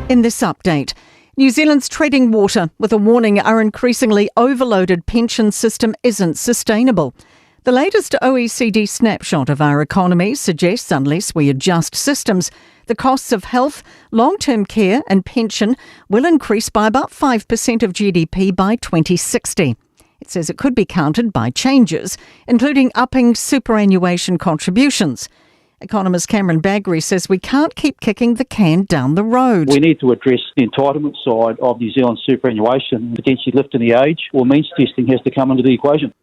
In this update, New Zealand's treading water with a warning our increasingly overloaded pension system isn't sustainable. The latest OECD snapshot of our economy suggests unless we adjust systems, the costs of health, long term care, and pension will increase by about 5% of GDP by 2060. It says it could be countered by changes, including upping superannuation contributions. Economist Cameron Bagrie says we can't keep kicking the can down the road. We need to address the entitlement side of New Zealand superannuation, potentially lifting the age or means testing has to come into the equation.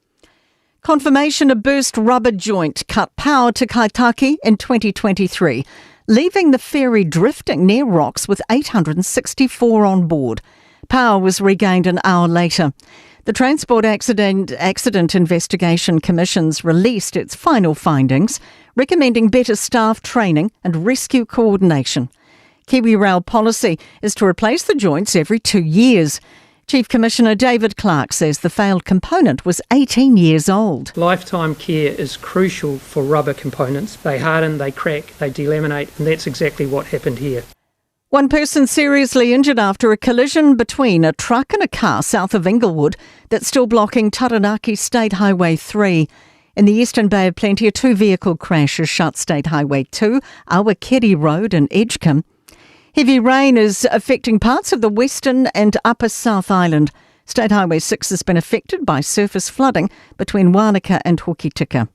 Confirmation a burst rubber joint cut power to Kaitaki in 2023, leaving the ferry drifting near rocks with 864 on board. Power was regained an hour later. The Transport Accident, Accident Investigation Commission's released its final findings, recommending better staff training and rescue coordination. Kiwi Rail policy is to replace the joints every two years. Chief Commissioner David Clark says the failed component was 18 years old. Lifetime care is crucial for rubber components. They harden, they crack, they delaminate, and that's exactly what happened here. One person seriously injured after a collision between a truck and a car south of Inglewood that's still blocking Taranaki State Highway 3. In the Eastern Bay of Plenty, a two vehicle crash has shut State Highway 2, Awakeri Road in Edgecumbe. Heavy rain is affecting parts of the Western and Upper South Island. State Highway 6 has been affected by surface flooding between Wanaka and Hokitika.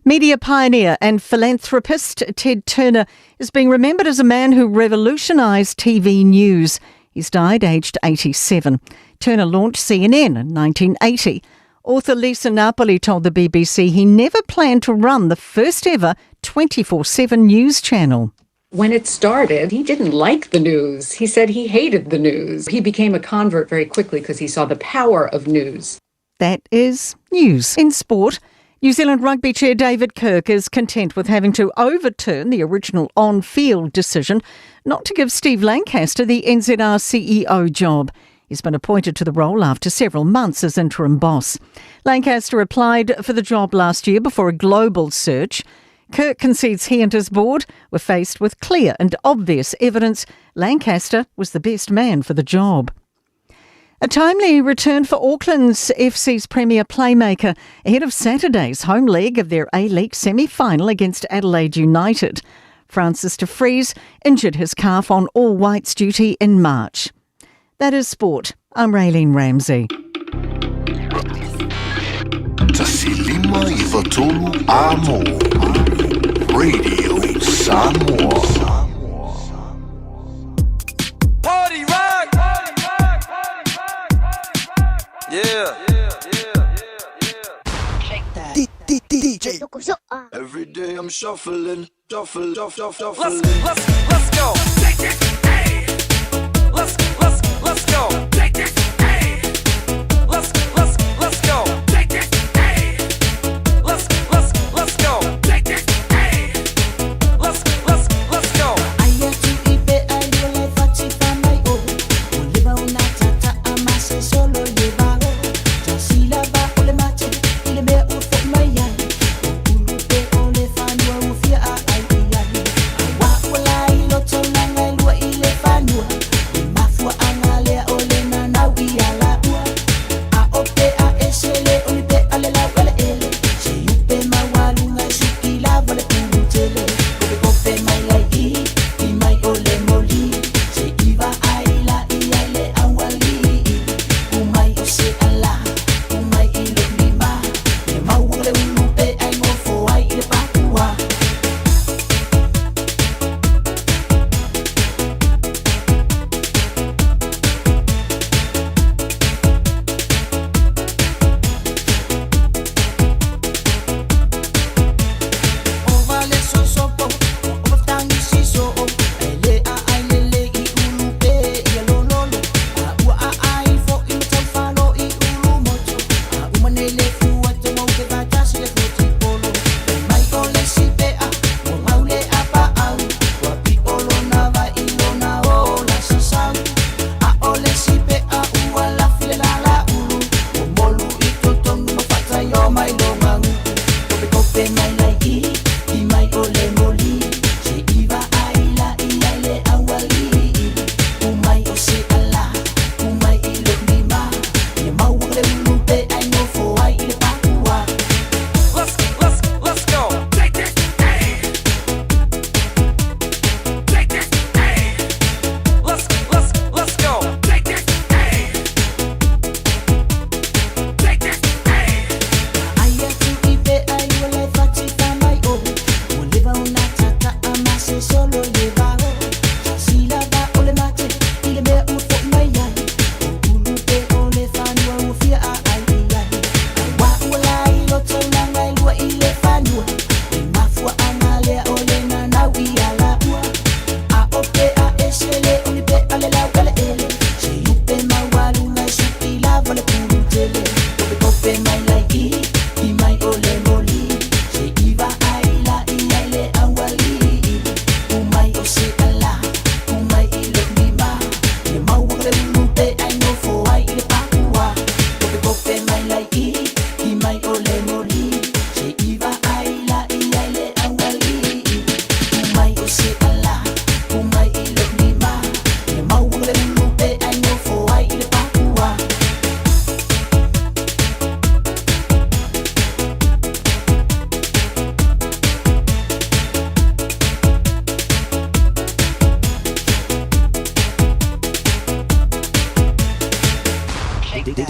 Media pioneer and philanthropist Ted Turner is being remembered as a man who revolutionised TV news. He's died aged 87. Turner launched CNN in 1980. Author Lisa Napoli told the BBC he never planned to run the first ever 24 7 news channel. When it started, he didn't like the news. He said he hated the news. He became a convert very quickly because he saw the power of news. That is news. In sport, New Zealand Rugby Chair David Kirk is content with having to overturn the original on field decision not to give Steve Lancaster the NZR CEO job. He's been appointed to the role after several months as interim boss. Lancaster applied for the job last year before a global search. Kirk concedes he and his board were faced with clear and obvious evidence Lancaster was the best man for the job. A timely return for Auckland's FC's premier playmaker ahead of Saturday's home leg of their A League semi final against Adelaide United. Francis de Vries injured his calf on all whites duty in March. That is sport. I'm Raylene Ramsey. Tasilima Ivatolu Amo. Radio Samoa. Party rock! Yeah. DJ. Every day I'm shuffling, shuffle, shuffle, shuffle. Let's let's let's go. Let's let's let's go. Let's let's let's go. Let's let's let's go. Let's let's let's go. Aia tu i pe ai le fati mai o O le ba una tata a mase solo le ba o Ta sila ba o le mate i le mea o fo mai ai O ulu pe o le fanua o fia a ai i ai A wa ua la i loto nanga i lua i le fanua I mafua anga lea o le nanau i a la ua A o pe a ese le o le pe a le lau ele ele Se upe maualunga suki lava le pulu tele Kope kope mai lai i, i mai o le moli Se iwa ai la i ai le awali Umai o se ala, umai i lo lima Le mau le ulu pe ai ngofo ai i le papua Ova le sosopo, ova tangi siso Ele a ai lele i ulu pe i a lololo A ua a ai fo i matau falo i ulu moto A umane le fua te mau te vatasi le foti polo E mai o le sipe a, ua mau le a pa au Ua pi o lona vai i lona o la sasau A o le sipe a ua lafi le la la ulu Ua molu i totonu ma fatai o mai longa nguku Kope kope mai lai i, i mai o le moli Se iwa ai la i ai le awali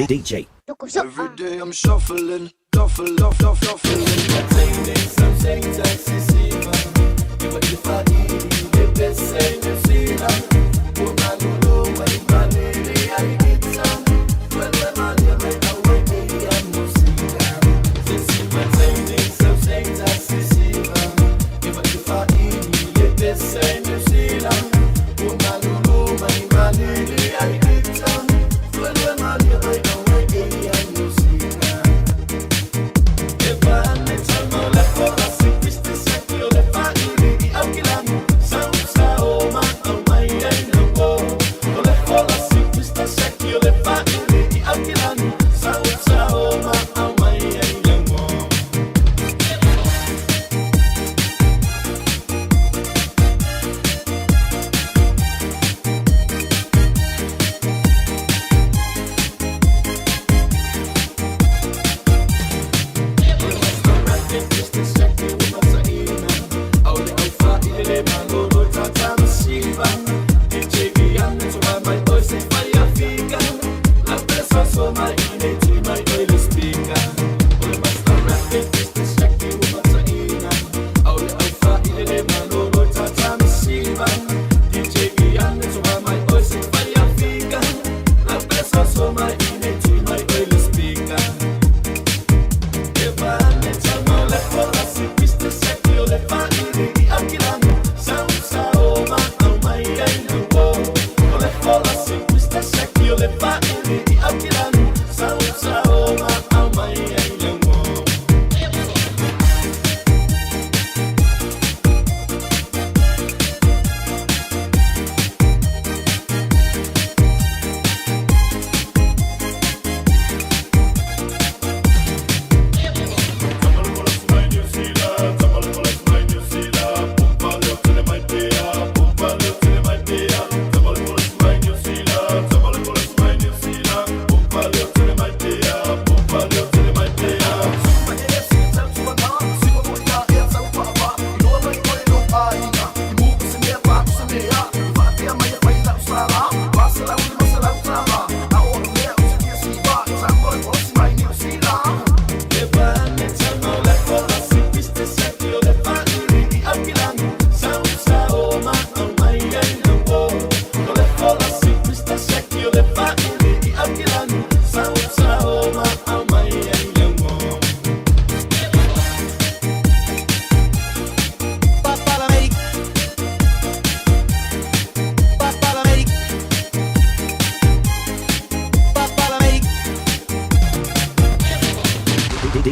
DJ. Every day I'm shuffling, shuffle, shuffle, shuffling.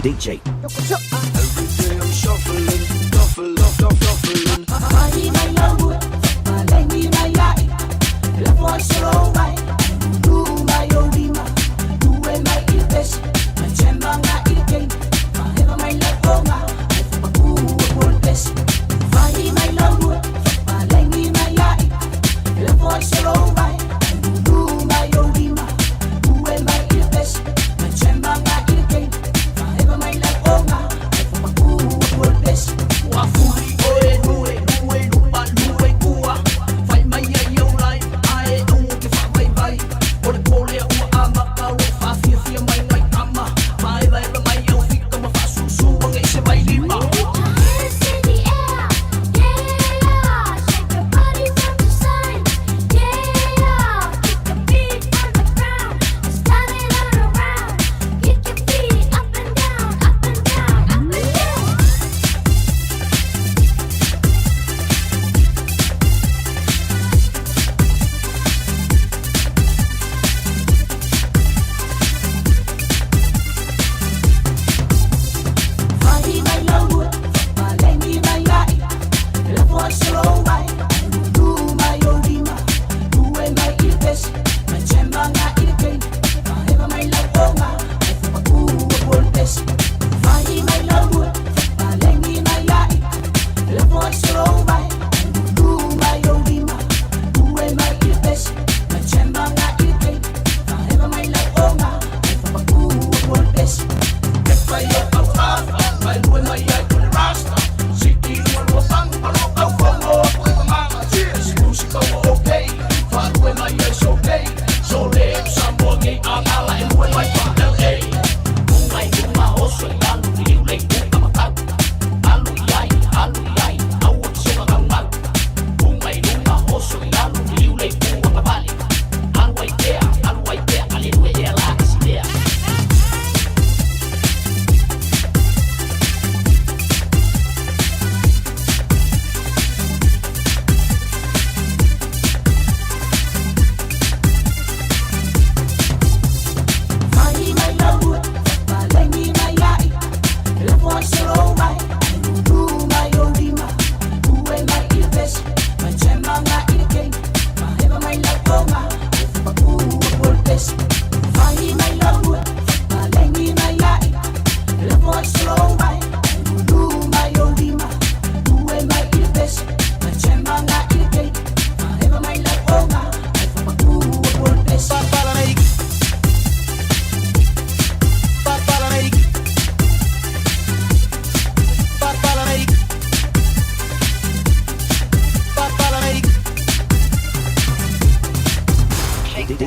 DJ. Every day I'm shuffling, shuffle, shuffle, shuffling. Vai, vai,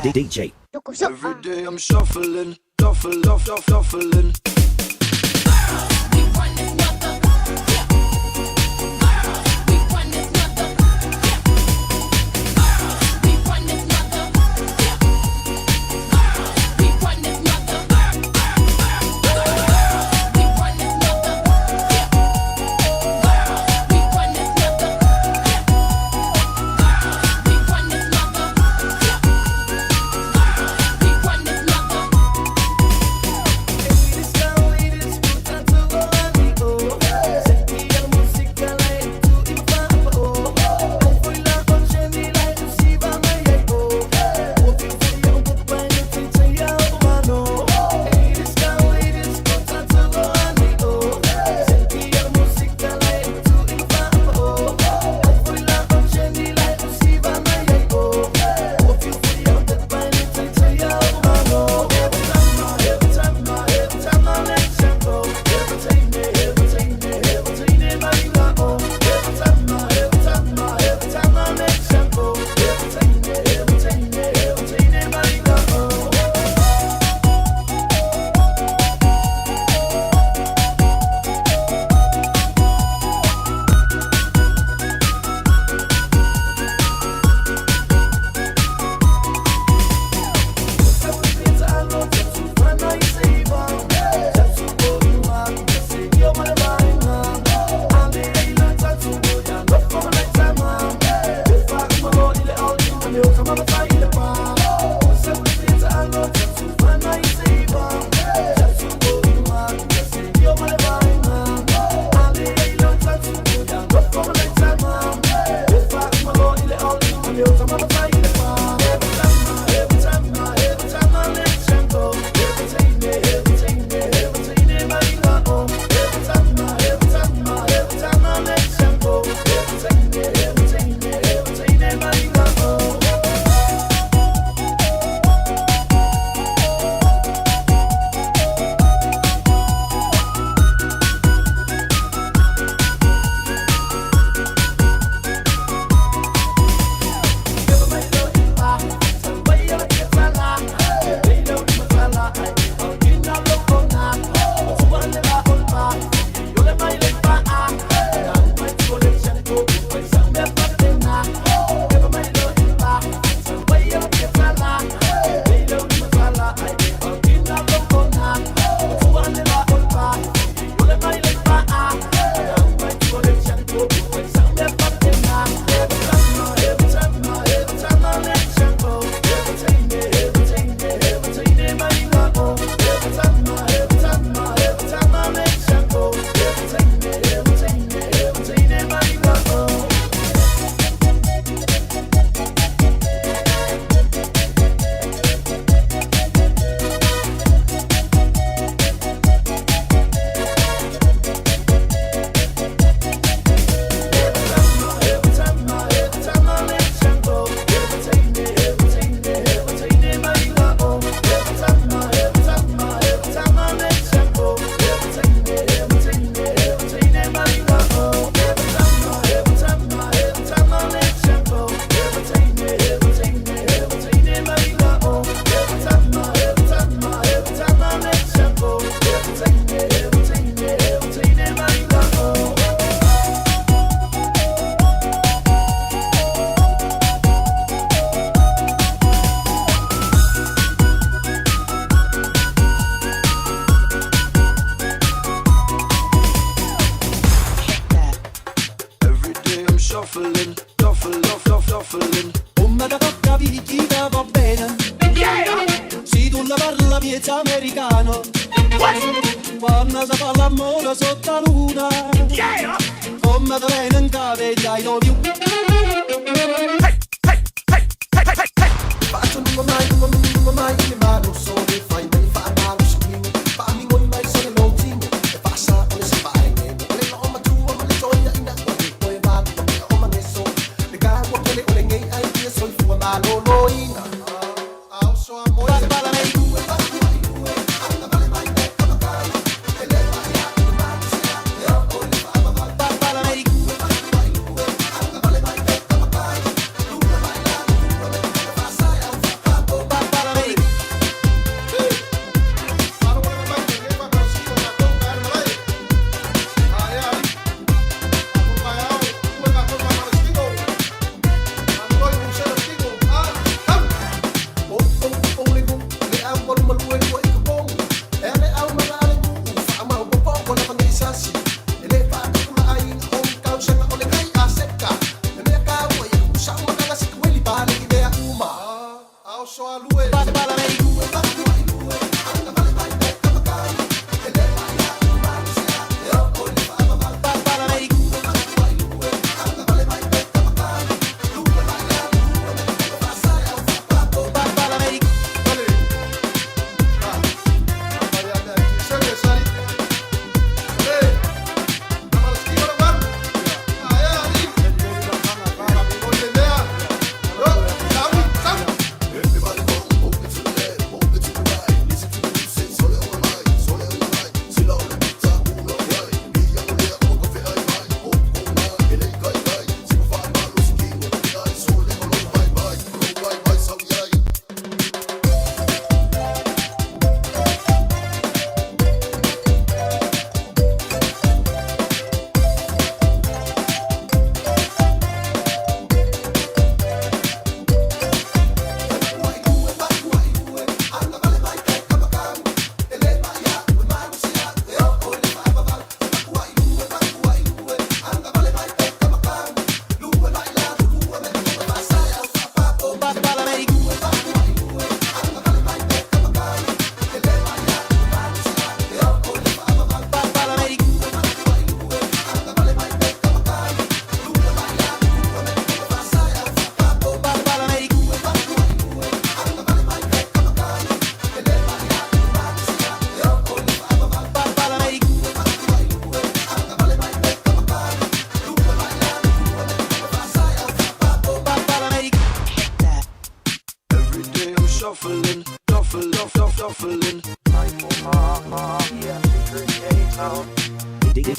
DJ. Every day I'm shuffling, shuffle, shuffle, shuffling. Shuffling, shuffle, shuffle, shuffling. Come da tocca picchita va bene. Se tu la parla miezza americano. Quando si fa l'amore sotto la luna. Come te viene in capo e I love you. Hey, hey, hey, hey, hey, hey. Faccio lungo mai, lungo, lungo mai, ma non so che fai, ma fa male, fa mi ngoi mai sono l'ultimo e passa o le si fa e le no ma tu ma le gioia in acqua che poi va o ma ne so le cago che le ole ngei ai che so il fu ma lo lo in ah so amore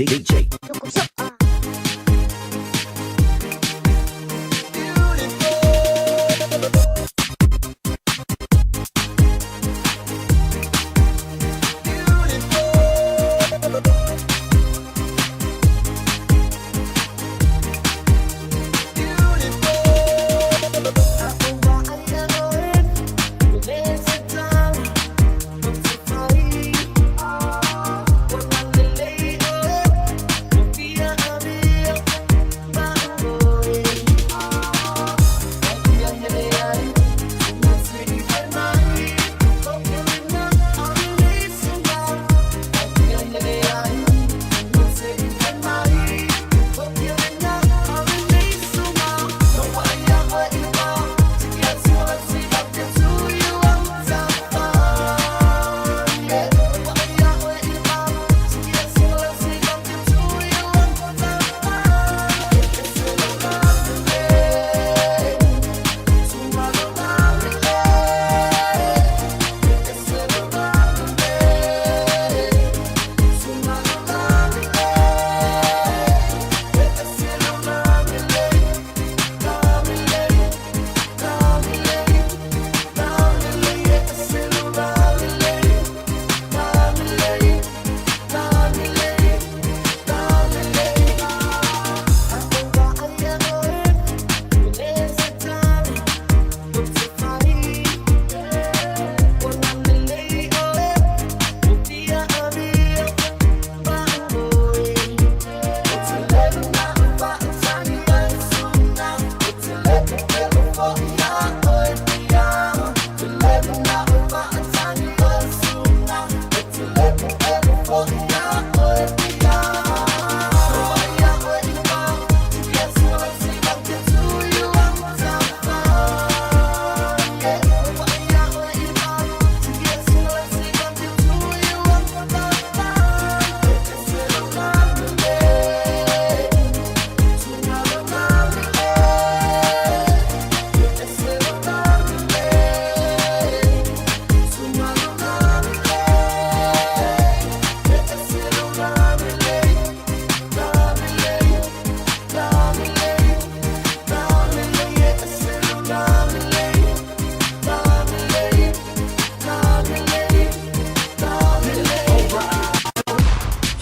DJ.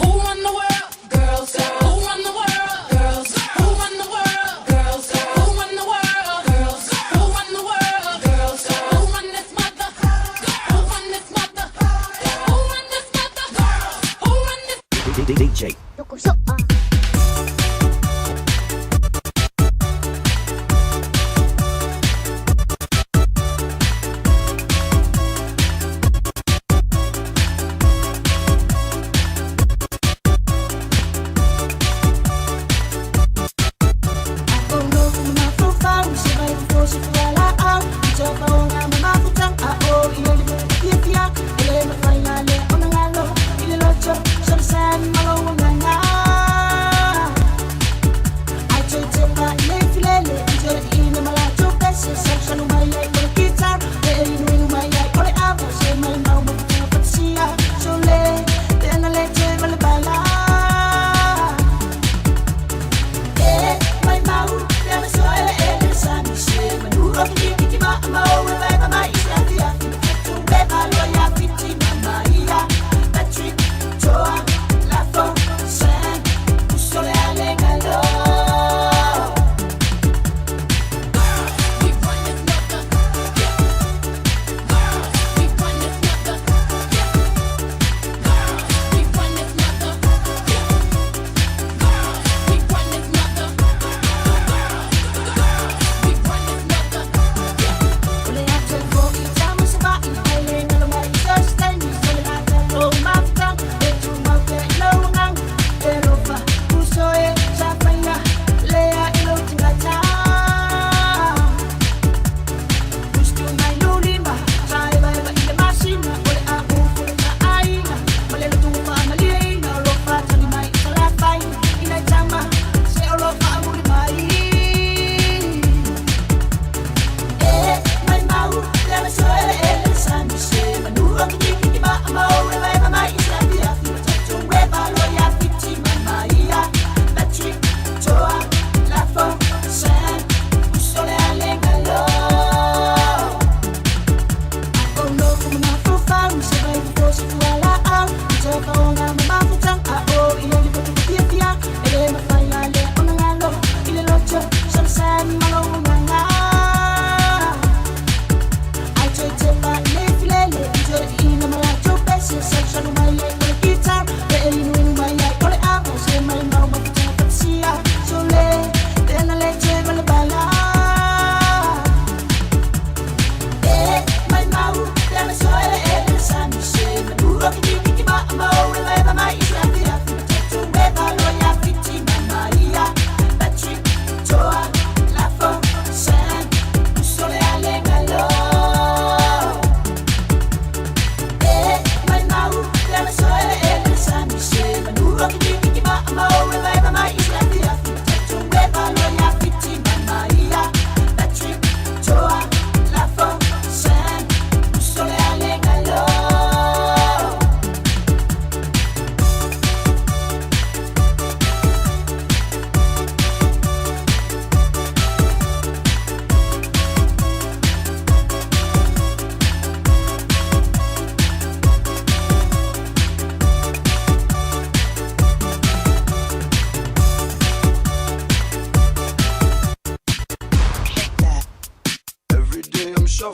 Who run the world? Girls. Who run the world? Girls. Who run the world? Girls. Who run the world? Girls. Who run the world? Girls. Who run this mother? Who run this mother? Who run this mother? Girls. Who run this? DJ. San malo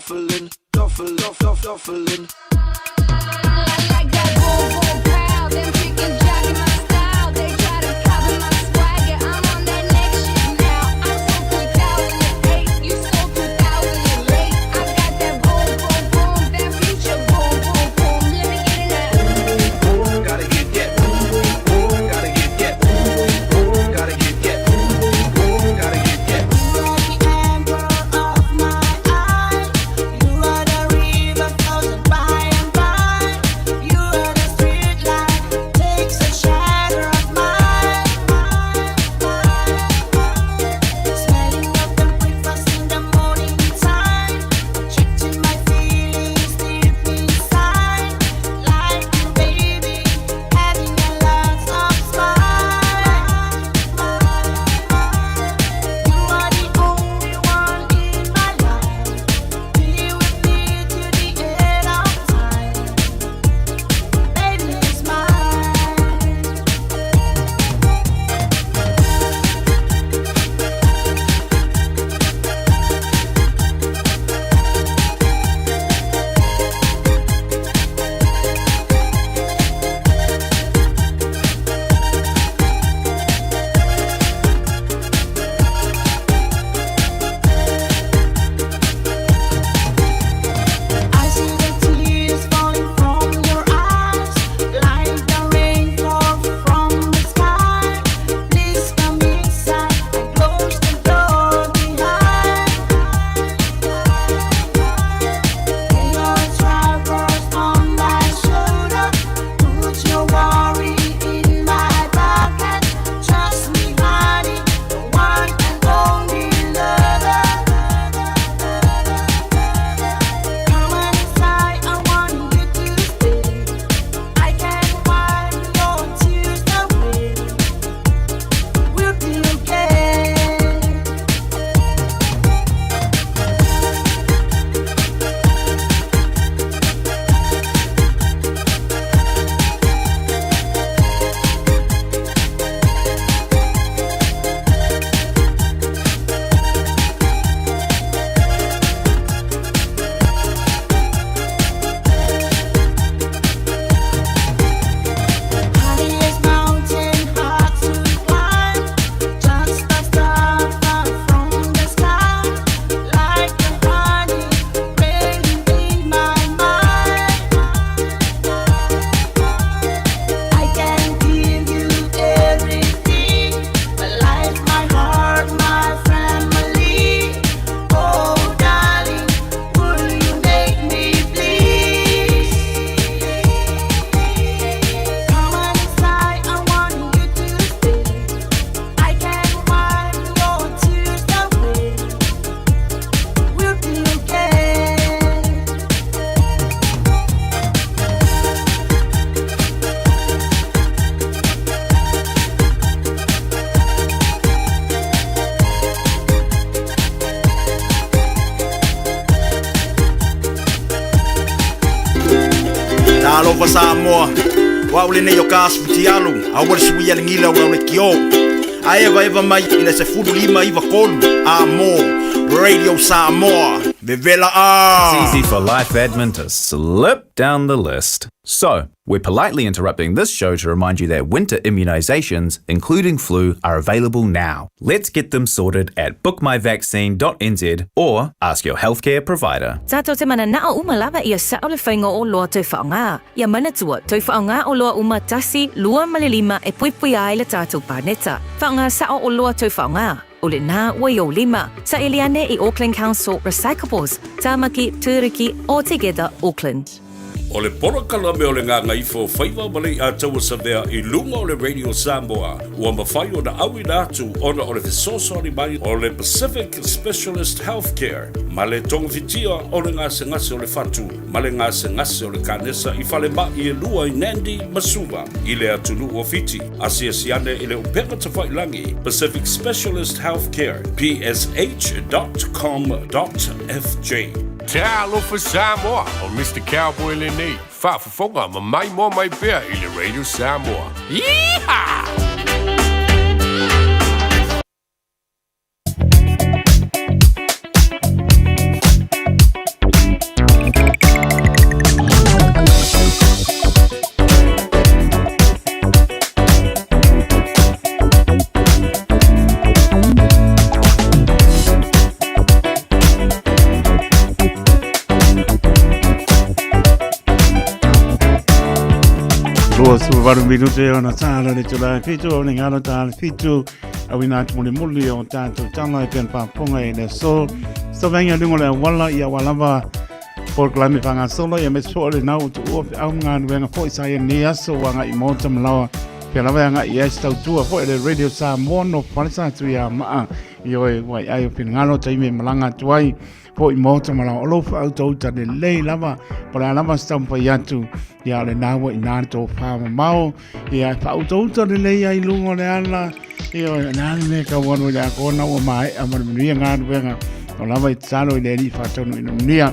Shuffling, shuffling, shuffling, shuffling. I like that boom boom pow. Them chickens jocking my style. They try to copy my swagger. I'm on that next shit now. I'm so 2008. You so 2000 late. I got that boom boom boom. That future boom boom boom. Let me get it now. Gotta get that. Gotta get that. Gotta get that. Gotta get that. You are the anchor of my eye. You are the river flows by and by. You are the street light takes a shadow of mine. Smelling of the breakfast in the morning time, attracting my feelings deep inside. Like you, baby, having a lot of smile. You are the only one in my life. Be with me to the end of time. Baby, it's mine. I see the tears falling from your eyes, like the rainfall from the sky. Please come inside and close the door behind. Lay your troubles on my shoulder, put your worry in my pocket. Trust me, honey, the one and only lover. Come on inside, I want you to stay. I can wipe your tears away. We'll be okay. Highest mountain hard to climb, just a star far from the sky, like a honey raining in my mind. I can give you everything, my life, my heart, my family. Oh, darling, will you make me please? Come on inside, I want you to stay. I can wipe your tears away. We'll be okay. Talofa Samoa, o au lenei o ka asu fitialu, aua le suia le gila o le kio. A evaeva mai i le 15 93 a mo Radio Samoa. Vevela a! It's easy for life admin to slip down the list. So, we're politely interrupting this show to remind you that winter immunisations, including flu, are available now. Let's get them sorted at bookmyvaccine.nz or ask your healthcare provider. Tātou te mananao uma lava ia sa'o le faiga o oloa tau faaaogā. Ia manatua, tau faaaogā oloa uma tasi, lua ma le lima e puipuia ai le tatou paneta. Faaaogā sa'o oloa tau faaaogā. O lenā ua i ou lima. Saili ane i Auckland Council Recyclables, Tāmaki, Tūruki, or Together Auckland. O le polokalame o le Gagaifo Faiva ma le Iataua Savea i luga o le Radio Samoa ua mafai ona auina atu ona o le fesoasoani mai o le Pacific Specialist Healthcare ma le togafitia o le gasegase o le fatu ma le gasegase o le kanesa i falema'i e lua i Nandi ma Suva i le atunuu o Fiti. Asiasi ane i le upega tafailagi Pacific Specialist Healthcare psh.com.fj. Talofa Samoa, o Mr. Cowboy lenei, faafofoga ma maimoa mai pea i le Radio Samoa. Yeehaw! 28 minute ona tāla le tula e whitu o le ngalo tāla whitu au ina atu mole muli o tātou tala e pēn pāponga e le so. So venga lungo le awala i awalava Paul Kalame whanga solo ia me so le nau tu ua au ngā nuenga fo isa ia ni aso wa ngā i mōta malawa. Pia lawa ngā i es tau tua fo le Radio Samoa no whalesa atu ia maa i oe wai ai o pinangalo taime malanga atu ai fo i mōta malawa. O lo wha au tau tane lei lava po le lava sa tau atu ia le naua i nā tō wha mamao ia wha au tau tane lei ai lungo le ala ia oe nā me ka wanu i le akona ua mai a manuia ngā nuenga o lava i talo i le li whatonu i nunia.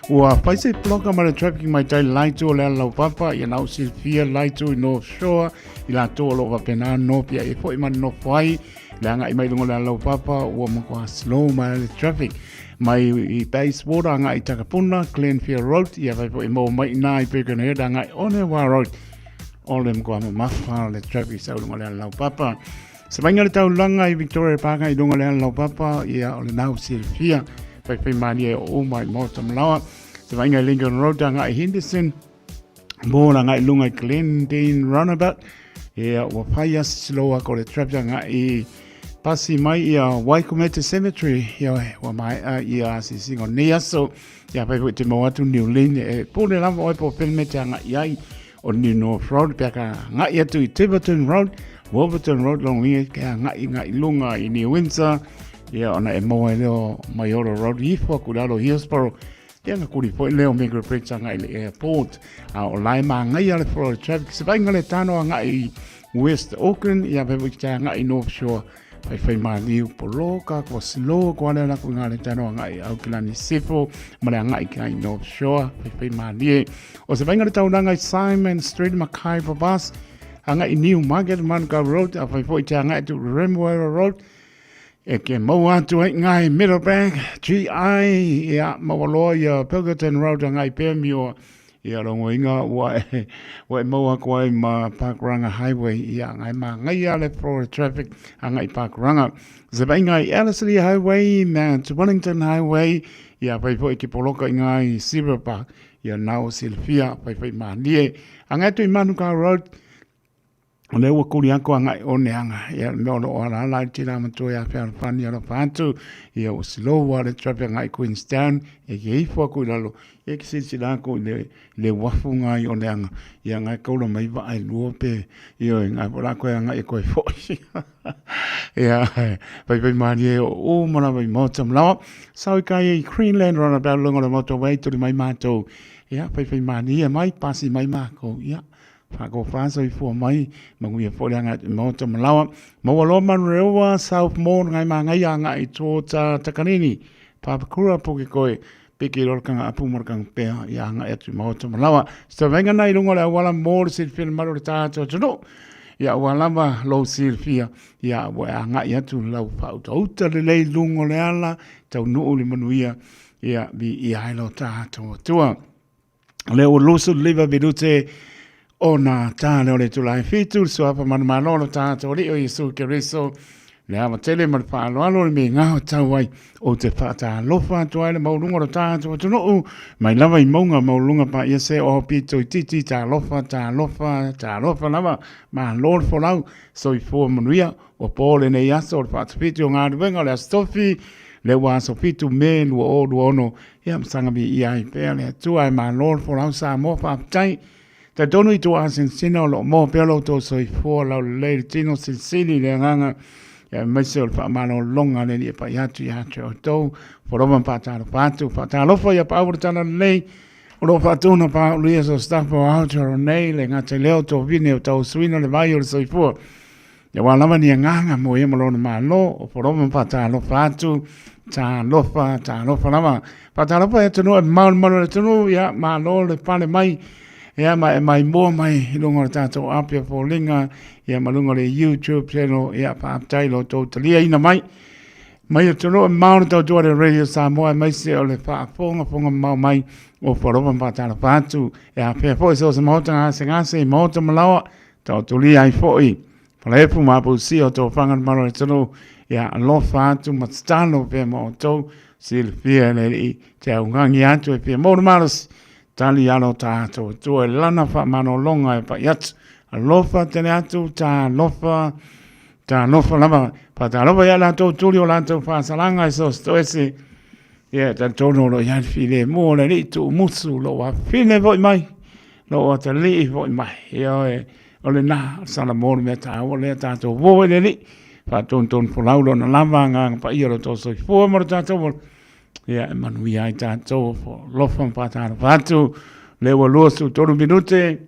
Ua whaise bloka ma le trafficking mai tai laitu o le ala lau papa ia nau silfia laitu i North Shore i la tō lo wapena no pia e fo i man no whai le anga i mai lungo le ala lau papa ua makoa slow mai le traffic mai i Bayswater anga i Takapuna Glenfair Road ia whai fo i mō mai nā i Birkenhead anga i Onewa Road o le makoa mamafa le traffic sa lungo le ala lau papa. Se vainga le taulanga i Victoria Park i lunga le ala lau papa ia o le nau silfia whai whai mani e o mai mōta malawa. Se vainga i Lincoln Road anga i Henderson mō la ngai lunga i Glendene Roundabout ia ua whai as slow ako le traffic anga i pasi mai ia Waikumete Cemetery ia ua mai a ia asisinga o nei aso ia whai whai te mau atu New Lynn e pōne lava oi po pelmete anga i ai o New North Road pea ka ngai atu i Tiverton Road Wolverton Road long ia ke ngai ngai lunga i New Windsor ia ona e moa leo Maioro Road i fo ku lalo Hillsborough ia nga kuri foi leo Mega Bridge anga i le airport a o lai ma ngai ale for traffic se vai ngale tano anga i West Auckland ia pe ki te anga i North Shore whai whai mā liu po loka ko slow ko ale la ko ngā le tano anga i Auckland i Sifo ma le anga i kai North Shore whai whai mā lie o se vai ngale taunanga i Simon Street Mackay Bus anga i New Market Manukau Road a whai foi te anga i tu Remuera Road e ke mau atu ai ngai Middlebank GI ia mawaloa ia Pilkerton Road anga i Pemio ia rongoinga ua e ua e mau aku ai ma Pakuranga Highway ia ngai ma ngai ale for traffic anga i Pakuranga se vai ngai Ellerslie Highway Mount Wellington Highway ia whai foi ki poloka i ngai Silver Park ia nao Silfia whai whai mānie anga atu i Manukau Road O lea ua kuli aku agai o ne anga, ia le mea o lo o alaala ai tila matua ia Fealofani alofa atu, ia ua slow a le traffic agai Queenstown, e ke ifo aku i lalo, ia ke silasila aku i le, le uafu ngai o le anga, ia ngai kaula mai vaa e lua pe, ioe, ngai po la koe agai e koe foi. Ia, pai pai malie o uma lava i Maota Malawa. Sau i kai i Greenland Roundabout lunga o le motorway, tuli mai matou. Ia, pai pai malie mai, pasi mai makou, ia. Whakawha soifua mai, manuia foi le anga i te Maota Malawa. Maua loa Manurewa, South Mall, ngai mā ngai a ngai tō tā Takanini. Papakura Pukekohe, piki rora kanga apu mora kanga pea i a ngai atu Maota Malawa. Sa venga nei runga le awala mō le silfia le maru le tātua tunu. Ia ua lava lou silfia, ia ua e angai atu lau whautauta le lei lungo le ala, tau nuu le manuia, ia vi i ai lo tātua tua. Le ua 25 minute o nā tāne o le tula e whitu, le suafa manumalo lo tātou alii o Iesu Keriso, le ava tele ma le whaaloalo le me ngā o tau ai o te whaatalofa atu ai le maulunga o le tātou atunuu, mai lava i maunga maulunga pa ia se o pito i titi tālofa, tālofa, tālofa lava, ma lo le folau, soifua manuia, ua pō lenei aso o le whaatawhiti o ngā ruenga o le aso tofi, le ua aso 7 Me 2026, ia masanga mi ia ai pea le Atua e malo le folau Samoa faafetai. Talitonu i tua asinsina o loo moa pea lo outou soifua laulelei le tino silisili le agaga ia aemaise o le faamalologa le Alii e pai atu ia te outou. Folova ma faatalofa atu, faatalofa ia paau o le tala lelei o loo faatuna paaulia so staff o Aotearoa nei le gata i lea o tovine o tausuina le vai o le soifua. Ia wā lava ni agaga mo ia ma lona malo, o Poroma ma whātālofa atu, tālofa, tālofa lava. Whātālofa e atunuu e malumalu le atunuu, ia malo le pale mai, ia ma e mai mua mai i lunga o le tātou Apia Fōlinga, ia ma lunga o le YouTube channel, ia whaaptai lo tō talia ina mai. Mai atunuu e malu tau tua le Radio Samoa e mai se o le whaafongafonga mau mai o Poroma ma whātālofa atu. E a pea foi so se mahota ngase ngase i mahota malawa, Taotolia ai foi, Falepu ma Apusia o tō whanga maro e tonu, ia alofa atu ma tatalo pea ma outou, silafia e le alii, te aungangi atu e pia mō le malosi, tali alo tātou atua e lana whaamanolonga e pai atu, Alofa tele atu, talofa, talofa lava. Faatalofa ia latou tuli o latou faasalaga i so se toese. Ia, e talitonu o lo o i ai le filemu o le Alii tuumusu, o lo o afine foi mai, o lo o atalii foi mai. Ioe, o lena, o le Salamo le mea taua lea, tatou uo i le Alii, faatonutonu folau lona lava agaga paia o lo outou soifua ma lo tatou ola. Ia, e manuia ai tatou, alofa ma faatalofa atu. Lea ua 23 minute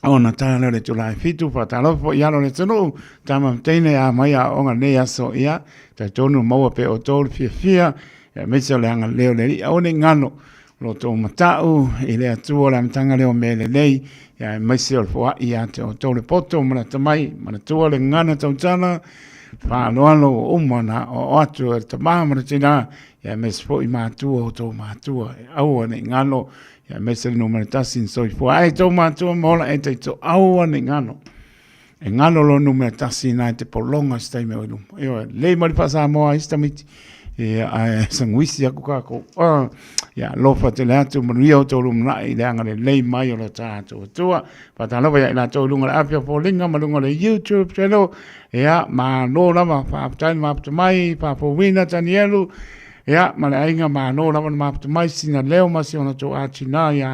ona tā lea o le itula e 7, faatalofa foi i alo o le atunuu, tama ma teine a mai aoaoga lenei aso, ia, talitonu maua pea outou le fiafia, aemaise o le agalelei o le Alii, aua ne i galo lo outou matau i le Atua o le amataga lea o mea lelei, ia, aemaise o le foai ia te outou le poto ma le atamai, manatua le gagana tautala, faaaloalo ua uma ona aoao atu e le tama ma le tina, ia, aemaise foi matua o outou matua, aua ne i galo Ia aemaise le numera 1 na soifua ai tou matua ma ola e taitoau ane i galo. E galo lo numera 1 na e te pologa se taimi o i luma. Ioe, lei ma le faa-Samoa ai se tamaiti. Ia, ae saguisi aku kākou. Oh, ia, alofa tele atu, manuia o tō lumanai i le agalelei mai o lo tātou Atua. Faatalofa ia i latou i lunga o le afi o foliga ma lunga o le YouTube channel. Ia, malo lava, faafetai le mafuta mai, faafouina Tanielu. Ia, ma le aiga malo lava na mafuta mai sina leo ma si ona to'a tinā iā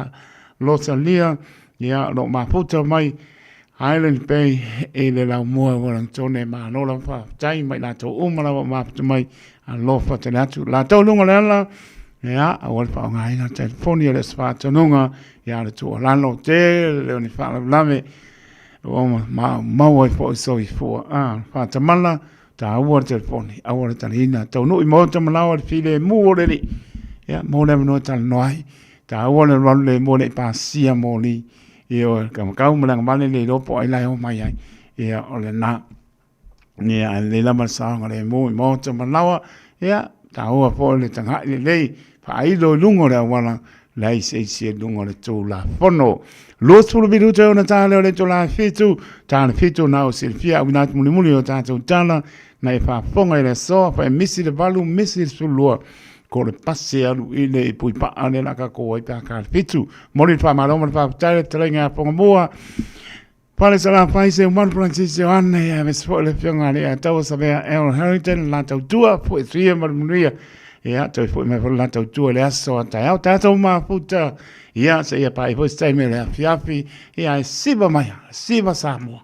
Lotalia, ia, o lo o mafuta mai Island Bay i le laumua i Wellingtone. Malo lava faafetai mai latou uma lava o mafuta mai, alofa tele atu. Latou i luga o le ala, ia, aua le faaaogaina le telefoni e le o se faatonuga, ia, o le tuualalo tele o ni faalavelave ua maumau ai foi soifua. A, faatamala, Taua le telefoni, aua le taliina. Taunuu i maota ma laoa le filemu o le Alii. Ia, mo le avanoa e talanoa ai. Taua le alualu lemu e le i pasia moli. Ioe, kamakau ma le agavale le iloa po o ai la e o mai ai. Ia, o lena. Ia, ae lelei lava le saoga lemu i maota ma laoa. Ia, taua foi le tagai lelei, faailo i luga o le auala, leai se isi e luga o le Tulafono. 20 minute ona tā lea o le itula e 7, tā le 7 na o silafia auina atu mulimuli o tātou tala, na e faafofoga i le aso, afai e misi le 8, misi le 12, ko le pasi e alu i le i Puipaa lea la kākou ai pe a kā le 7. Momoli le faamalo ma le faafetai le fetalaiga ia Fogamua. Fale Salafai, Seumanu Francis Ioane, aemaise foi le Afioga i le Ataua Savea L. Harrington, le la tautua, foi suia ma le manuia. Ia, toe foi mai foi le la tautua i le aso a taeao, tatou mafuta. Ia, seia paia foi se taimi o le afiafi. Ia, e siva mai, siva Samoa.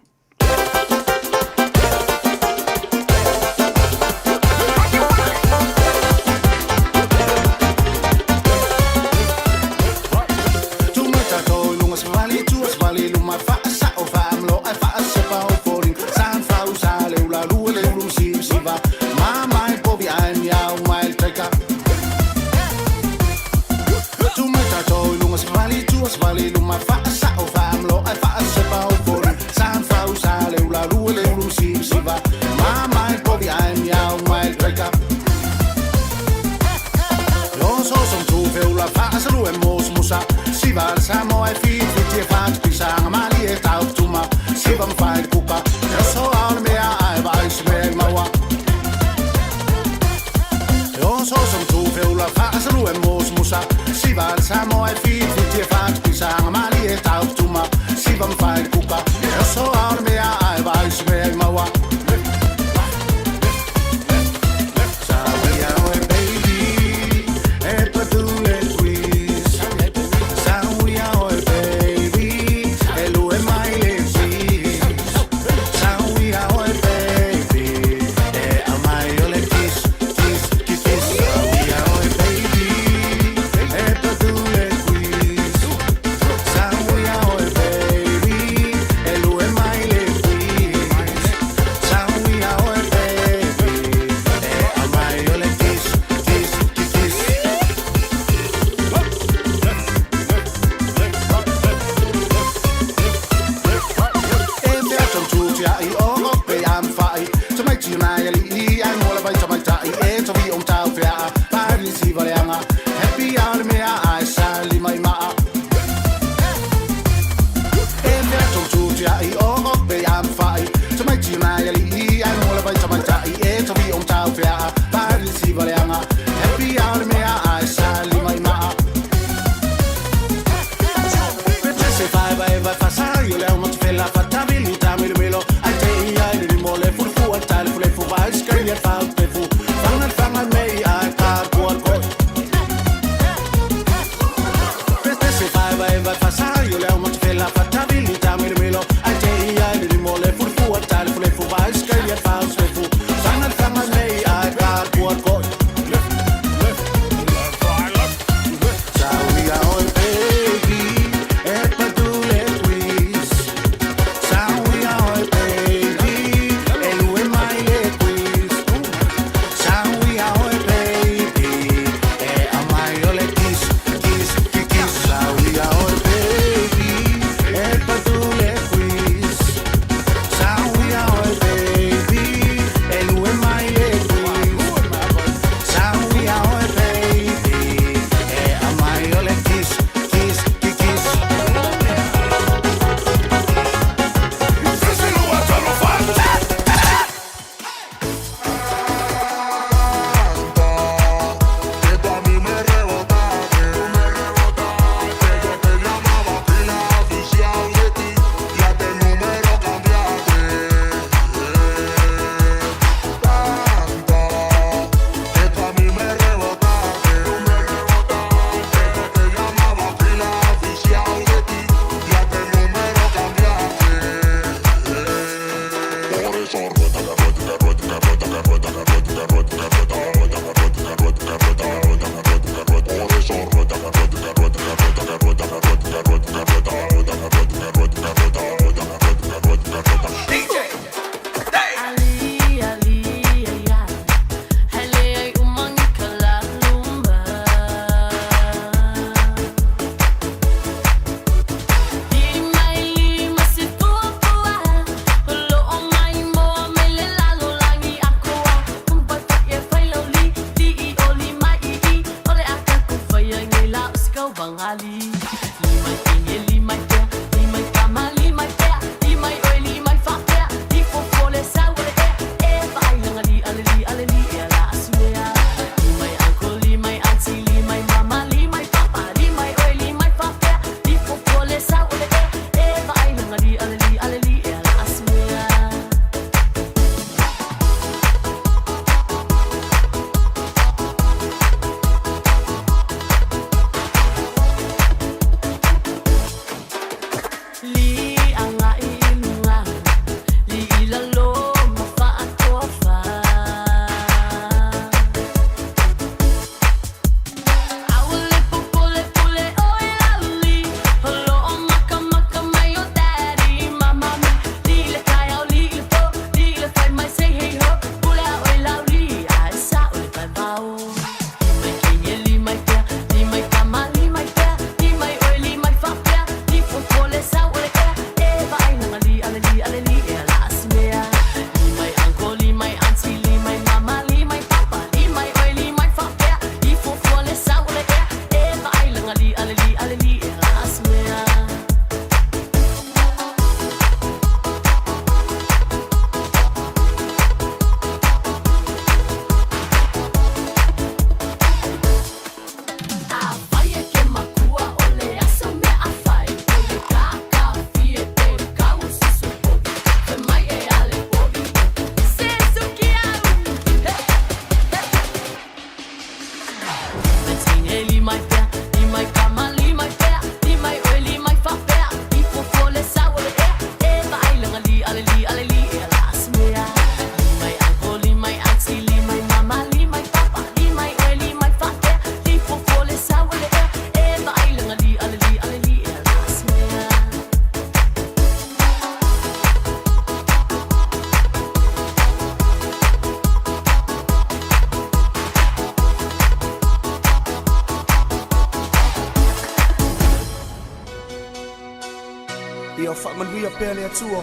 Ia faamanuia pea le Atua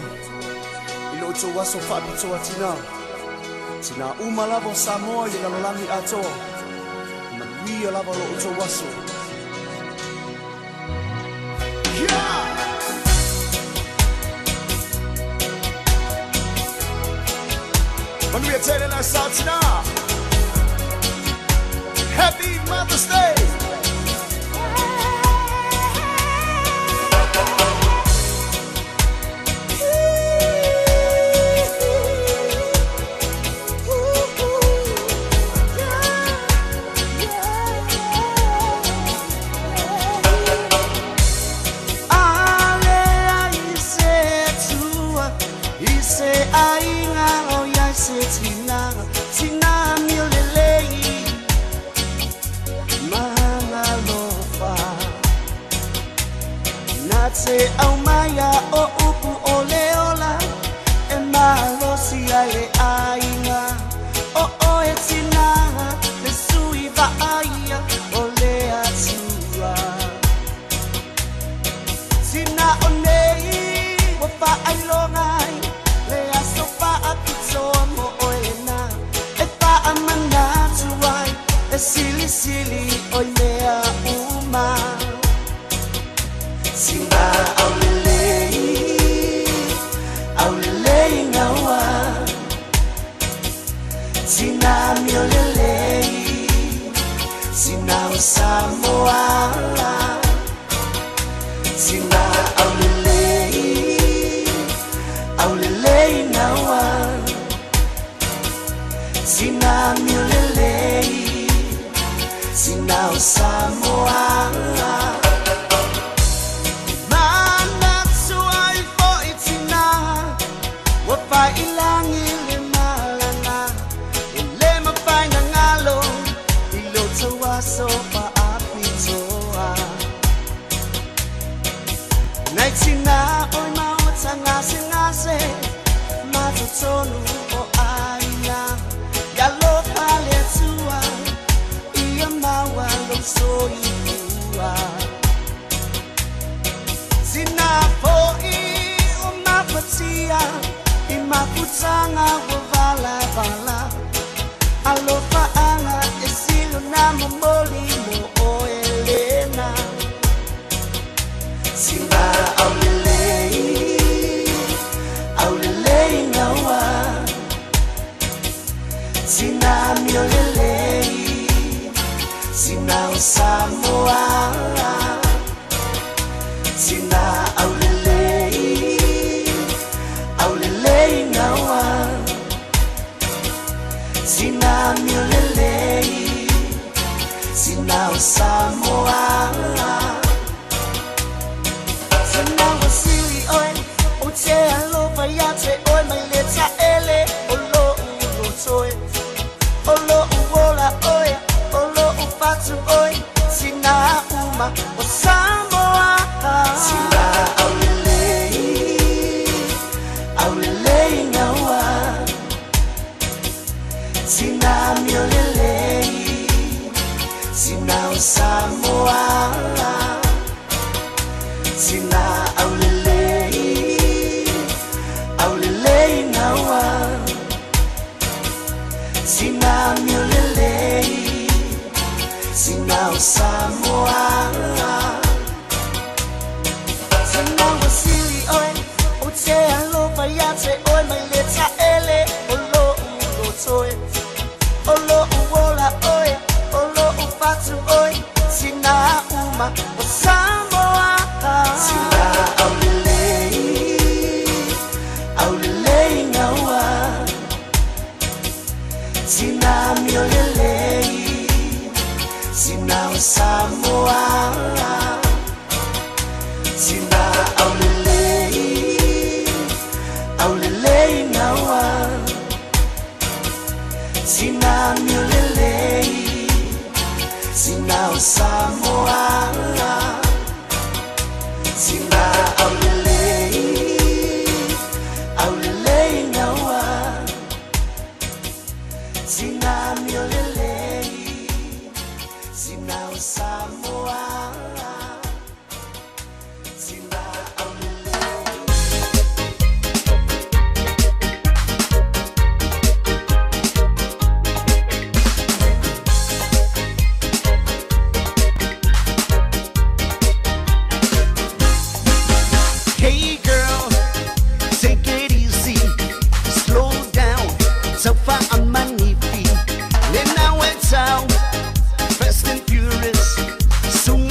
i lo outou aso faapitoa tinā. Tinā uma lava o Samoa i le lalolagi atoa. Manuia lava lo outou aso. Yeah! Manuia tele na sa tinā. Happy Mother's Day! Tina mio lelei Mangalofa Na te au maia o upu o le ola E malosi ai le aiga O oe tina Le sui vaaia o le atua Tina o nei Ua faailoga ai Le aso faapitoa mo oe lena E faamanatu ai E silisili o i mea uma Tina aulelei Aulelei gaua Tina miolelei Tina o Samoa Tina aulelei Aulelei gaua Tina miolelei Tina o Samoa Manatu ai fo'i tina Ua failagi le malaga E le mafai na galo I lo tou aso faapitoa Nei tina oi maota gasegase Ma totonu o aiga Ia lofa le Atua Ia maua lou soifua Tina fo'i o mafatia I mafutaga ua valavala Alofaaga e sili na momoli mo oe lena Tina aulelei Aulelei gaua Tina miolelei Tina o Samoa Tina aulelei Aulelei gaua Tina miolelei Tina o Samoa Tina ua sili oe Ou te alofa ia te oe mai le taele O lo'u loto e O lo'u ola oe O lo'u fatu oe Tina uma o Samoa Tina aulelei Aulelei gaua Tina miolelei Tina o Samoa Tina aulelei Aulelei gaua Tina miolelei Tina o Samoa Tina ua sili oe Ou te alofa ia te oe mai le taele O lo'u loto e O lo'u ola oe O lo'u fatu oe Tina uma o Samoa Tina aulelei Aulelei gaua Tina miolelei Tina o Samoa Tina aulelei Aulelei gaua Tina miolelei Tina o Samoa Tina aulelei Aulelei gaua Tina miolelei Tina o Samoa Tina aulelei. Hey girl, take it easy, slow down, so far I'm manifi. Then I went out, fast and furious, soon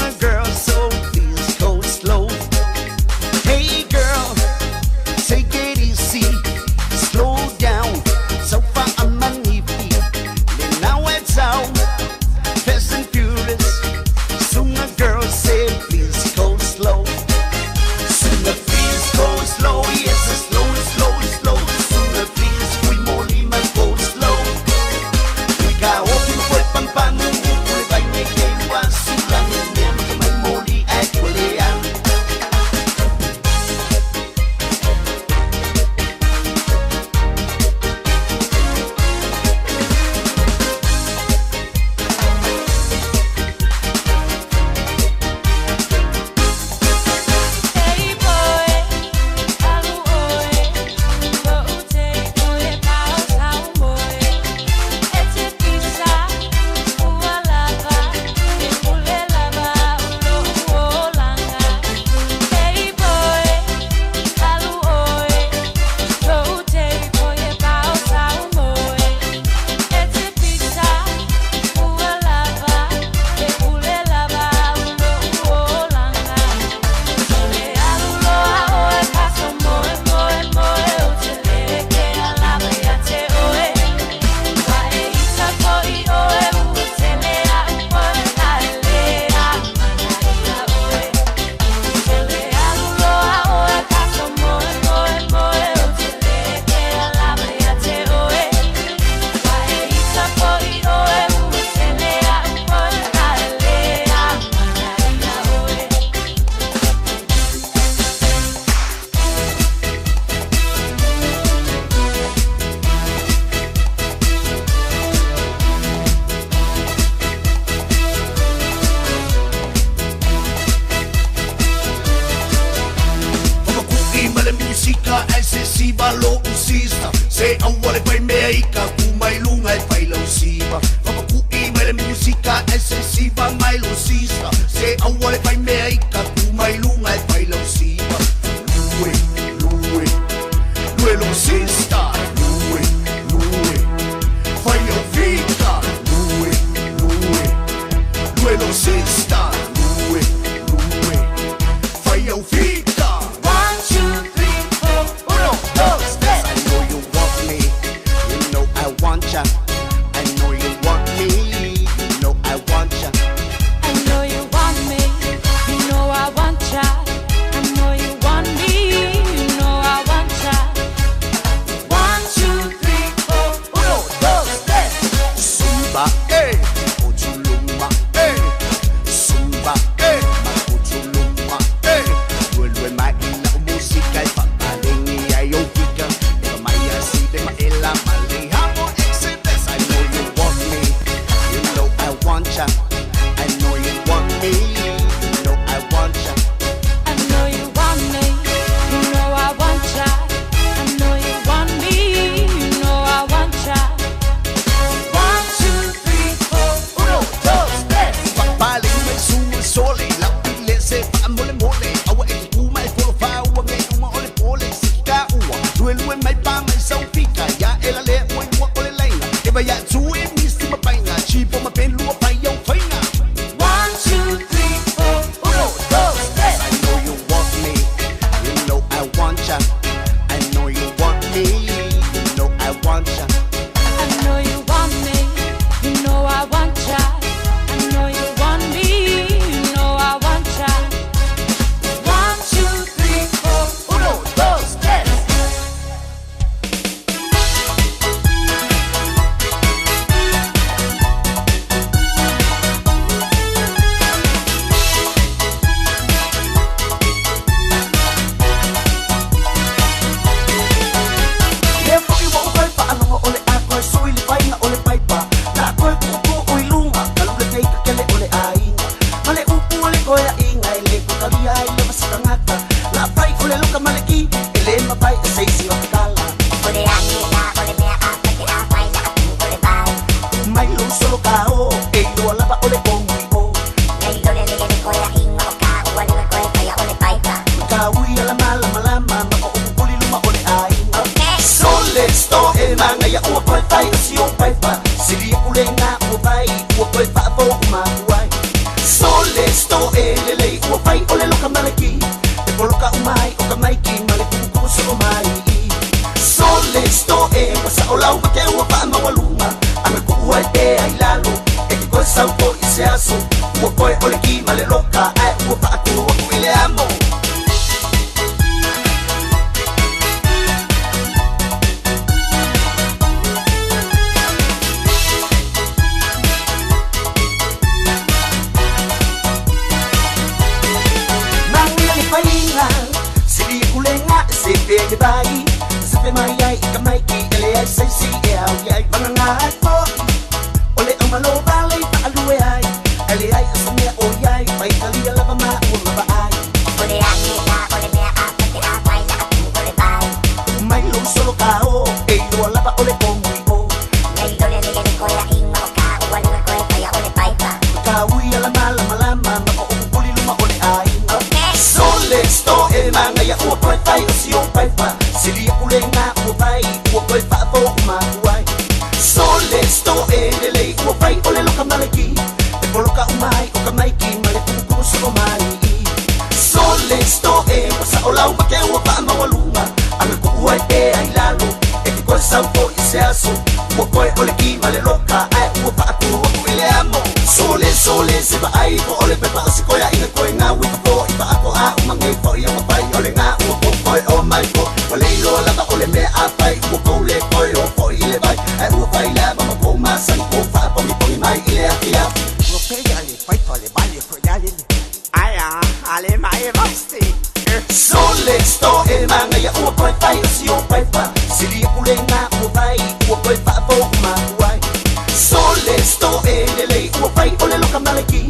Sui misi mapainga Chipo mapelu pai au fainga. 1, 2, 3, 4, uno, dos, tres. I know you want me, you know I want ya. I know you want me, you know I want ya. I know you want me, you know I want ya. I know you want me, you know I want ya. 1, 2, 3, 4, uno, dos, tres. Le fo'i ua ou toe faalogo o le a toe sui le faiga o le paipa. Na toe puupuu i luga, talu le teikakele o le aiga. Ma le upu o le koeaʻiga e lē kotalia ai le vasikagata. La fai o le loka ma le ki, e lē mafai e se isi o tatala. O le ake la o le mea a fai te a fai la atu o le vai. Mai lou solo kao, e iloa lava o le pomui o. Nei lole le le koeaʻiga o ka ua luga koe paia o le paipa. Taui ala malamalama ma o upuli luma o le aiga. Sole sto e manga ia ua koe fai o si o paipa. Sili aku le ngā ua vai, ua koe whaafo o mahuai. Sole sto e lelei ua fai o le loka maleki. E poloka umai o ka maiki ma le kuku so o mai i. Sole sto e wasa o lau ma ke ua wha mawalunga. Anga ku ua e te ai lalo, e ke koe sau ko i se aso. Ua koe o le ki ma le loka, ai ua wha aku aku i le amo. Mangia le faiga, sili kulenga e se pe le vai. Se pe mai ai i ka maiki, e le ai sei si e au i ai. Vanganga ai fo'i, o le au malo vale i whaalue ai. E le ai a sa mea o i ai, pai talia lava ma ua mava ai. O le ake la o le mea a fai te a fai la atu o le vai. Mai lou solo kao, e iloa lava o le pomui o. Nei lole le le koeaʻiga o ka ua luga koe paia o le paipa. Taui ala malamalama ma o upuli luma o le aiga. Sole sto e manga ia ua koe fai o si o paipa. Sili aku le ngā ua vai, ua koe whaafo o mahuai. Sole sto e lelei ua fai o le loka maleki. E poloka umai o ka maiki ma le kuku so o mai i. Sole sto e wasa o lau ma ke ua wha mawalunga. Anga ku ua e te ai lalo, e ke koe sau po i se aso. Ua koe o le ki ma le loka, ai ua wha aku aku i le amo. Sole, sole, se va ai po o le pepa o se koea inga koe ngā wika po i wha ako a umange po i ama pai o le ngā ua po koe o mai po. O le iloa lava o le mea a pai ua kou le koe o po i le vai. Ai ua pai lava ma kou masani po wha pongi pongi mai i le ati afi. Ua pega le paipa le vale ko yale le. Ai a, ale mai e vasti. Sole sto e manga ia ua koe fai o si o paipa. Sili aku le ngā ua vai, ua koe whaafo o mahuai. Sole sto e lelei ua fai o le loka maleki.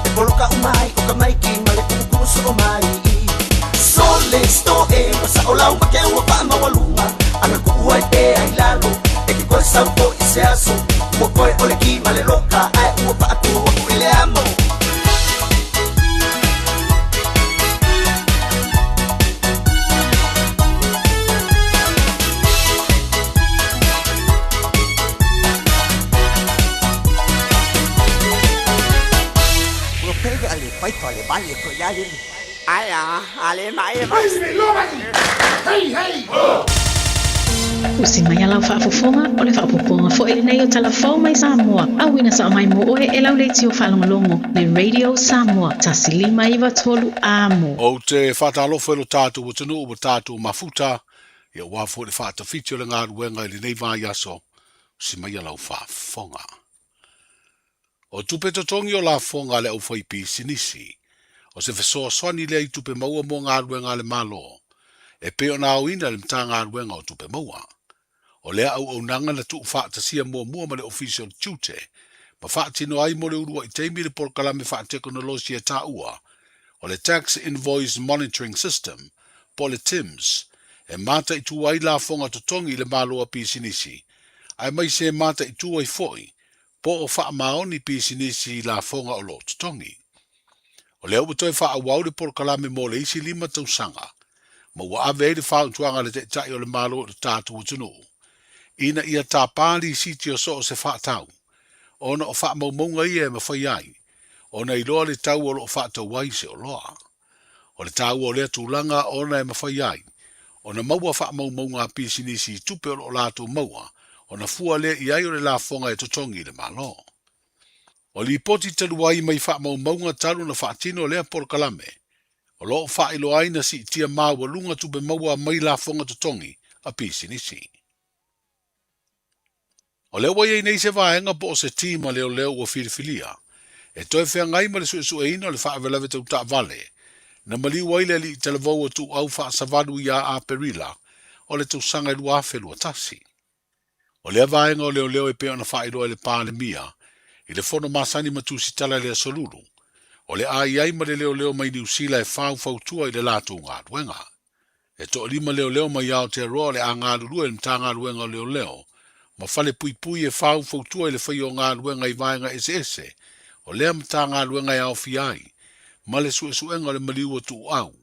E poloka umai o ka maiki ma le kuku so o mai i. Sole sto e wasa o lau ma ke ua wha mawalunga. Anga ku ua e te ai lalo, e ke koe sau po i se aso. Ua koe o le ki ma le loka, ai ua wha aku aku i le amo. Ua pega le paipa le vale ko yale le. Ai a, ale mai e vasti. Hey, hey! Usi mai ala o faafofoga o le faapopoga fo'i lenei o Talafou mai Samoa. Auina sao mai mo oe e lau leitio faalogologo le Radio Samoa 1 5 9 3 amo. Ou te faatalofa i lo tatou atunuu ua tatou mafuta, ia aua foi le faatafiti o le galuega i lenei vaiaso, usi mai lau faafofoga. O tupe totogi o lafoga a le aufaipisinisi, o se fesoasoani lea i tupe maua mo galuega a le Malo, e pei ona aoina e le Matagaluega o Tupe Maua. O lea auaunaga na tuufaatasia muamua ma le Ofisa o le Tiute, ma faatino ai mo le uluai taimi le polokalame faatekonolosi e taua o le Tax Invoice Monitoring System po o le TIMS, e mataitū ai lafoga totogi i le Malo a pisinisi, aemaise e mataitū ai fo'i po o faamaoni pisinisi i lafoga o loo totogi. O lea ua toe faaauau le polokalame mo le isi 5 tausaga, ma ua ave ai le fautuaga a le Taitai o le Malo i le tatou atunuu. ina ia tapā lisiti o so o se faatau, ona o faamaumauga ia e mafai ai ona iloa le tau o lo o faatau ai se oloa. O le taua o lea tulaga ona e mafai ai ona maua faamaumauga a pisinisi i tupe o lo o latou maua ona fua lea i ai o le lafoga e totogi i le Malo. O lipoti talu ai mai faamaumauga talu na faatino lea polokalame, o lo o faailoa ai na siitia maualuga tupe maua mai lafoga totogi a pisinisi. O lea ua i ai nei se vaega po o se team a leoleo ua filifilia e toe feagai ma le suesueina o le faalavelave tau taavale na maliu ai le alii talavou o Tuuau Faasavalu ia Aperila o le tausaga e 2021. O lea vaega o leoleo e pei ona faailoa e le Palemia i le fono masani ma tusitala i le Aso Lulu, o le a i ai ma le leoleo mai Niu Sila e faufautua i le latou galuega. E toalima leoleo mai Aotearoa o le a galulue i le Matagaluega o Leoleo ma Falepuipui e faufautua i le faia o galuega i vaega eseese o lea Matagaluega e aofia ai ma le suesuega o le maliu o Tuuau,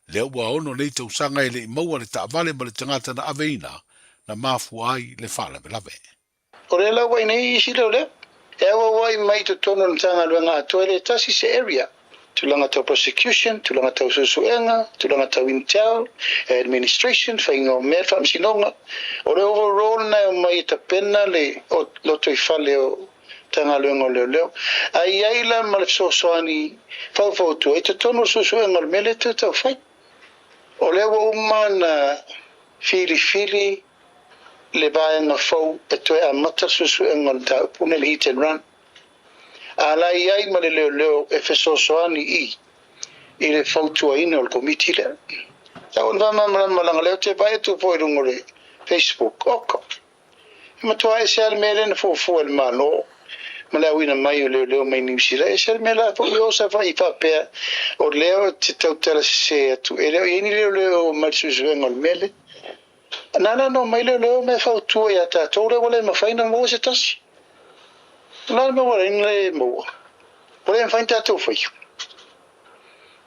lea ua ono nei tausaga e le i maua le taavale ma le tagata na aveina na mafua ai le faalavelave. O lea la ua i nei isi leoleo e auauai mai i totonu o le Matagaluega atoa e le tasi se area, tulaga tau prosecution, tulaga tau suesuega, tulaga tau intel, administration, faiga o mea, faamasinoga. O le overall lena e omai e tapena le lotoifale o Matagaluega o Leoleo. Ae i ai la ma le fesoasoani faufautua i totonu o le suesuega o le mea lea e toe tau fai. O lea ua uma ona filifili le vaega fou e toe amata le suesuega o le mataupu nei le hit and run. A la i ai ma le leoleo e fesoasoani i i le fautuaina o le komiti lea. Tau ona faamalamalama leaga lea ou te vaai atu foi i luga o le Facebook, oka, e matua ese lava le mea lea na fuafua e le Malo ma le auina mai o leoleo mai Niu Sila, ese le mea la foi o Savaii faapea o lea ou te tautala sese atu e le o i ai ni leoleo mai le suesuega o le mea lea. Nāna na omai leoleo me fautua iā tātou lea ua le mafai ona maua se tasi. O le a le mea ua ala ai ona le maua? Ua le mafai ona tātou faia.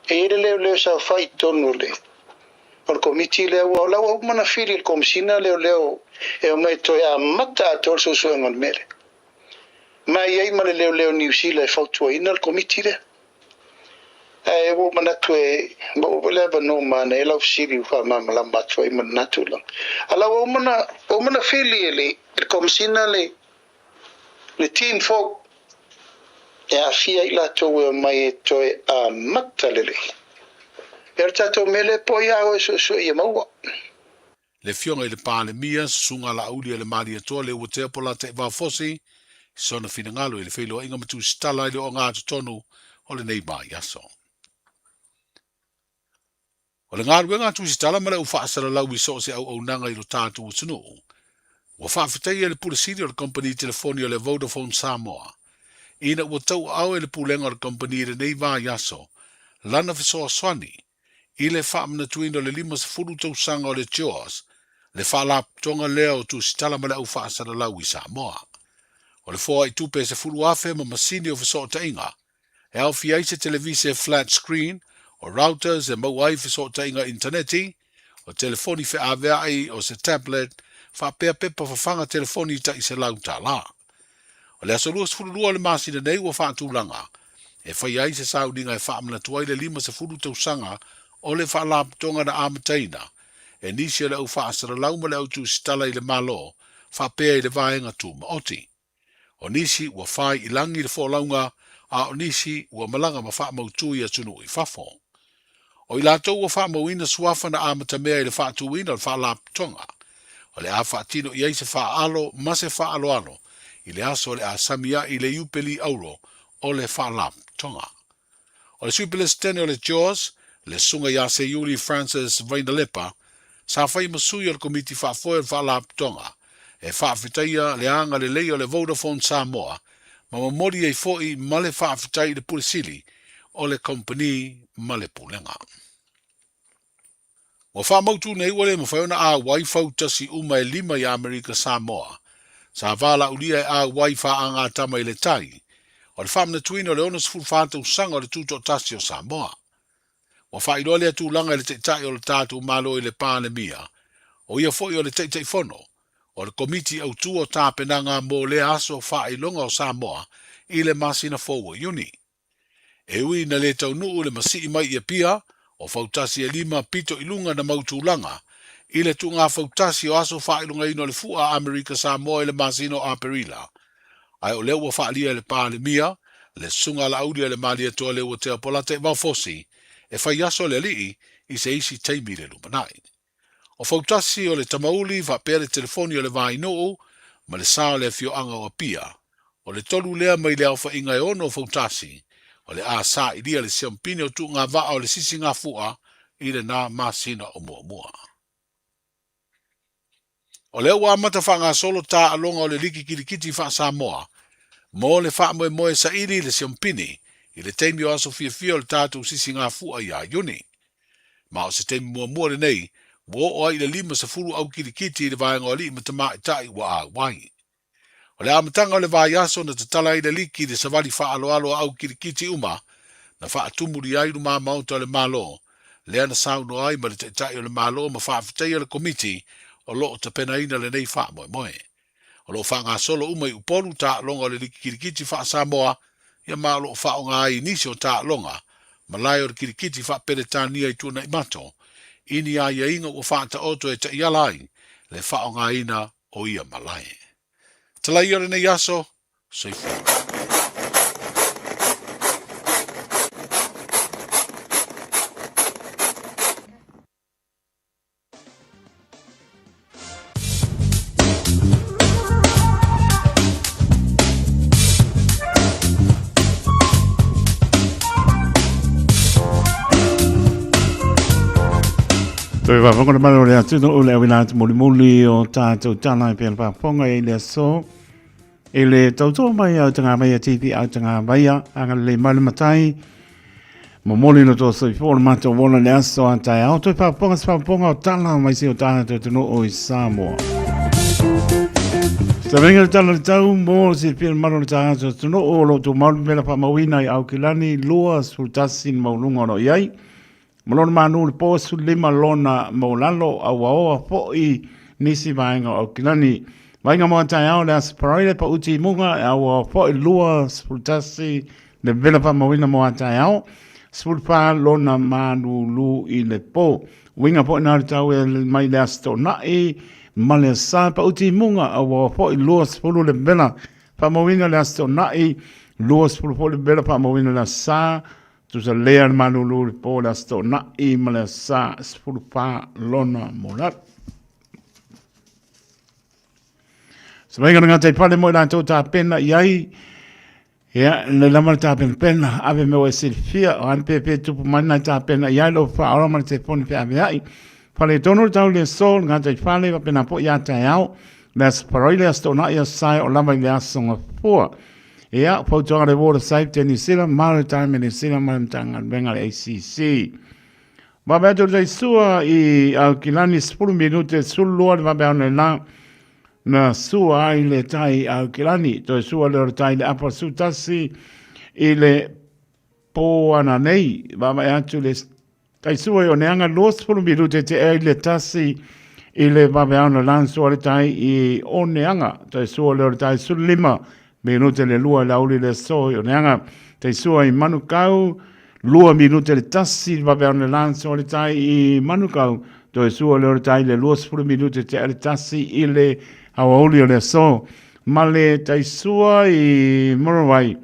E i ai le leoleo e saofai i totonu o le o le komiti lea ua la ua uma ona fili e le Komesina leoleo e omai e toe amata atoa le suesuega o le mea lea. Ma e i ai ma le leoleo Niu Sila e fautuaina le komiti lea. Ae ua ou manatu e maua foi le avanoa manaia lau fesili ua faamalamalama atu ai ma lena tulaga. A la ua uma ona, ua uma ona fili e le, le Komesina le, le team fou e aafia ai latou e omai e toe amata lelei. Ia o le tatou mea lea po ia oe suesue ia maua. Le Afioga i le Palemia, Susuga Laauli a le Malietoa Leuatea Polataivao Fosi, i sona finagalo i le feiloaiga ma tusitala i le ogatotonu o lenei vaiaso. O le galuega a tusitala ma le au faasalalau i so o se auaunaga i lo tatou atunuu, ua faafetaia le Pule Sili o le Kamupani Telefoni o le Vodafone Samoa, ina ua tauaao e le Pulega o le Kamupani i lenei vaiaso lana fesoasoani i le faamanatuina o le 50 tausaga o le JAWS, le faalapotopotoga lea o tusitala ma le au faasalalau i Samoa. O le foai tupe e 10,000 ma masini o fesootaiga, e aofia ai se televise flat screen, o routers e maua ai fesootaiga initaneti, o telefoni feaveai, o se tablet, faapea pepa fafaga telefoni tai $100. O le aso 22 o le masina nei ua faatulaga e faia ai se sauniga e faamanatu ai le 50 tausaga o le Faalapotopotoga na amataina e nisi o le au faasalalau ma le au tusitala i le Malo faapea i le Vaega Tumaoti. O nisi ua fai i lagi le folauga a o nisi ua malaga ma faamautu i atunuu i fafo. O i latou ua faamauina suafa na amatamea i le faatuina o le Faalapotopotoga, o le a faatino i ai se faaalo ma se faaaloalo i le aso o le a sami ai le Iupeli Auro o le Faalapotopotoga. O le Sui Pelesitene o le JAWS, le Susuga ia Seiuli Francis Vainalepa, sa fai ma sui o le Komiti Faafoe o le Faalapotopotoga e faafetaia le agalelei o le Vodafone Samoa ma momoli ai foi ma le faafetai i le Pule Sili o le Kamupani ma le Pulega. Ua faamautu nei ua le mafai ona auai fautasi uma e lima i Amerika Samoa. Sa valaaulia e auai faagatama i le tai o le faamanatuina o le 64 tausaga o le Tutoatasi o Samoa. Ua faailoa lea tulaga i le Taitai o le tatou Malo i le Palemia, o ia foi o le Taitaifono. o le Komiti Autu o Tapenaga mo lea Aso Faailoga o Samoa i le masina fou o Iuni. E ui ina le taunuu le masii mai i Apia, o Fautasi e lima pito i luga na mau tulaga i le tuuga fautasi o aso faailogaina o le Fua a Amerika Samoa i le masina o Aperila. Ae o lea ua faaalia e le Palemia, le Susuga a Laauli a le Malietoa Leuatea Polataivao Fosi, e fai aso le alii i se isi taimi i le lumanai. O Fautasi o le Tamauli faapea le telefoni o le Vainuu ma le sa o le afioaga o Apia, o le tolu lea mai le aofaiga e ono o Fautasi, o le a sailia le siampine o tuugavaa o le sisigafua i lena masina o muamua. O lea ua amata faagasolo taaloga o le Liki Kilikiti faa-Samoa mo le faamoemoe saili i le siampini i le taimi o aso fiafia o le tatou sisigafua ia Iuni. Ma o se taimi muamua lenei ua oo ai i le 50 au kilikiti i le vaega o alii ma tamaitai ua auai. O le amataga o le vaiaso na tatala ai le liki i le savali faaaloalo a au kilikiti uma na faatumulia ai lumamaota o le Malo, lea na saunoa ai ma le Taitai o le Malo ma faafetaia le Komiti o lo o tapenaina lenei faamoemoe. O lo o faagasolo uma i Upolu taaloga o le Liki Kilikiti faa-Samoa, ia ma o lo o faaaoga ai i nisi o taaloga malae o le kilikiti faa-Peretania i Tuanaimato i ni aiaiga ua faataoto e taiala ai le faaaogaina o ia malae. Talaia o lenei aso, soifua. Toe faafofoga le malo o le atunuu le auina atu mulimuli o tātou tala e pea le faafofoga i le aso. I le tautoa mai au tanga mai a TV au tanga mai a anga le mai le matai. Momoli lo tō soifua o le matou ola le aso a taeao. Toe faafofoga se faafofoga o tala mai se o tātou atunuu i Samoa. Savenga le tala le tau mo se pia le malo le tātou atunuu o lo tō malu mela whaamauina i Aukilani 21 ni maulunga o lo iai. Ma lona manu le po 15 lona maulalo auaoa fo'i nisi vaega o Aukilani. Vaega mo a taeao le Aso Faraile pa uti i muga e auaoa fo'i 21 le vela faamauina mo a taeao, 14 lona malūlū i le po. Uiga fo'i na le tau e mai le Aso Toonai ma le Aso Sa pa uti i muga auaoa fo'i 20 le vela faamauina le Aso Toonai, 20 fo'i le vela faamauina le Aso Sa, Tusa lea le malūlū i le po le Aso Toonai ma le Aso Sa, 14 lona molalo. Samaiga le gatai pale mo i latou tapena i ai, ia, le lama le tapenapena, ave mea ua e silafia, o ane pepe tupu mai nai tapena i ai lou faaola ma le telefoni feaveai. Fale tonu le tau le aso, le gatai fale, faapena foi ia taeao, le Aso Faraile, le Aso Toonai, Aso Sae o lava i le Aso Gafua. Ia, fautuaga le Water Safety New Zealand, Maritime New Zealand ma le Matagaluega le ACC. Vave atu le taisua i Aukilani 10 minute 12 le vave ana la na sua ai le tai i Aukilani. Toe sua lea o le tai i le apa sutasi i le pō ana nei. Vave atu le taisua i Oneaga 20 minute te ea i le tasi i le vave ana la na sua le tai i Oneaga. Toe sua lea o le tai 15 minute le lua i le auli le aso i Oneaga. Taisua i Manukau 2 minute le tasi le vave ana le sua le tai i Manukau. Toe sua lea o le tai le 20 minute te le tasi i le aoauli o le aso. Ma le taisua i Murray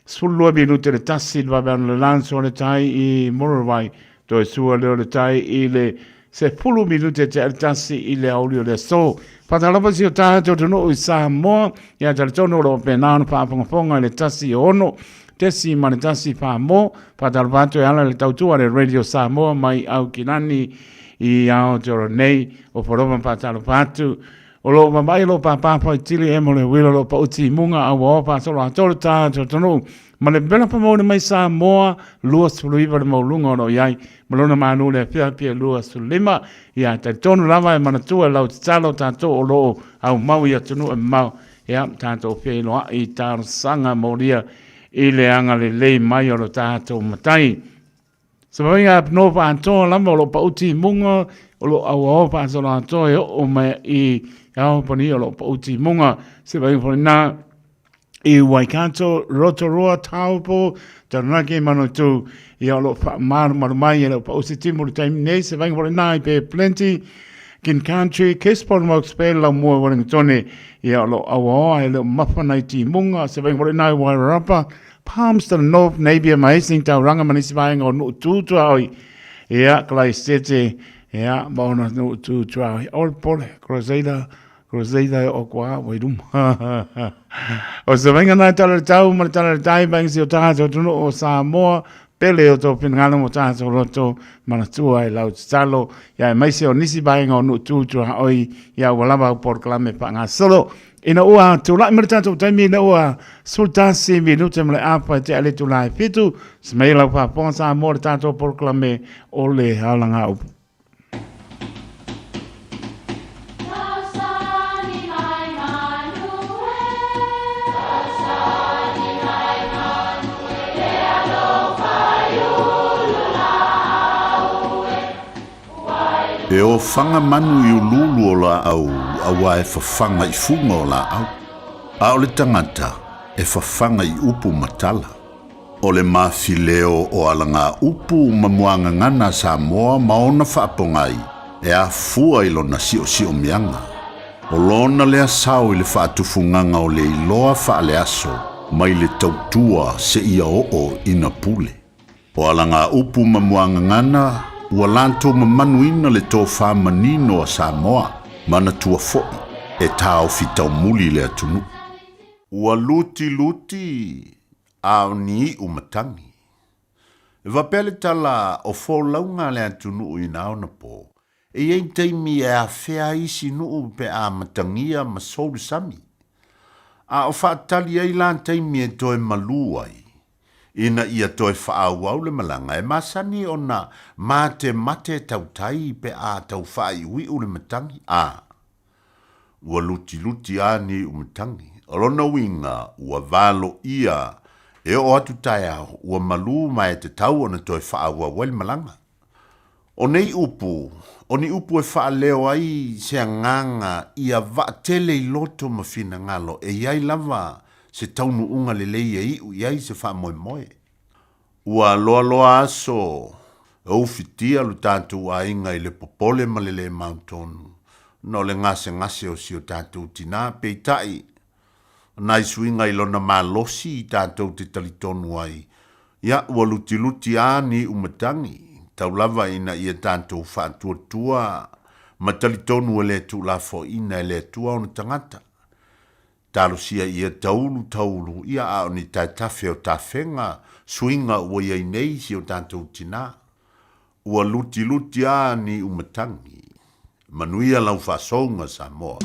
12 minute le tasi le vave ana le sua le tai i Murray. Toe sua lea o le tai i le 10 minute te le tasi i le aoauli o le aso. Faatalofa si o tātou atunuu i Samoa, ia talitonu o lo o pena ona faafogafoga i le 106 tesi ma le tasi wha Faatalofa atu e ala i le tautua le Radio Samoa mai Aukilani i Aotearoa nei. O Forova faatalofa atu. O lo o vavaai lo pāpā whaitili e mo le wila lo pauti i munga a ua opa solo a tolu tātou tonu. Ma le vela whamauna mai Samoa, 29 le maulunga o lo iai. Ma lona manu le afia pia 25. Ia talitonu lava e manatua e lau tatalo tātou o lo o au mau i atunuu e mamao. Ia tātou wheiloai i talosaga molia i le agalelei mai o lo tātou matai. Samoinga no whaatoa lava o lo pauti i munga o lo auao whaasolo atoa e oo mai i Company o lo o pau timuga se vaega foi na i Waikato, Rotorua, Taupo, Taranaki, Manawatu, ia o lo o faamalumalu mai e le o pau se timu le taimi nei, se vaega foi na i Bay of Plenty, Kin Country, Gisborne, Wilkes Bay, Laumua, Wellingtone, ia o lo o auaoa e le o mafa nai timuga, se vaega foi na i Wairarapa, Palmerston North, Napier ma Hastings, Tauranga ma nisi vaega o Nuu Tu Tuaoi, ia, Kalaisete, ia, ma ona Nuu Tu Tuaoi, Old Pole, Crusader, Crusader e o kua wai ruma. O se vainga nā tala le tau ma le tala le tai vainga si o tātou tunu o Samoa, pele o tō whingalo mo tātou roto manatua e lau tatalo ia e maise o nisi vaenga o nuu tū tua oi ia ua lava au porokalame whaangasolo. Ina ua tūlai ma le tātou taimi ina ua sultasi minute ma le apa e te ale tūlai fitu, smei lau whaaponga Samoa le tātou porokalame o le haolanga upu. E ofaga manu i uluulu o laau auā e fafaga i fuga o laau, a o le tagata e fafaga i upu ma tala. O le mafileo o alagaupu ma muagagana a Samoa ma ona faapogai e afua i lona siosiomiaga. O lona lea sao i le faatufugaga o le iloa faaleaso mai le tautua seia oo ina pule. O alagaupu ma muagagana ua latou mamanuina le tofā manino a Samoa, manatua foi e taofi taumuli le atunuu. Ua lutiluti a o ni iu matagi. E faapea le tala o folauga a le atunuu i na ona po, e i ai taimi e afea ai isi nuu pe a matagia ma sou le sami. A o faatali ai la taimi e toe malū ai, ina ia toe faaauau le malaga, e masani ona matemate tautai pe a tau faaiuiu le matagi, a ua lutiluti a ni iu matagi. O lona uiga ua valoia e oo atu taeao ua malū ma e tatau ona toe faaauau ai le malaga. O nei upu, o ni upu e faaleo ai se agaga ia vaatele i loto ma finagalo e i ai lava se taunuuga lelei e iu i ai se faamoemoe. Ua loaloa aso e ufitia lo tatou aiga i le popole ma le lē mautonu ona o le gasegase o si o tatou tinā. Peitai, o nai suiga i lona malosi i tatou te talitonu ai, ia, ua lutiluti a ni iu matagi, tau lava ina ia tatou faatuatua ma talitonu e le tuulafoaina e le Atua ona tagata. Talosia ia taulu taulu, ia a o ni taetafe o tafega suiga ua i ai nei si o tatou tinā. Ua lutiluti a ni iu matagi. Manuia lau faasouga Samoa.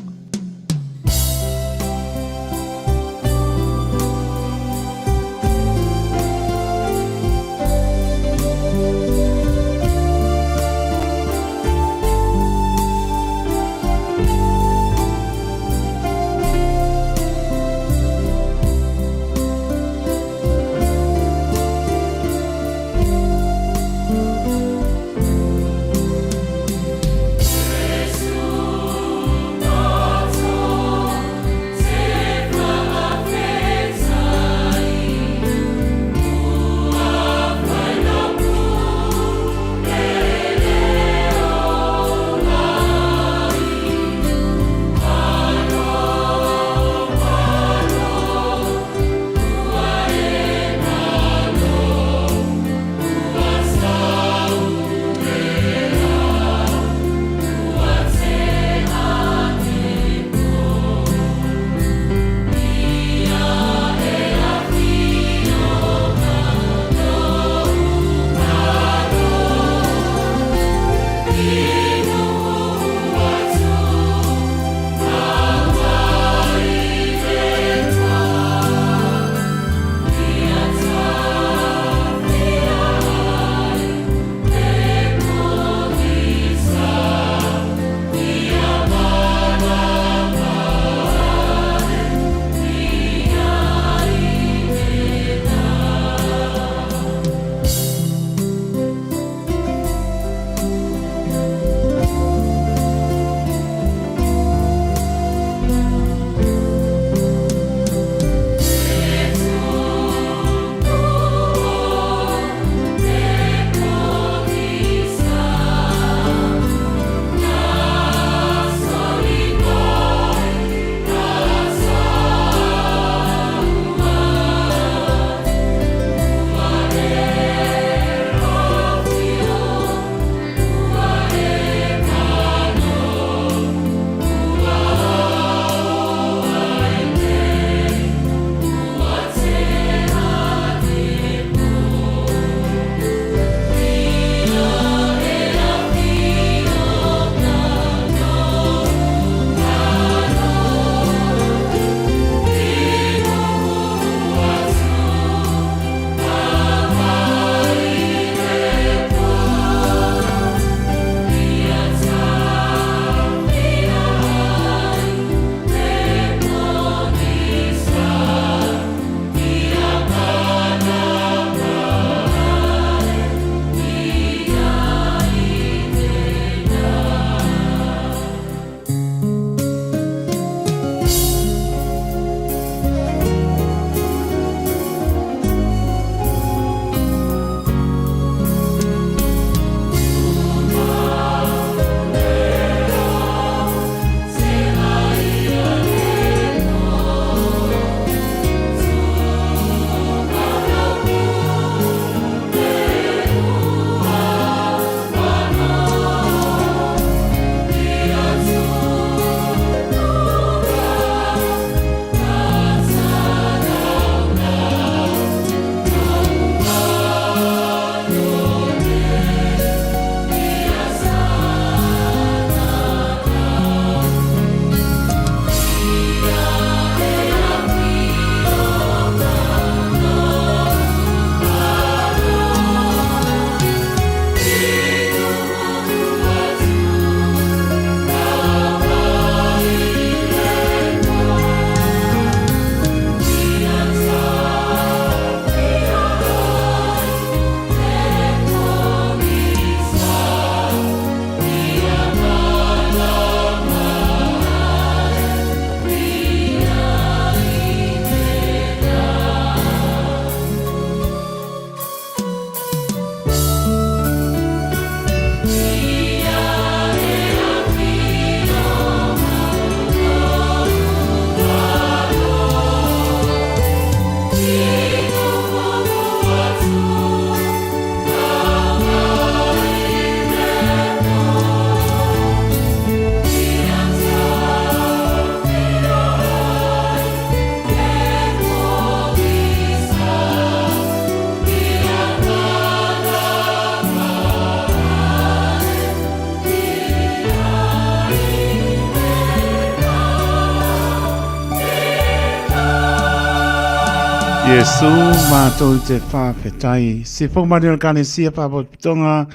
Iesu, mātou te whawhetai. Si whakamari o le Kanesia Whāpotopotonga,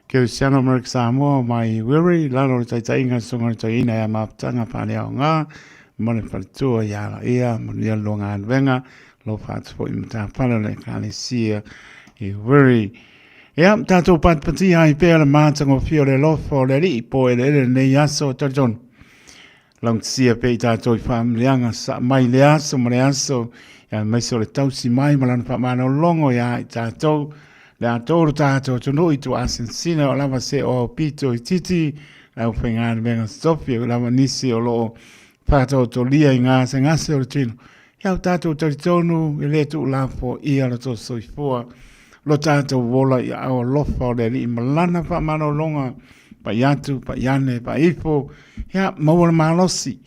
Kerisiano Amerika Samoa, mai Wiri, lalo le taitaiga songa le tauina ia maputanga whare o ngā, ma le whaletua i ala ia, manuia lo ngā anwenga, lo whātu fo i matawhara le Kanesia i Wiri. Ia, tātou patipati ai pea le mātanga o whio le lofa o le alii po ele ele nei aso talitonu. Laugatasia pea i tātou i whaamlianga sa mai le aso ma le aso, ia aemaise o le tausi mai ma lana whaamanolongo ia i tātou, le atoa o tātou atunuu i tua asinsina o lava se o au pito i titi, le au whaingaluenga sofi o lava nisi o loo whakataotolia i ngā gase o le tino. Ia o tātou talitonu e le tuu lafo ia lo tō soifua, lo tātou ola i au alofa o le alii ma lana whaamanolonga, pai atu, pai ane, pai ifo, ia maua le malosi,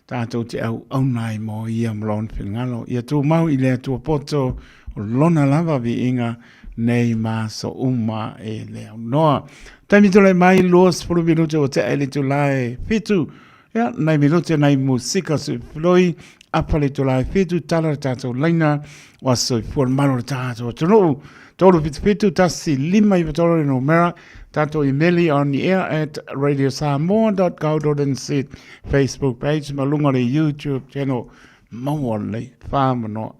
tātou te au auna ai mō ia ma lona finagalo. Ia tūmau i le Atua poto o lona lava viiga nei ma aso uma e le aunoa. Taimi tole mai 20 minute o te ele itula e fitu. Ia, nei minute nei musika su floi, apa le itula e fitu, tala le tātou laina, o aso i fua malo le tātou atunuu. 377 1 5 9 3 le numera, tātou imeli on the air at radiosamoa.co.nz, Facebook page, ma lunga le YouTube channel, maua lelei, whamanoa.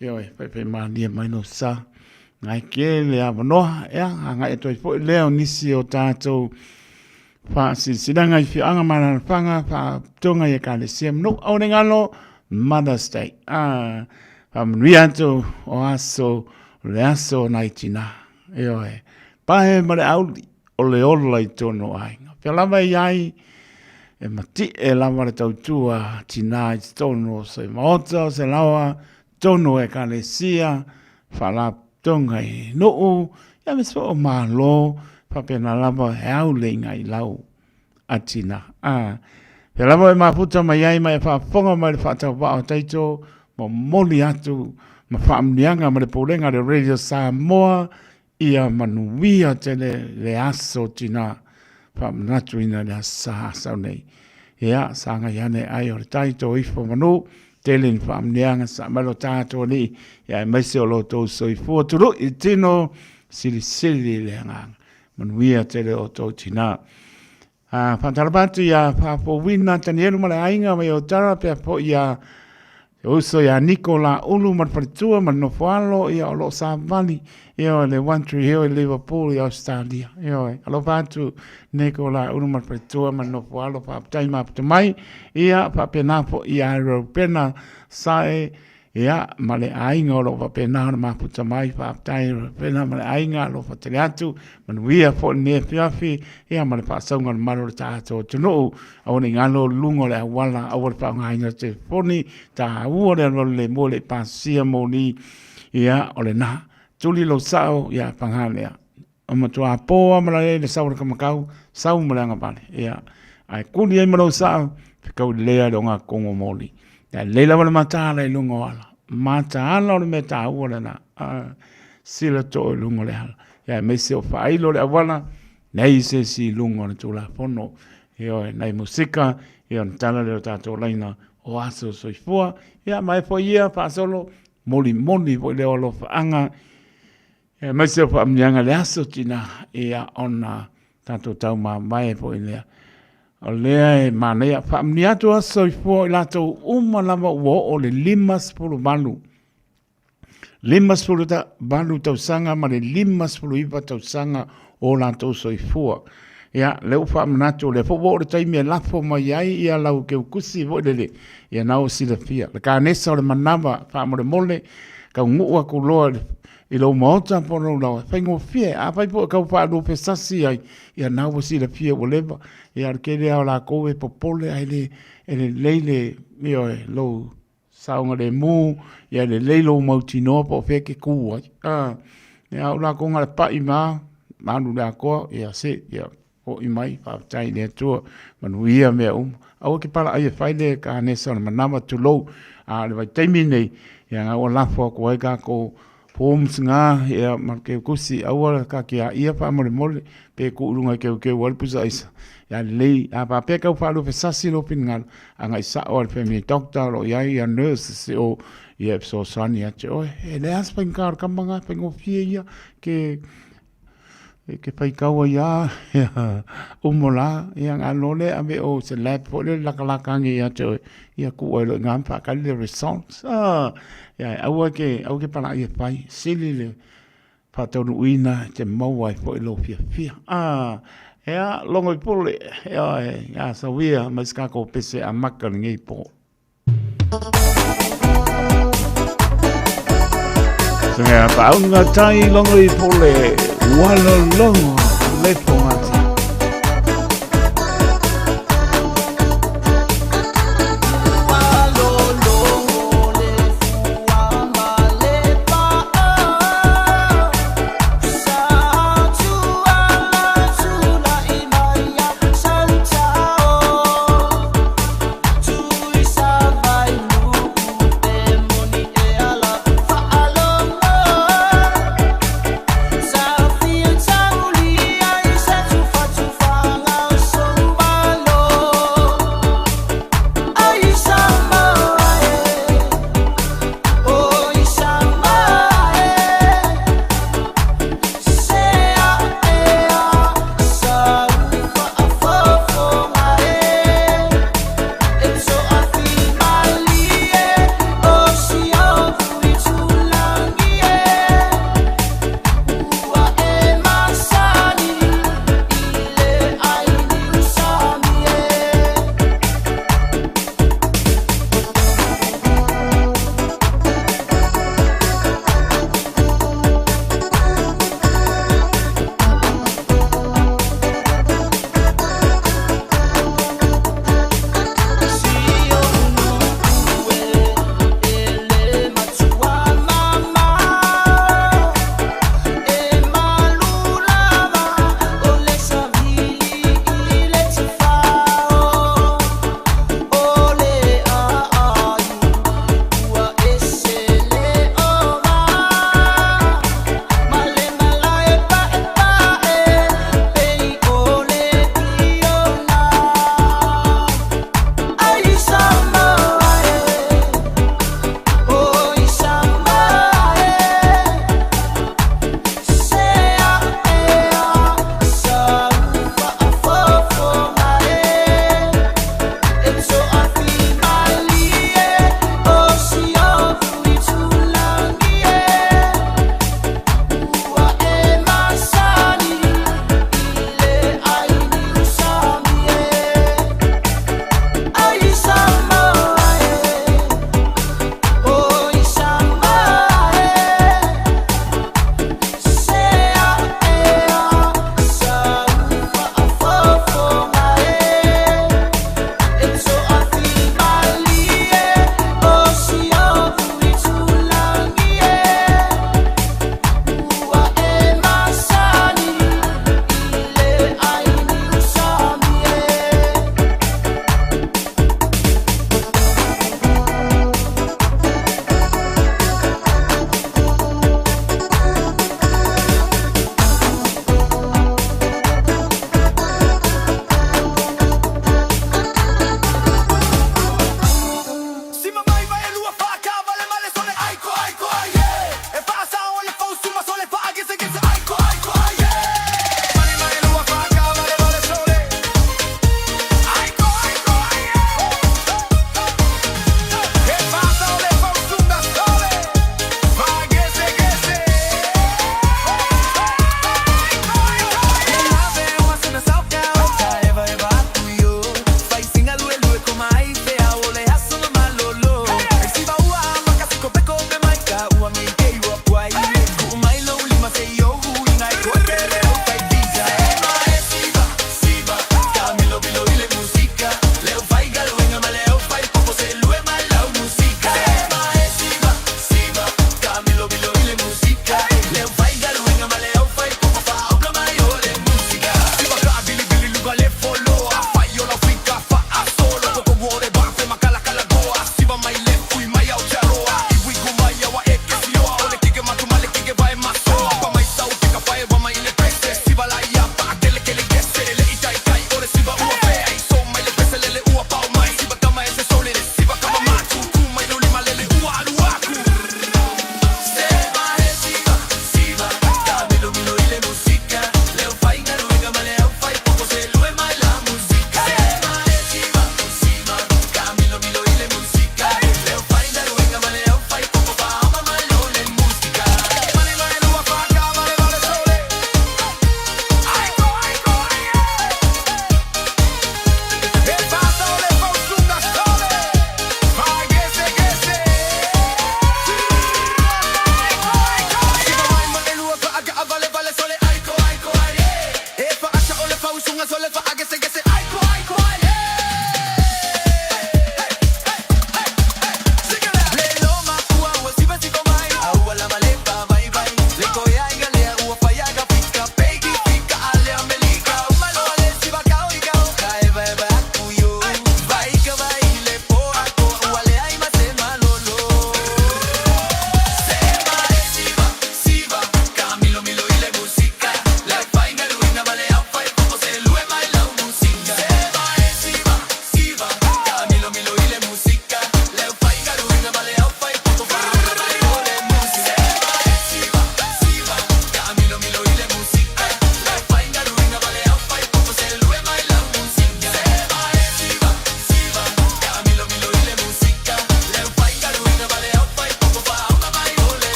Ioe, whaiwhai mānia mai no sa. Ngai ke le awanoa, ea, a ngai atu ai foi lea o nisi o tātou whaasisilaga i whioanga ma alalafaga, whaatoga i ekalesia ma nuu au le galo, Mother's Day. Ah, faamanuia atu o aso, o le aso o nai tinā. Ioe, pae ma le auli o le ola i tonu o aiga. Pea lava i ai, e matiʻe lava le tautua tinā i totonu o se maota, o se laoa, tonu o ekalesia, Faalapotopotoga i nuu, ia me se o Malo, faapena lava he au le inga i lau a tina. A, pea lava e mafuta mai ai mai e faafofoga mai le faatauvaa o Taito, momoli atu ma faamuniaga ma le pulega le Radio Samoa, ia manuia tele le aso tina faamanatuina le aso sa asau nei. Ia, sagai ane ai o le tai tō ifo manu, tele ni faamuniaga sa mai lo tātou alii, ia aemaise o lo tou soifua tului tino silisili le agaga. Manuia tele o tou tina. A, whaatalapa atu ia Whaapowina Tanielu ma le aiga mai o Tara pea po ia te uso ia Niko La Ulu ma le faletua ma le nofoalo ia o loo savali ia o le One Tree Hill i Liverpool i Australia. Ia oe, alofa atu Niko La Ulu ma le faletua ma le nofoalo whaapatai maputa mai ia whaapena po ia Ropena Sae Ia, ma le aiga o lo o faapena ona mafuta mai, faafetai faapena ma le aiga alofa tele atu, manuia foi lenei afiafi, ia ma le faasauga o le malu o le tatou atunuu, aua ne i galo luga o le auala, aua le faaaogaina o le telefoni, taua le alualu le moe le i pasia moni, ia, o lena, tuli lou sao, ia, paga lea. O matua pō a ma le sau le kamakau, sau ma le agavale. Ia, ae kuli ai ma lou sao, fekau lea le o ngā kongo moli. Ia, lei lava le mataala i lunga o ala. Mataala o le mea tāua lena. Sila too i lunga o le ala. Ia, aemaise o whaailo le awala, nei se si lunga o le tulafono. Ia, nei musika, ia, na tala le o tātou laina o aso soifua. Ia, mai foi ia, whaasolo, moli moli foi le o alofaanga, Aemaise o faamanuiaga le aso tina ia ona tatou taumamae foi lea. O lea e manaia. Faamanuia atu aso soifua i latou uma lava ua oo le 58. 58 tausaga ma le 59 tausaga o latou soifua. Ia, lea ua faamanatu, o lea foi ua oo le taimi e lafo mai ai ia lau keukusi foi lele, ia na ua silafia. Le kanesa o le manava faamolemole, taunuu atu loa i lou maota po o lou laoa, e faigofie. Afai foi e tau faaluafesasi ai, ia na ua silafia ua leva. Ia o le tele lava o latou e popole ae le, e lelei le, ioe, lou saogalemu, ia lelei lou mautinoa po o fea e te kū ai. Ia o latou na le paʻi ma, alu i le atoa, ia se, ia hoʻi mai, faafetai i le Atua, manuia mea uma. Aua ke palaʻai e fai le kanesa o le manawa, tulou, a o le vaitaimi nei, ia na ua lafo atu ai kākou Forms ngā, ia, ma le keukusi, aua la ka ke a ia faamolemole, pe kuu i luga e keukeu ai le pusa aisa. Ia lelei, a faapea kau faalua fesasi lou finagalo, agai sao lava i le family doctor o lo o i ai ia nurse se o ia e fesoasoani ia te oe. E leai lava se faigata o le kama lena, e faigofie ia ke ke faitau ai lava uma la, ia ona alu loa lea ave i o i se lab foi lele latalata ane ia te oe, ia tuu ai loa i ina ma faatali le results. Ia aua e te, aua e te palai e fai, sili le faataunuuina e te maua ai foi lou fiafia. Ia, logo i pule, ioe, ia sauia mai se tatou pese amata lenei po. Sanga paunga tai longo i pole, walo longo le pongati.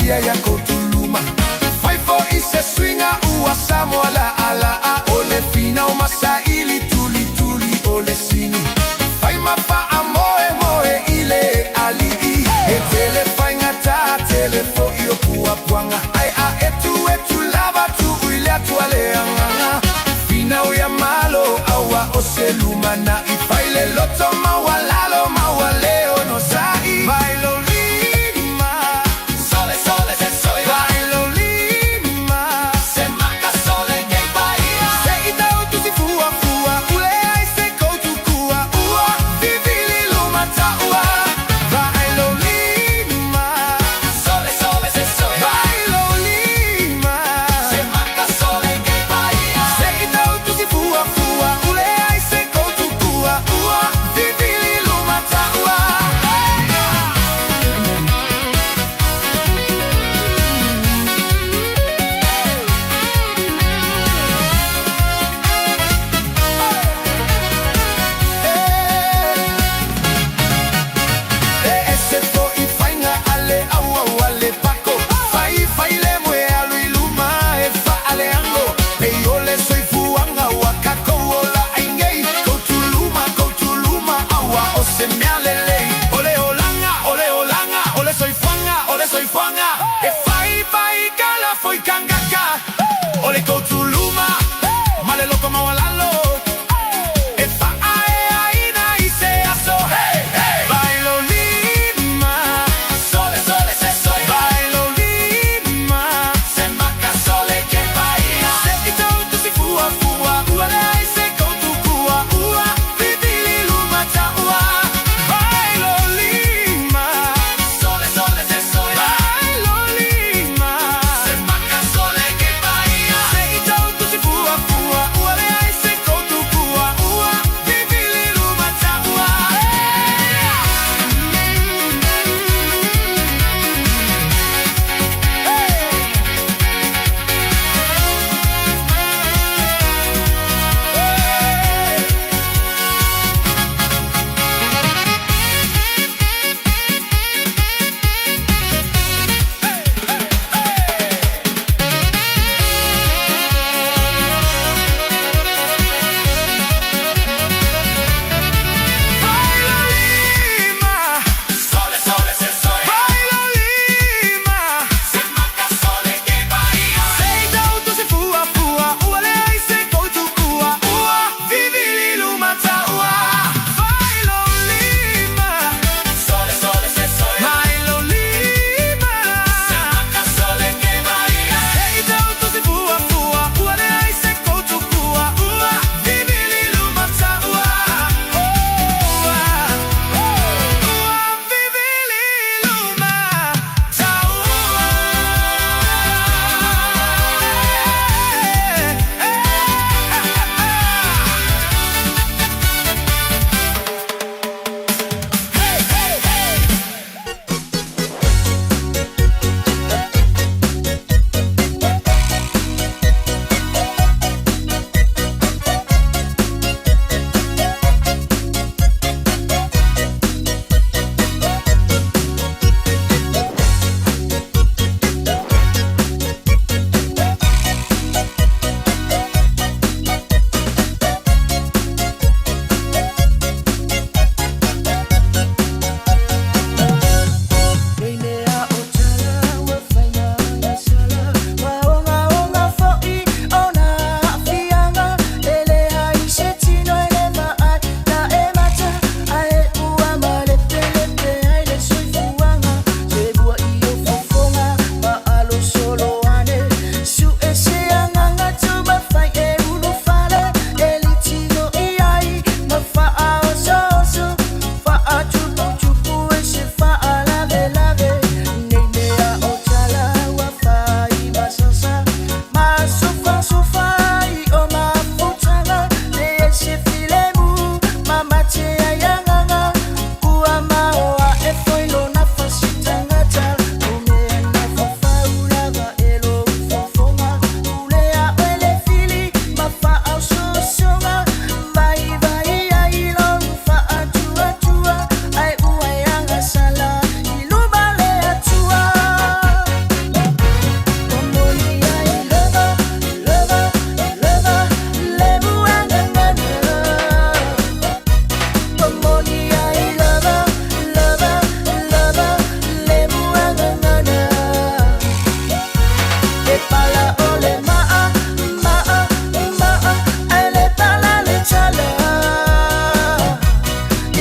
talia ia kotuluma. Fai fo'i se suiga ua Samoa la'ala'a o le finau ma saili tulituli o le sini. Fai ma fa'amoemoe i le ali'i e tele faigata tele fo'i o puapuaga ae a etuetu lava tu'u i le Atua le agaga. Finau ia Malo auā o se lumana'i fai le loto maualalo maua le onosa'i. Vai lou lima sole sole se sole vai lou lima se maka sole nei paia se i tau tusi fuafua ule ai se koutukua ua vivili luma ta'ua. Vai lou lima sole sole se sole vai lou lima se maka sole nei paia se i tau tusi fuafua ule ai se koutukua.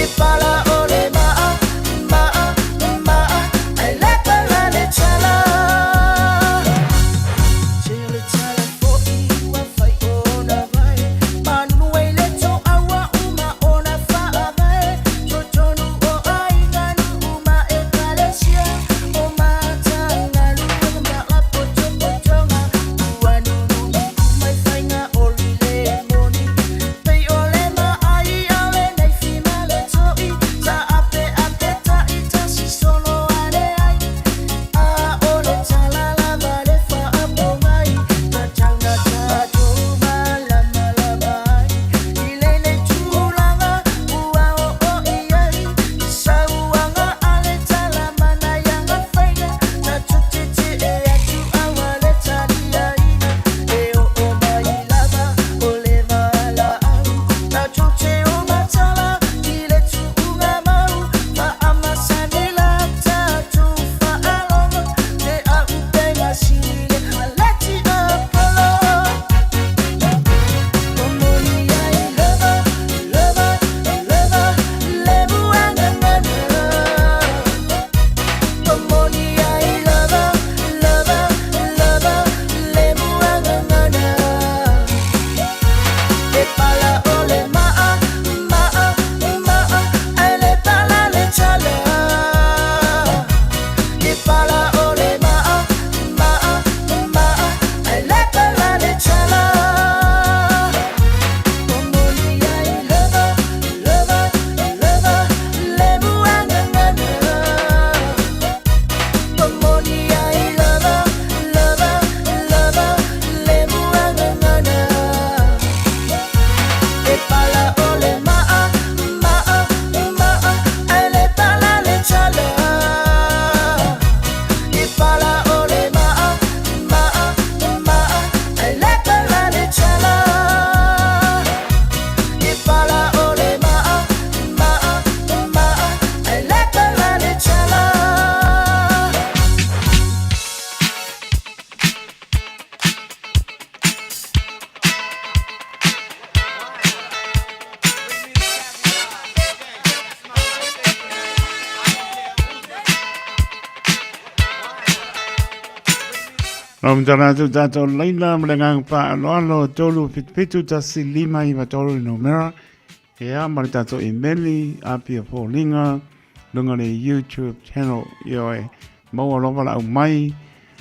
E pala o le maa, maa, maa, ai le pala le tala. Se o le tala fo'i ua fai ona vae, manu ai le to'aua uma ona fa'avae. Totonu o aiga nuu ma ekalesia, o matagaluega ma lapotopotoga, ua nununuku mai faiga oli le moni. Pei o le maai a lenei fima le to'i, taapeape ta'itasi solo ane ai. A o le tala lava le faapogai, tatau na tatou malamalama ai. I lenei tulaga ua oo i ai, sauaga a le tala manaiaga faiga, tatou tetee atu aua le taliaina. E oo mai lava o le valaau, tatou te o matala i le tuuga mau, faamasani la tatou faalogo, te auupega silile a le tiapolo. Momoli ai lava, lava, lava, le muagagana. Momoli ai lava, lava, lava, le muagagana. E pala o le maa, maa, maa, ai le pala le tala. E pala o le maa, maa, maa, ai le pala le tala. Momoli ai lava, lava, lava, le muagagana. Momoli ai lava, lava, lava, le muagagana. E pala o le maa, maa, maa, ai le pala le tala. E pala o le maa, maa, maa, ai le pala le tala. E pala o le maa, maa, maa, ai le pala le tala. Lau matala atu tātou laina ma le nganga whaaloalo 3 7 7 1 5 9 3 le numera. Ea ma le tātou imeli, apia fōlinga, lunga le YouTube channel i oe. Maua lova lau mai,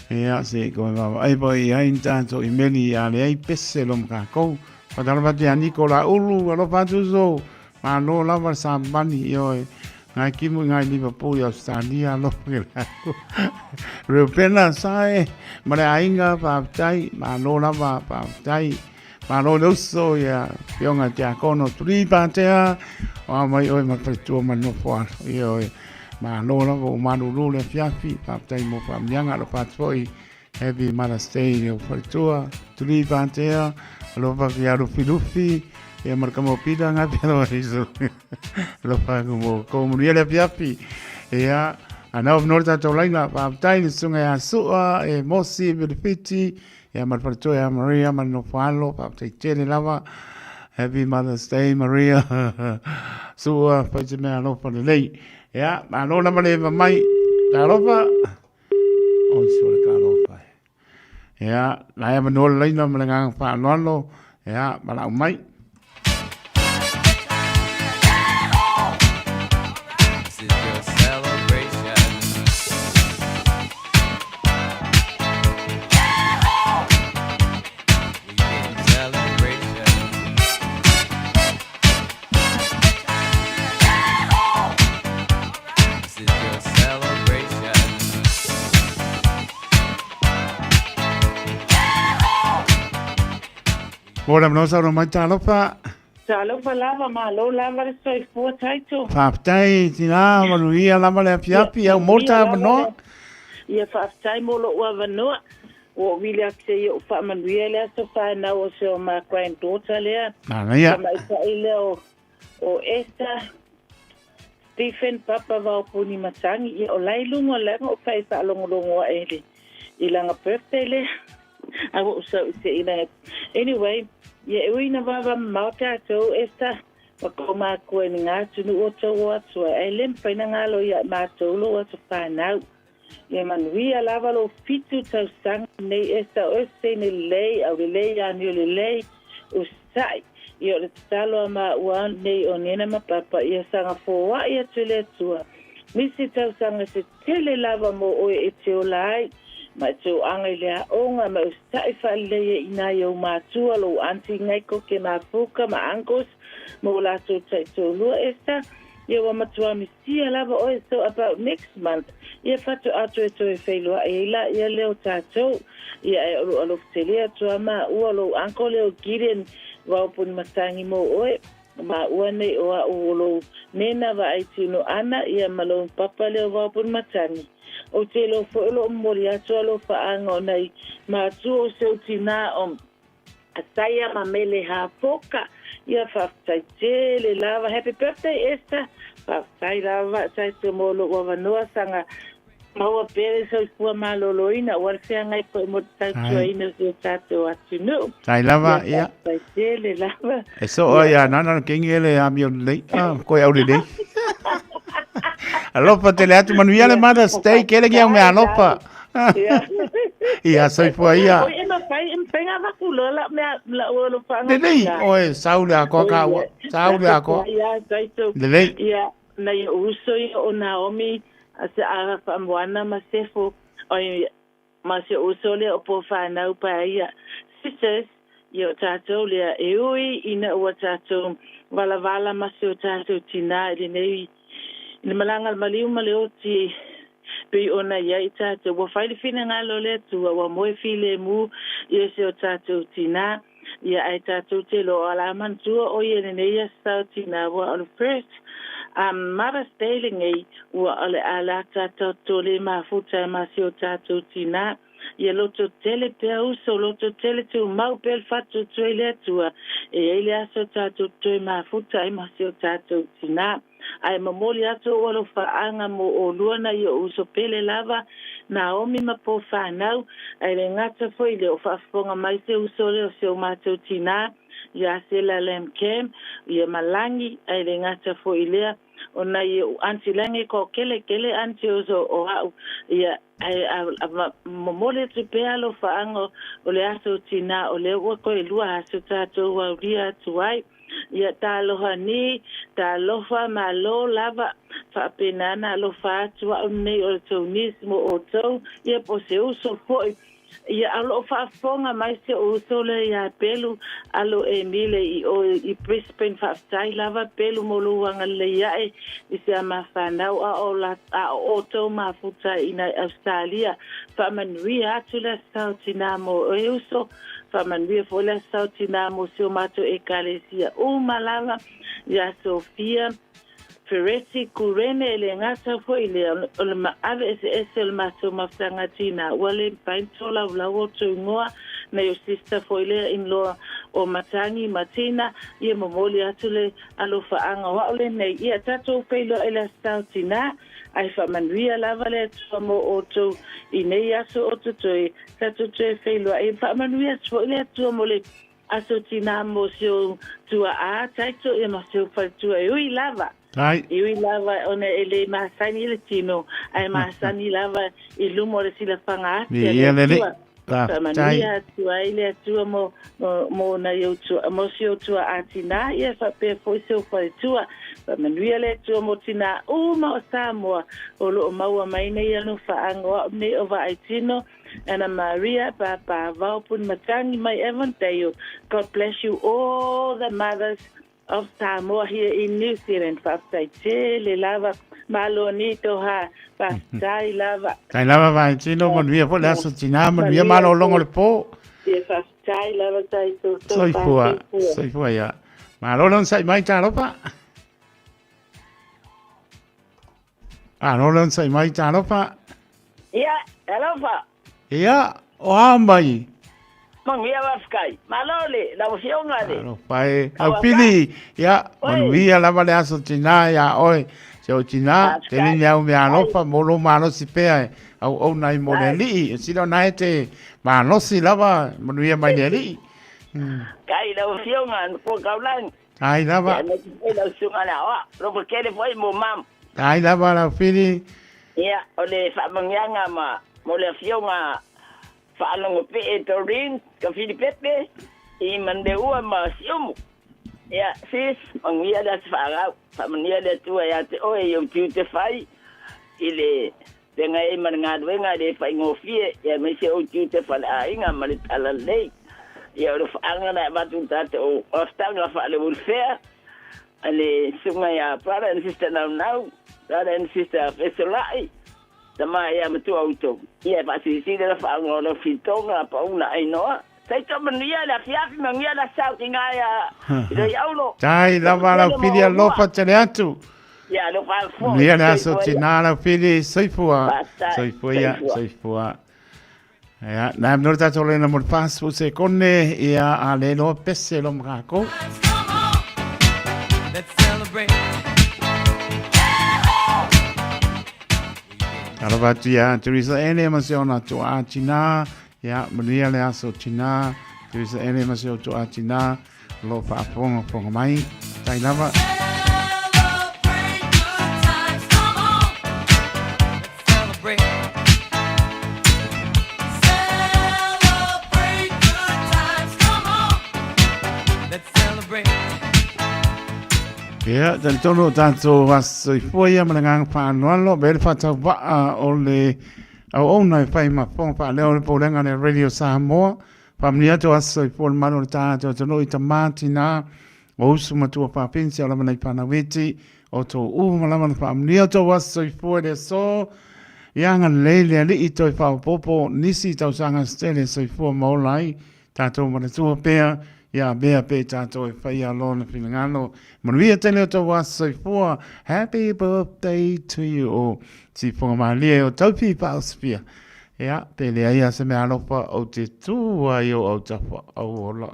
ea se koe wawa ai pa i ai ni tātou imeli i a le ai pese lo makakou. Whatalo pati a Niko la ulu, alofa atu so, malo lava le samani i oe. Ngai kimu i ngai Liverpool i Australia alofa ke la aku. Reupena sae, ma le aiga whaapitai, malo lava whaapitai. Malo le uso ia Fionga te akono tuli pātea, o a mai oe ma wharitua ma nofo alo i oe. Malo lava o malulu le fiafi, whaapitai mo whaamnianga alofa atu foi. Happy Mother's Day i o wharitua, tuli pātea, alofa ki a Lufi Lufi, ia maraka mo pita ngā pia loa iso. Alofa aku mo kou manuia le afiafi. Ia, anau no le tātou laina, whaapitai ni sunga ia sua, e Mosi, Vilifiti, ia ma le wharitua ia Maria, ma le nofo alo, whaapitai tele lava. Happy Mother's Day, Maria. Sua, whai te mea alofa lelei. Ia, malo lava le eva mai. Ka alofa. Oi, sua le ka alofa. Ia, la ia manoa le laina ma le nganga whaanoano. Ia, ma lau mai. This is your celebration. We getting celebration. This is your celebration. Mo le manoa saunoa mai talofa. Talofa lava, malo lava le soifua taito. Faafetai tina, manuia lava le afiafi, au mo le Manuia lava avanoa. Ia faafetai mo lou avanoa. Ua ou vili atu se i ou faamanuia i le aso fanau o se o ma granddaughter lea. Manaia. Tamaitai lea o, o Esther Stephen Papa Vaopuni Matangi. Ia o la i luga o laga o fai faalogologo ae i le i lana birthday lea. A ua ou sau i se i lana. Anyway, ia e ui ina vava mamao tatou Esther. Ma kou makua i ngā atunuu o tou o atu ai, ae le mafai ona galo ia i matou lou aso fanau. Ia manuia lava lou 7 tausaga nei Esther o seine lelei, aulelei, amio lelei, usa'i. Ia o le tatalo a maua nei o Nena ma Papa ia saga foa'i atu e le Atua nisi tausaga se tele lava mo oe e te ola ai ma e te oaga i le aoga ma e usa'i faalelei ai i nai ou matua, lou aunty Ngaiko Ke Mafuka ma uncles ma o latou taitoalua. Esther, ia ua matua misia lava oe so about next month ia faatoa toe feiloai ai laia lea o tatou. Ia e o lou alofa tele atu a maua lou uncle lea o Gideon Vaopuni Matangi mo oe. Maua nei o a'u o lou nena vaai tino ana ia ma lou papa lea o Vaopuni Matangi. Ou te iloa foi o loo momoli atu alofaaga o nai matua o si ou tinā o Asaia ma Mele Hafoka. Ia faafetai tele lava. Happy birthday Esther. Faafetai lava taito mo lou avanoa saga maua pea le soifua maloloina aua le feagai foi mo le tautuaina o si o tatou atunuu. Tai lava, ia. Faafetai tele lava. E soo ia nana le kengi ele amio lelei. Ah, koe au lelei. Alofa tele atu manuia le Mother's Day kele ki au me alofa. Ia soifua ia. Oi e mafai e mafai ngā vaku loa la mea la ua lo whaanga. Lelei, oe sau le akoa ka ua. Sau le akoa. Ia taito. Lelei. Ia nai o uso ia o Naomi a se ara whaamoana ma Sefo. Oi ma se uso lea o po whanau pa ia. Sisters, ia o tātou lea e ui ina ua tātou walavala ma se o tātou tina i lenei i le malaga le maliu ma le oti pei ona i ai tātou. Ua whai le finagalo o le Atua, ua moe filemu ia se o tātou tina, ia ai tātou te loa la manatua o ia lenei aso sao tina ua o le first Mother's Day lenei ua o le a la tātou tole mafuta ma se o tātou tina. Ia loto tele pea uso, loto tele tumau pea le faatuatua i le Atua, e i ai le aso tatou te toe mafuta ai ma si o tatou tinā. Ae momoli atu ou alofaaga mo olua nai ou uso pele lava, Naomi ma Po Whanau, ae le gata foi i le o faafofoga mai se uso lea o si o matou tinā, ia Sela Lam Cam, ia Malagi, ae le gata foi i lea, o nai ou aunty Langi ko kele kele aunty uso o a'u, ia Ae a momoli atu pea alofaaga o le aso tinā o lea ua toe lua aso tatou aulia atu ai. Ia taloha ni, talofa malo lava, faapena na alofa atu a'u nei o le tou niece mo outou, ia po o se uso foi. Ia o loo faafofoga mai si ou uso lea ia Pelu alo Emile i o i Brisbane faafetai lava Pelu mo lou agalelei ae i se ama fanau a o la a o outou mafuta i nai Australia faamanuia atu le aso sao tina mo oe uso faamanuia foi le aso sao tina mo si o matou ekalesia uma lava ia Sofia Fereti Kurene e le gata foi lea o le maave eseese o le matou mafutaga tina ua le mafai ona tolaulau outou igoa nei o sister foi lea in law o Matangi ma Tina ia momoli atu le alofaaga o a'u lenei ia tatou feiloai le aso sao tina ae faamanuia lava le Atua mo outou i nei aso o totoe tatou toe feiloai faamanuia atu foi le Atua mo le Aso tinā mō si ou tuaā taito ia ma si ou faletua e ui lava. Ai. E ui lava ona e le masani i le tino, ae masani lava i luma o le silafaga ake a le Atua. Faamanuia atu ai le Atua mo, mo, mo nai ou tua, mo si ou tuaā tinā ia faapea foi si ou faletua. Faamanuia le Atua mo tinā uma o Samoa o loo maua mai nei alofaaga o a'u nei o vaai tino. Anna Maria, Papa Vaopuni Matangi mai Avondale. God bless you all the mothers of Samoa here in New Zealand. Faafetai tele lava. Malo ni toha. Faafetai lava. Tai lava vai tino manuia foi le aso tina manuia malo longo le po. Ia faafetai lava tai to to. Soifua, soifua ia. Malo lon sai mai talofa. Malo le onosai mai talofa. Ia, alofa. Ia, o a mai. Manuia wafkai. Malo le, lau afioga le. Alofa e. Au pili, ia, manuia lava le aso tina ia oe. Se o tina, te nini au mea alofa, mo lo malosi pea e. Au au nai mo le alii. E sila ona e te malosi lava, manuia mai le alii. Kai lau afioga, ko kaulangi. Tai lava. Ia, aemaise foi lau susuga le aoao. Alofa tele foi mo mamo. Tai lava lau Fili. Ia, o le faamanuiaga ma mo le afioga Faalogo Pee Doreen Kafilipepe i Manuleua ma Siumu. Ia, sis, manuia le aso faarau. Faamanuia le Atua ia te oe i ou tiute fai i le feagai ai ma le galuega e le faigofie, ia aemaise ou tiute faleaiga ma le talalelei. Ia, o le faaga lea e avatu i le tatou aftaga faale-welfare a le susuga ia Brother and Sister Naunau, Brother and Sister Fesolai, Tama ia matua outou. Ia e faasilisili la faaoga o lau filitoga pauna ainoa. Saito manuia le afiafi manuia le asau ki ngai a i loi aulo. Tai lava lau pili alofa tele atu. Ia alofa fo. Manuia le aso tina lau pili soifua. Soifua ia soifua. Ia, nā mnore tātou lena mo le fast se kone ia a le loa pese lo makako. Let's celebrate. Alofa atu ia Teresa Ene ma se ona toa a tina. Ia, manuia le aso tina. Teresa Ene ma se o toa a tina. Lo whaafonga fonga mai. Tai lava. Celebrate. Celebrate good times. Come on. Let's celebrate. Ia, talitonu o tātou aso soifua ia ma le nganga whaanoalo, me le whatau waa o le auauna e whai ma fonga whaaleo o le poulenga le Radio Samoa. Whaamanuia atu aso soifua le malu o le tātou atunuu i tamā tinā, o usu matua whapinsi o lava nei whanau iti, o tō ū ma lava na whaamanuia o tō aso soifua i le aso. Ia agalelei le Alii toe faaopoopo nisi tausaga se tele soifua ma ola ai tātou manatua pea ia avea pea i tātou e whaia lona finagalo. Manuia tele o tō aso soifua. Happy birthday to you o Sifonga Malie o Taupi Whaosipia. Ia, pe leai a se mea alofa o te tū ai o autafa au ola.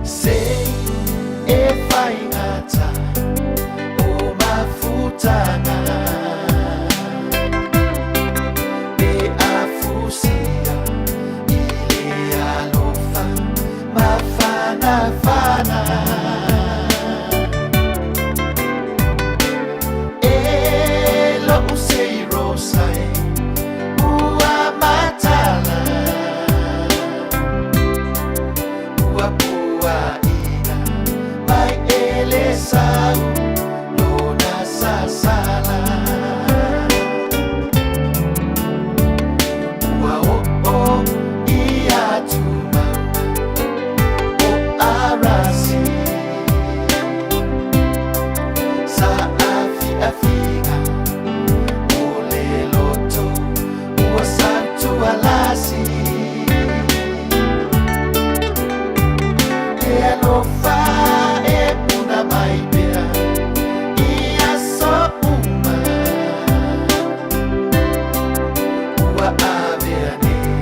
Se e whai ngata o mafutanga Pe afusia i le alofa mafanafana E lo'u sei rosa e ua matala Ua puaʻina mai e le sau lona sasala Ua o'o i atu mauga o Arasi Sa afiafiga o le loto ua santualasi E alofa e puna mai pea i aso uma Ua avea nei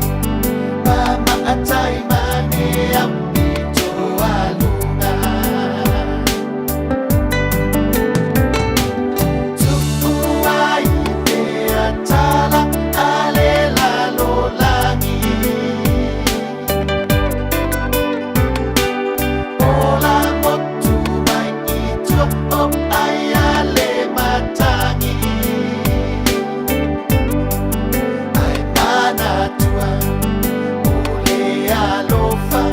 ma maatai mane au pito a luga Tu'u ai pea tala a le lalolagi Ola motu mai i tua o ai a le matagi Ae manatua o le alofa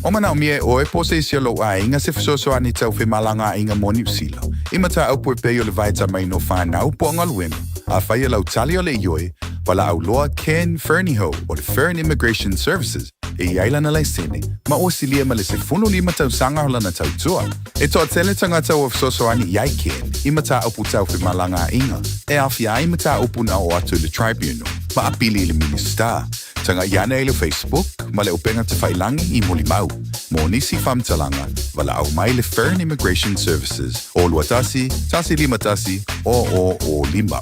O manaʻomia e ʻoe po o se isi o lou ʻāiga se fesoasoani tau femalagaʻaiga mo Niu Sila, i mataupu e pei o le vaetamaina o whanau po o galuega, afai e lau tali o le ioe, walaʻau loa Ken Fernihough o le Fern Immigration Services e i ai lana laisene, ma ua silia ma le 15 tausaga o lana tautua. E toatele tagata ua fesoasoani i ai Ken i mataupu tau femalagaʻaiga e aofia ai mataupu na oo atu i le Tribunal ma apili i le Minisita. Tagaʻi ane i le Facebook ma le upega tafailangi i Mulimau. Mo nisi faamatalaga, valaau mai le Fern Immigration Services o 21 151 0005.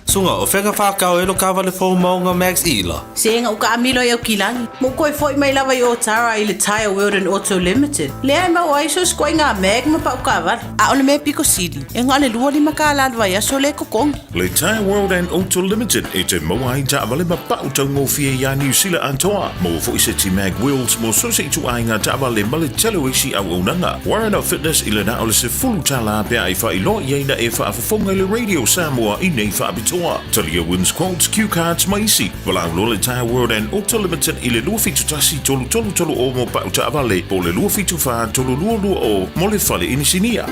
Suga, o fea ka whākau e lo kāwale fou maunga Max Ila? Sega u kaamilo i Aukilani, ma u koe foʻi mai lava i Otara i le Tyre World and Auto Limited, lea e maua ai so skoaiga mag ma pau kaavale. A o le mea piko sili, e na o le 25 kālā le vaiaso lea e totogi. Le Tyre World and Auto Limited e toe maua ai taavale ma pau taugofie iā Niu Sila atoa. Maua foʻi se ti mag wheels mo so se ituaiga taavale ma le tele o isi auaunaga. Warren of Fitness i le na o le $10 pe a e faailoa i ai na e faafofoga i le Radio Samoa i nei faapitoa. Talia wins quotes, cue cards ma isi. Valaau loa le Tyre World and Auto Limited i le 271 333 o mo pau taavale po o le 274 322 mo le fale inisinia.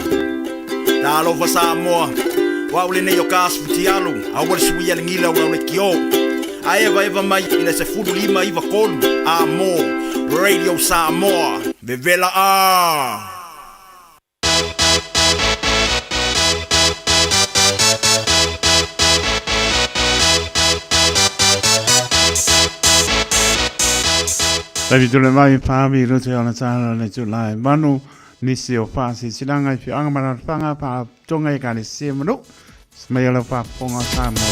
Talofa Samoa, o au lenei o ka asu fitialu, aua le sui a le gila o le kio. A evaeva mai i le 15 93 a mo Radio Samoa, vevela a! Taimi tule mai whaawi i roto i ona tāra le tū lai manu nisi o whaasisilaga i whioanga ma rarowhanga whaatonga i ekalesia manu mai o lau faafofoga o Samoa.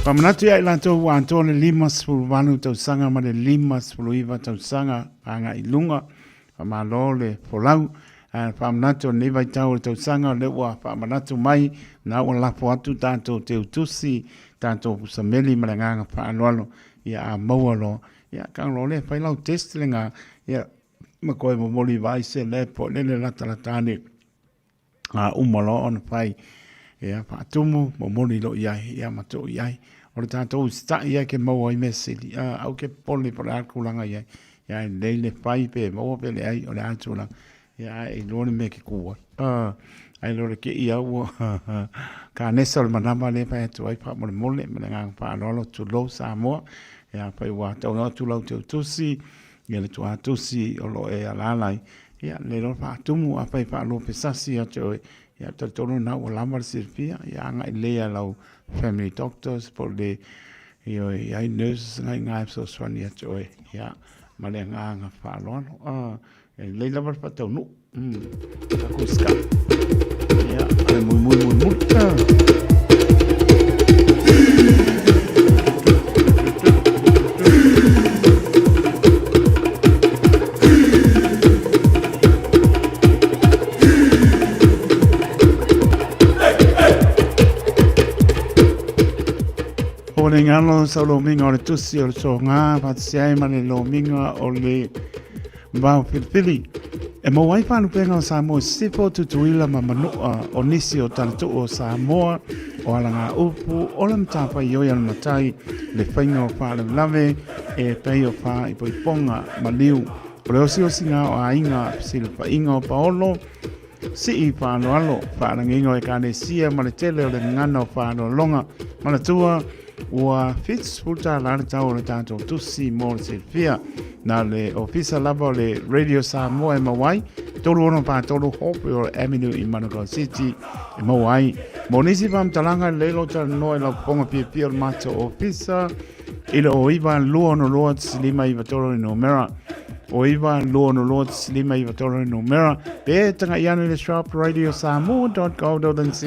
Faamanatu ia i latou ua atoa le 58 tausaga ma le 59 tausaga agai i luga. Faamalo le folau. Ae faamanatu o lenei vaitau o le tausaga o lea ua faamanatu mai na ua lafo atu tatou teutusi, tatou pusameli ma le agaga faaaloalo. Ia a maua loa, ia kagalo lea fai lau test lenā, ia ma koe momoli vai se lab foi lele latalata ane a uma loa ona fai ia faatumu momoli loa i ai ia ma tuu i ai. O le tatou usitai ia ke maua ai mea sili, a au ke popole po o le a le tulaga i ai. Ia e lelei le fai pe maua pe leai o le a le tulaga. Ia ae iloa le mea ke kū ai. Ae loa le kei au ua kanesa o le manava lea e fai atu ai faamolemole ma le agaga faaaloalo tulou Samoa. Ia afai ua taunuu atu lau teutusi ia le tuatusi o lo o e alaala ai, ia le iloa faatumu afai faaluapesasi ia te oe, ia talitonu lena ua lava le silafia, ia agai lelei lava i lau family doctors po o le ioe i ai nurses na i ina e fesoasoani ia te oe, ia ma le agaga faaaloalo. E lelei lava le faataunuu. Tatou sika. Ia, ai muimui mulimuli. O le ngalo sa lomiga o le tusi o le soga faatasi ai ma le lomiga o le Vao Filifili. E maua ai faalupega o Samoa i Sisifo, Tutuila ma Manua, o nisi o talatuu o Samoa, o alagaupu, o le matafaioi a le matai, le faiga o faalavelave e pei o faaipoipoga, maliu, o le osiosiga o aiga, fesilafaiga o paolo, sii faaaloalo, faalagiga o ekalesia ma le tele o le gagana o faaaloaloga. Manatua, ua $70 le tau o le tatou tusi mo le silafia. Na le ofisa lava o le Radio Samoa e maua ai, 3643 Hopewell Avenue i Manukau City e maua ai. Mo nisi faamatalaga, lelei lou talanoa i lau fofoga fiafia o le matou ofisa i le 09 262 593 le numera. 09 262 593 le numera. Pe tagaʻi ane i le shop radiosamoa.co.nz.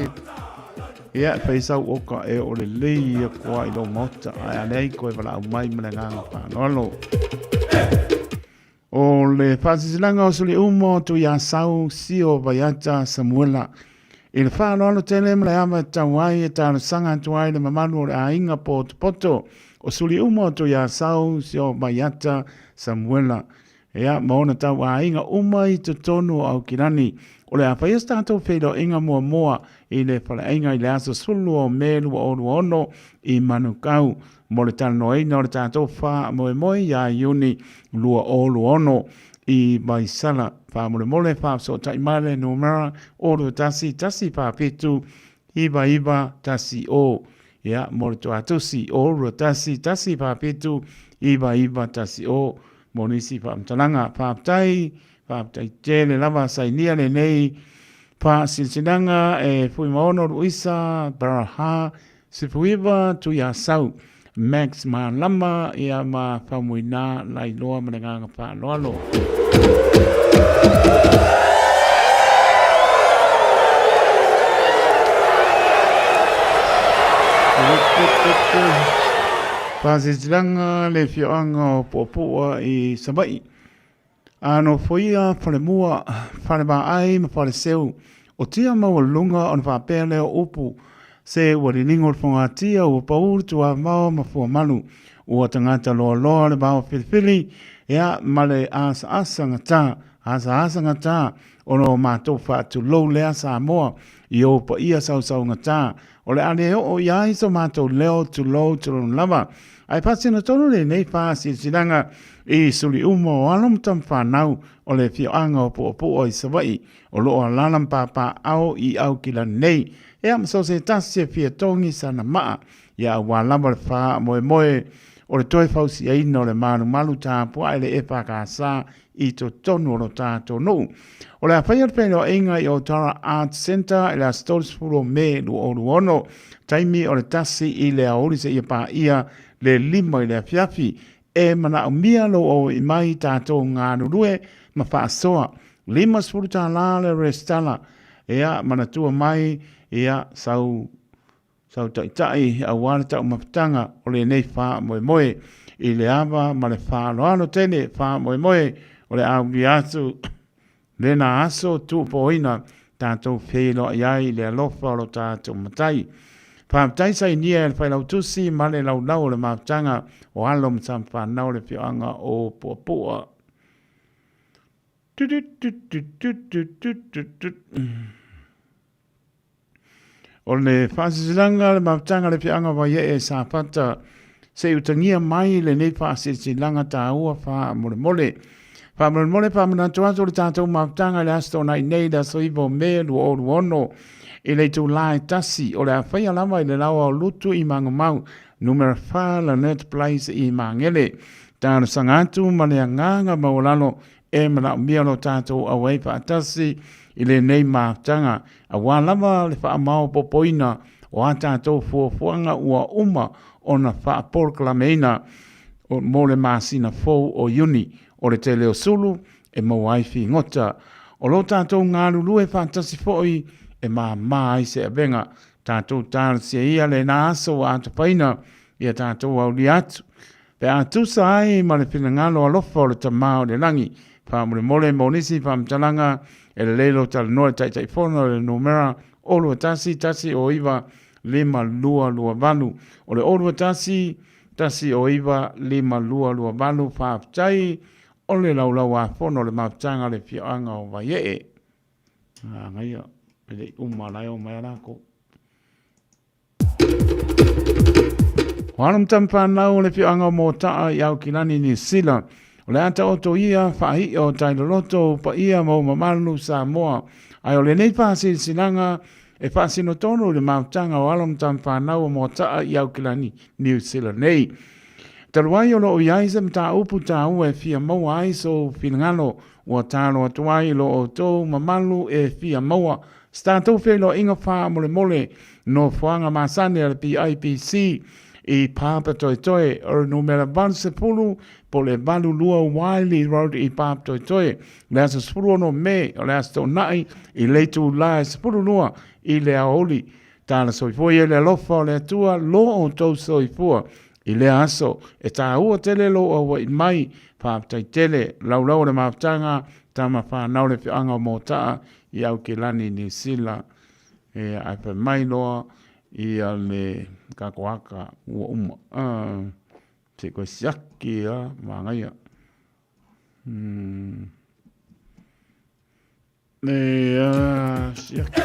Ia, e fai sau oka e oo lelei atu lava i lou maota, ae a leai toe valaau mai ma le agaga faaaloalo. O le faasilasilaga o Suliumo Tuiasau Sio Vaiata Samuela i le faaaloalo tele ma le ava e tatau ai e talosaga atu ai le mamalu o le aiga potopoto o Suliumo Tuiasau Sio Vaiata Samuela. Ia, ma ona tauaiga uma i totonu o Aukilani. O le a faia se tatou feiloaiga muamua i le faleaiga i le aso 12 o Me 2026 i Manukau mo le talanoaina o le tatou faamoemoe ia Iuni 2026 i Vaisala. Faamolemole faafesootai mai le numera 021 147 9910. Ia, mo le tuatusi 021 147 9910 mo nisi faamatalaga. Faafetai, faafetai tele lava sainia lenei faasilasilaga e Fuimaono Luisa Baraha Sifuiva Tuiasau Max Malama ia ma Faumuina Lailoa ma le agaga faaaloalo. Faasilasilaga le afioaga o Puapua i Savaii. A nofoia Falemua, Falevaai ma Faleseu, o tia maualuluga ona faapea lea o upu, se ua liligo le fogatia, ua pau le tuavao ma fuamalu, ua tagata loaloa le vao filifili, ia ma le asaasa gata, asaasa gata, ona o matou faatulou lea Samoa i ou paia sausaugata, o le a le oo i ai so matou leo tulou tulou lava. Ae faasino tonu lenei faasilasilaga i suli uma o alo ma tamafanau o le afioaga o Puapua i Savaii o lo o alaala ma papaaao i Aukilani nei. Ea ma so o se tasi e fia togi sana maa ia aua lava le faamoemoe o le toe fausiaina o le malumalu tapuae le EFKS i totonu o lo tatou nuu. O le a faia le feiloaiga i Otara Arts Centre i le aso 30 o Me 2026, taimi o le 1 i le aoauli seia paia le 5 i le afiafi. E manaomia lou auai mai tatou galulue ma faasoa. $50 le resitala. Ia manatua mai ia sau sau taitai aua le taumafataga o lenei faamoemoe i le ava ma le faaaloalo tele faamoemoe o le aulia atu lena aso tuupoina tatou feiloai ai i le alofa o lo tatou Matai. Faafetai sainia e le Failautusi ma le Laulau o le Mafutaga o Alo ma Tamafanau o le Afioaga o Puapua. O le faasilasilaga a le Mafutaga a le Afioaga o Vaiee Safata se i utagia mai lenei faasilasilaga taua faamolemole. Faamolemole faamanatu atu le tatou mafutaga i le Aso Toonai nei le aso 9 o Me 2026 i le itula e 1 o le a faia lava i le laoa o Lutu i Magomau, numera 4 Lanet Place i Magele. Talosaga atu ma le agaga maualalo E manaomia lo tatou auai faatasi i lenei mafutaga, aua lava le faamaopoopoina o a tatou fuafuaga ua uma ona faapolokalameina mo le masina fou o Iuni. O le tele o sulu e maua ai figota. O lo tatou galulue faatasi foi e mama ai se avega. Tatou talosia ia lena aso ua atapaina ia tatou aulia atu. Pe a tusa ai ma le finagalo alofa o le Tama o le Lagi. Faamolemole mo nisi faamatalaga e lelei lou talanoa i le Taitaifono i le numera 021 109 5228. O le 021 109 5228. Faafetai o le Laulau-a-Fono o le Mafutaga a le Afioaga o Vaiee. Agaia, e le i uma la e o mai a lakou. O alo ma tamafanau o le afioaga o Mota'a i Aukilani, Niu Sila, o le a taoto ia faa'i'a o tailoloto o paia ma o mamalu Samoa. Ae o lenei faasilasilaga e faasino tonu i le mafutaga o alo ma tamafanau o Mota'a i Aukilani, Niu Sila nei. Talu ai o lo o i ai se mataupu taua e fia maua ai sou finagalo, ua talo atu ai i lo outou mamalu e fia maua se tatou feiloaiga faamolemole nofoaga masani a le PIPC i Papatoetoe, o le numera 80 po o le 82 Wiley Road i Papatoetoe, le aso 16 Me, o le aso Toonai i le itula e 12 i le aoauli. Tala soifua ia i le alofa o le Atua lo outou soifua i lea aso. E taua tele lou aua'i mai. Faafetai tele. Laulau o le mafutaga, tama fanau le afioaga o Mota'a i Aukilani, Niu Sila. Ia, ae fai mai loa ia le kakoaka ua uma. Se i koe siaki a, manaia. Ia, siaki.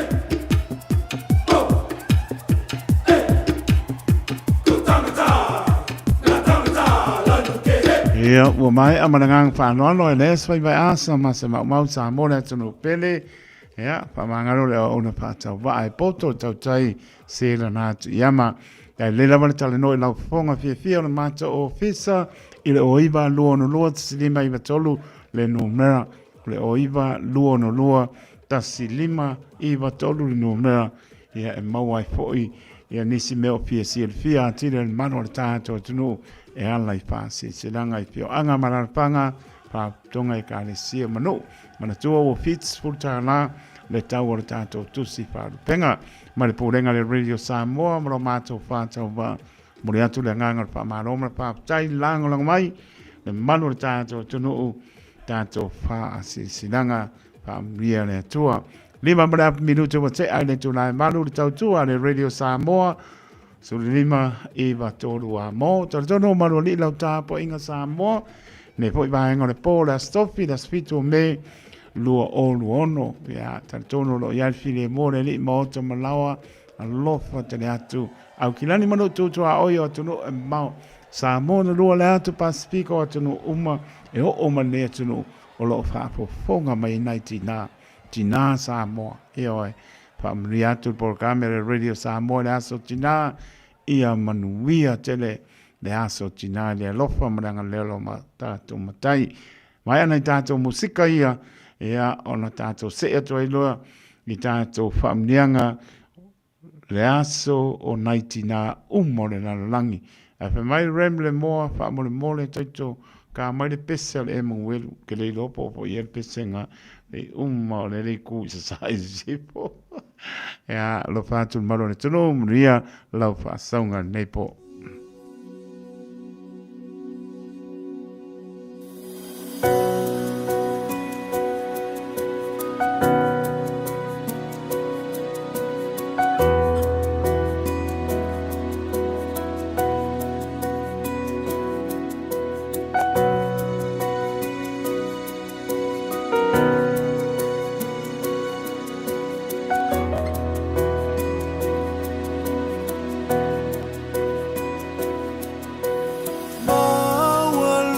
Ia, ua maea ma le agaga faaaloalo e le fai vai asa ma se maumau Samoa le atunuu pele. Ia, faamagalo le auauna faatauvaa e poto le tautai se lana atu iama. Ia, e lelei lava le talanoa i lau fofoga fiafia o le matou ofisa i le 09 262 1593 le numera. O le 09 262 1593 le numera. Ia, e maua ai foi ia nisi mea o fia silafia atili ai le malu o le tatou atunuu e ala i faasilasilaga i afioaga ma alaalafaga, faalapotopotoga, ekalesia ma nuu. Manatua ua $70 le tau o le tatou tusi faalupega. Mai le Pulega a le Radio Samoa ma lo matou faatauvaa, momoli atu le agaga o le faamalo ma le faafetai lagolago mai le malu o le tatou atunuu, tatou faasilasilaga faamanuia le Atua. 5 ma le afa minute ua tea i le itula e 8 le tautua a le Radio Samoa 15 9 3 a mo. Talitonu o malualii lau tapuaiga Samoa, nei foi vaega o le po, le Aso Tofi, le aso 7 o Me 2026. Ia, talitonu o lo o i ai le filemu o le Alii ma oto ma laoa, alofa tele atu. Aukilani ma nuu tutuaoi o atunuu e mamao, Samoa na lua le atu Pasifika o atunuu uma e oo mai lenei atunuu o lo o faafofoga mai ai nai tinā, tinā Samoa. Ioe. Faamanuia atu le polokalame a le Radio Samoa i le Aso Tinā, ia manuia tele le Aso Tinā i le alofa ma le agalelei o lo tatou Matai. Maea nai tatou musika ia, ia ona tatou see atu ai loa i tatou faamanuiaga le aso o nai tinā uma o le lalolagi. Ae fai mai Rem le moa, faamolemole taito ka mai le pese a le Emanuelu, ke le iloa po o foi ia le pesega i uma o le le ku i sasae i sisifo. Ia, alofa atu le malu o le atunuu, manuia lau faasauga lenei po.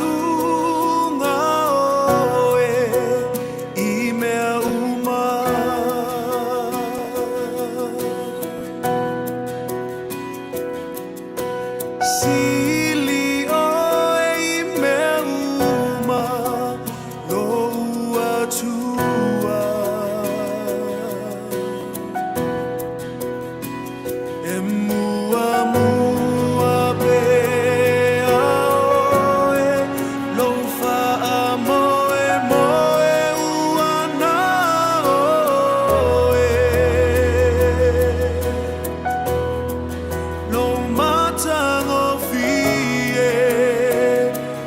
Maualuga oe i mea uma. Sili oe i mea uma lou Atua. E muamua pea oe, lou faamoemoe ua na oe. Lou matagofie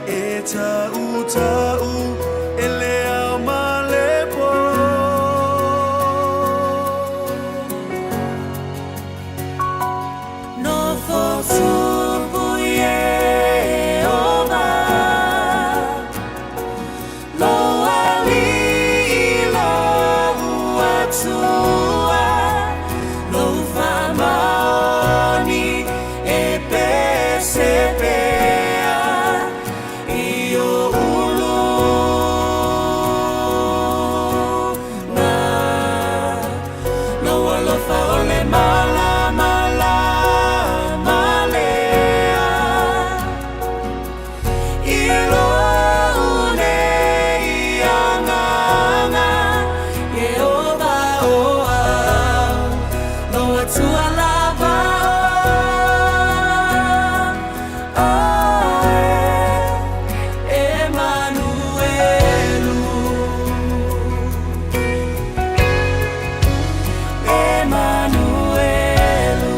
e tautau e le ao ma le po. Nofo tupu Iehova, Lou Alii lou Atua, Lou faamaoni e pese pea i ou uluga. Lou alofa o le malamalama lea i lou nei agaga, Iehova o au, lou Atua lava o oe, Emanuelu. Emanuelu.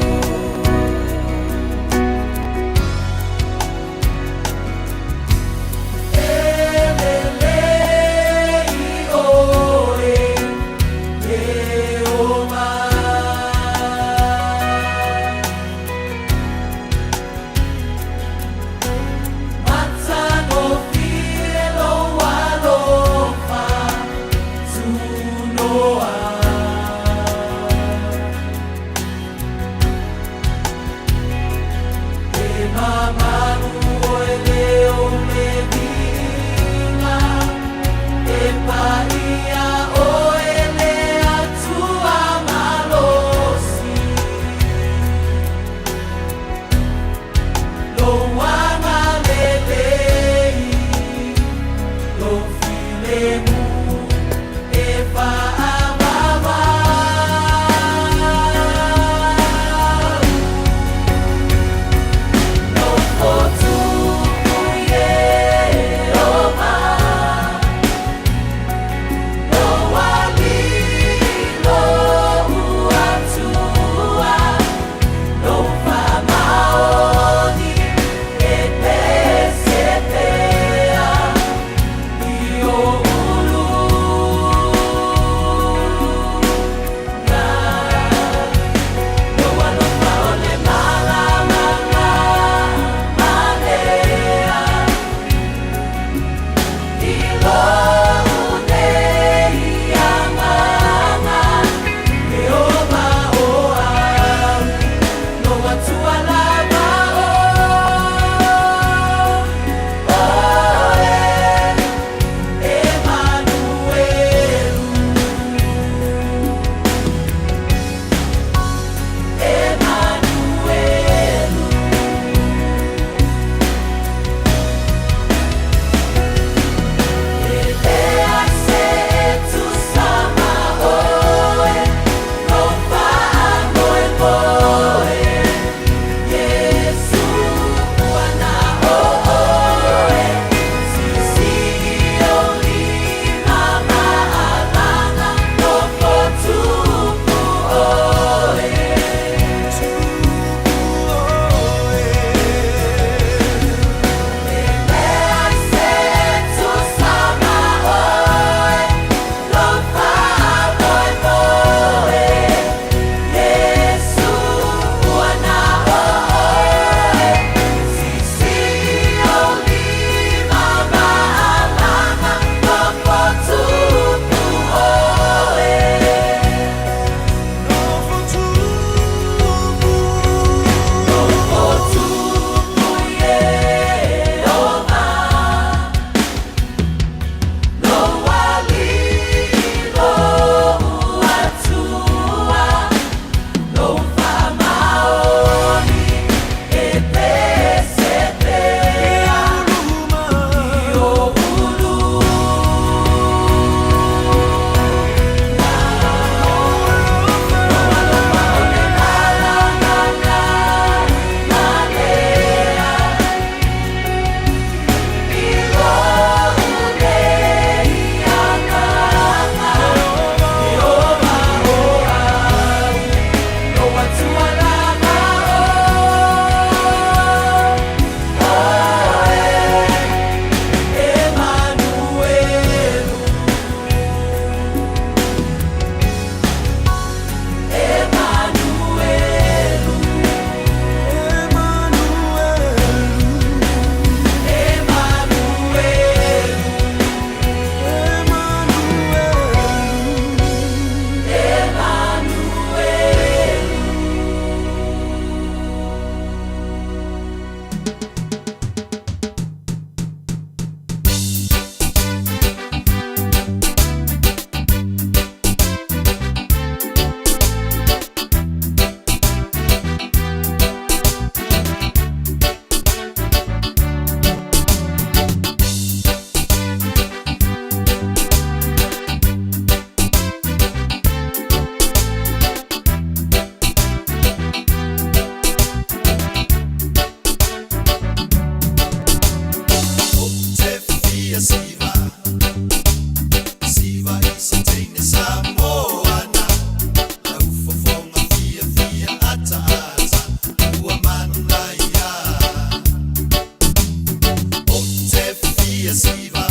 fia siva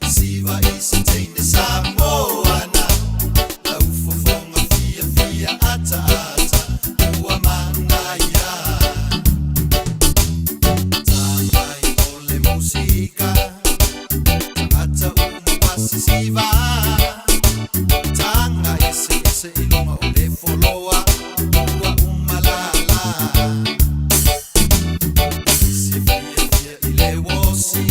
Siva i se teine Samoana Lau fofoga fiafia ataata ua manaia Tamai o le musika Tagata uma pasi siva Taga eseese i luga o le foloa ua uma lala Se fiafia i le osi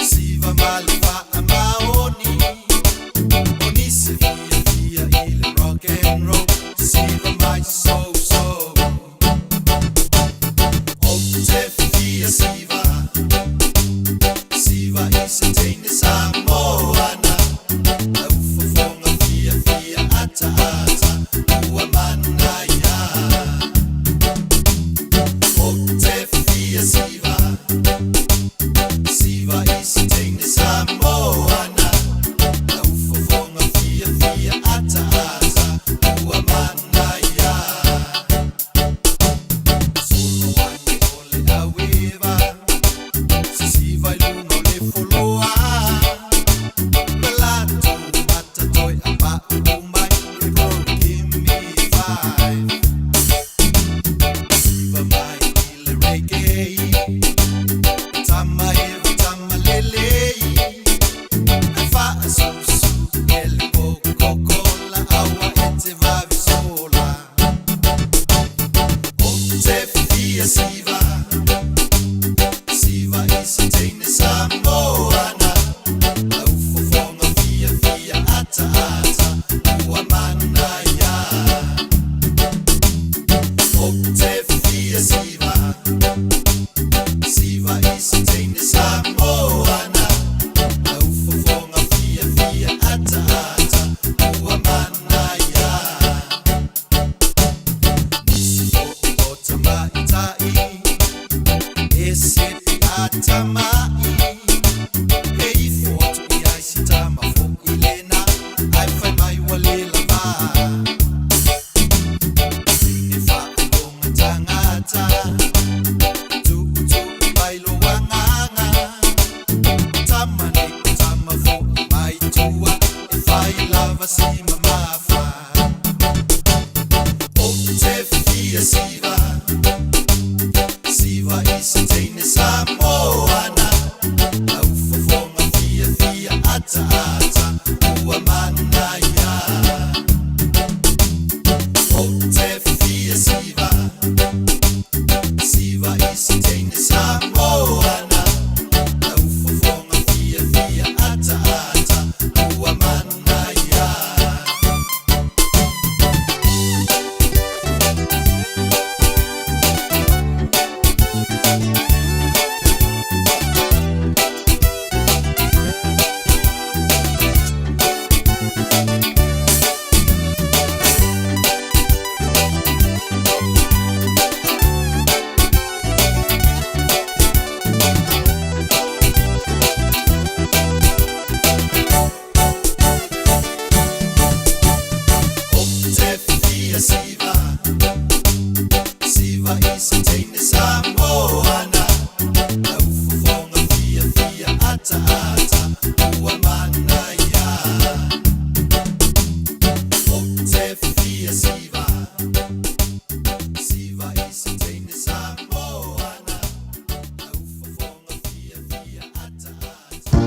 Siva ma le faamaoni O nisi fiafia i le rock and roll Siva mai so so Ou te fia siva Siva i se teine Samoana Lau fofoga fiafia ataata ua manaia Ou te fia siva Siva i se teine Samoana Lau fofoga fiafia ataata ua manaia Solo ane o le aueva Sisiva i luga o le foloa Ma latou mata toe apa'u mai Hey bro, give me five Siva mai i le reggae Tama eva tama lelei Ae faasusu e le Coca-Cola Aua e te vave sola Ou te fia siva Siva i se teine Samoana Lau fofoga fiafia ataata ua manaia Ou te fia siva Siva i se teine Samoana Lau fofoga fiafia ataata ua manaia Nisi foi o tamaitai E sepi atamai E ifo atu i ai si tama fo'i lena Ae fai mai ua le lava Teine faailoga tagata Tuutuu mai lou agaga O tama nei o tama fo'i mai tua E fai lava si mamafa Ou te fia siva Siva i se teine Samoana Lau fofoga fiafia ataata ua manaia Ou te fia siva Siva i se teine Samoana Lau fofoga fiafia ataata ua manaia Ou te fia siva Siva i se teine Samoana Lau fofoga fiafia ataata ua manaia Ou te fia siva Siva i se teine Samoana Lau fofoga fiafia ataata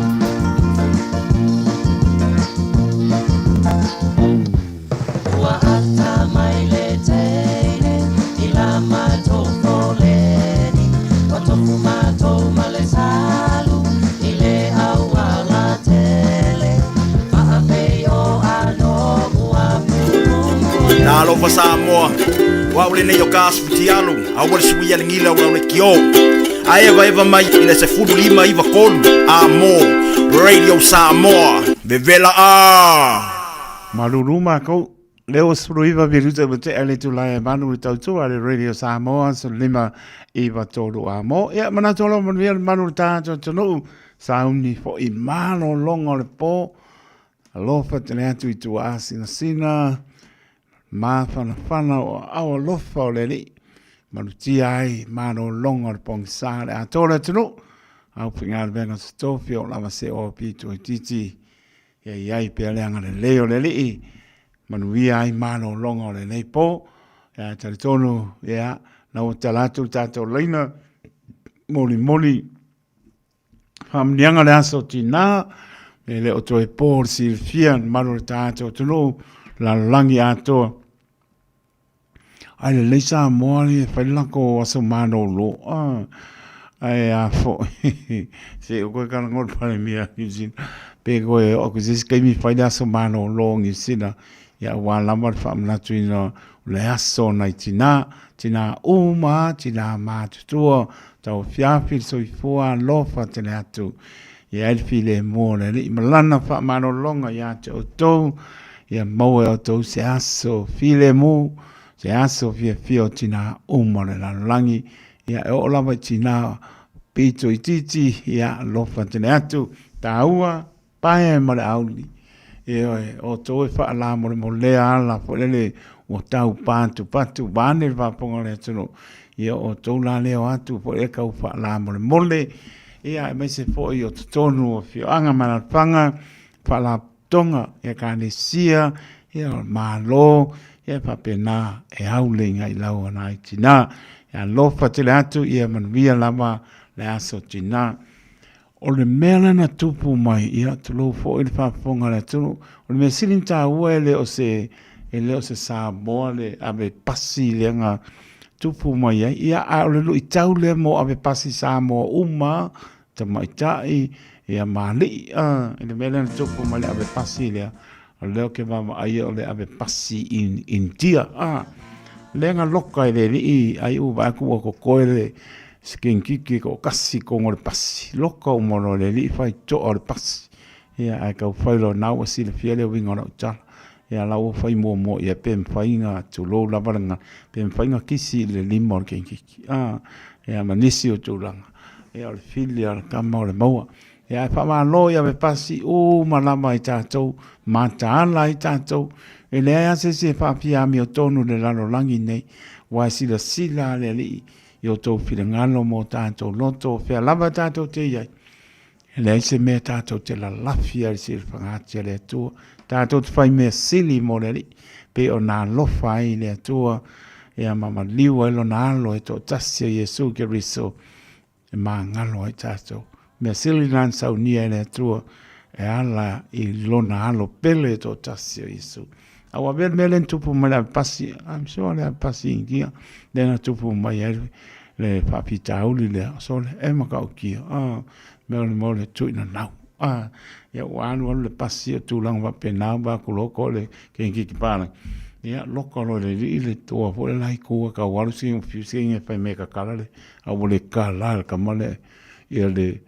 Ua atamai le teine i la matou foleni, ua tofu matou ma le salu i le auala tele, faapei o ano ua pulumu. Talofa Samoa, o au lenei o ka asufutialu, aua le suia le gila o lau lekiō. Ae evaeva mai i le 15 93 A mo Radio Samoa, vevela a! Malulu makou, le 69 minute ua tea le itula e valu i le tautua a le Radio Samoa 15 93 a mo. Ia, manatu alofa manuia le malu o le tatou atunuu, sauni foi malologa o le po, alofa tele atu i tuaasinasina, mafanafana o aao alofa o le Alii, malutia ai malologa o le pogisa le atoa o le atunuu. Aufaigaluega totofi o lava se o pito itiiti ia i ai pea le agalelei o le Alii, manuia ai malologa o lenei po. Ia e talitonu, ia, na ua tala atu le tatou laina molimoli faamanuiaga o le aso tinā, e le o toe po le silafia le mamalu o le tatou atunuu, lalolagi atoa. Ai lelei Samoa e fai le latou aso malolo ae a foi se i ou toe talanoa i le Palemia o Niu Sila pe toe oo atu i se isi taimi fai le aso malolo o Niu Sila aua lava le faamanatuina o le aso o nai tina, tina uma, tina matutua, tauafiafi le soifua alofa tele atu i ai le filemu o le Alii ma Lana faamalologa ia te outou, ia maua e outou se aso filemu, se aso fiafia o tina uma o le lalolagi, ia e oo lava i tina pito itiiti, ia alofa tele atu, taua, pae ma le auli. Ioe, o outou e faalamolemolea ala foi lele ua tau patupatu vaeane le faafofoga a le atunuu, ia o outou la lea o atu foi lea tau faalamolemole, ia aemaise foi o totonu o afioaga ma alaalafaga, faalapotopotoga, ekalesia, ia o le Malo, ia e faapena e aule i lau nai tina. Ia alofa tele atu, ia manuia lava le aso tina. O le mea lea na tupu mai, ia tulou foi le faafofoga a le atunuu, o le mea sili ona taua e le o se, e le o se Samoa le ave pasi lea na tupu mai ai. Ia, a o le luitau lea mo ave pasi Samoa uma, tamaitai, ia ma alii, i le mea lea na tupu mai le ave pasi lea, o lea ou te vaavaaia o le ave pasi i Initia, lea na loka e le alii ai ua vaai atu ua totoe le sekenikiki e toatasi i totonu o le pasi, loka uma loa e le alii faitotoa o le pasi, ia ae tau fai loa, na ua silafia le uiga o lau tala. Ia la ua fai muamua i ai pe mafai ona, tulou lava le gagana, pe mafai ona kisi i le lima o le kenikiki, ia ma nisi o tulaga. Ia o le fili lava o le tama o le maua. Ia ae faamalo i avepasi uma lava i tatou, mataala ai tatou. E leai lava se isi e faafia amiotonu i le lalolagi nei, aua e silasila lava le Alii i outou finagalo ma o tatou loto, o fea lava tatou te i ai. E leai se mea tatou te lalafi ai i le silafaga ati a le Atua. Tatou te fai mea sili mo le Alii, pei ona alofa ai le Atua, ia ma maliu ai lona alo e toatasi o Iesu Keriso e magalo ai tatou. Mea sili na na saunia e le Atua e ala i lona alo pele e toatasi o Iesu. A ua avea le mea lea na tupu mai le avepasi, I'm sure le avepasi Initia, lea na tupu mai ai le faafitauli lea, sole, e matautia, ah, mea o le mea o le tuuina nau. Ah, ia ua alu alu le pasi o tulaga faapena, ua atu loa koe le kenikiki palagi. Ia, loka loa e le alii le toa foi le la itu e tau alu sini fiu sini e fai mea e tatala le, a ua le tatala le tama lea, ia le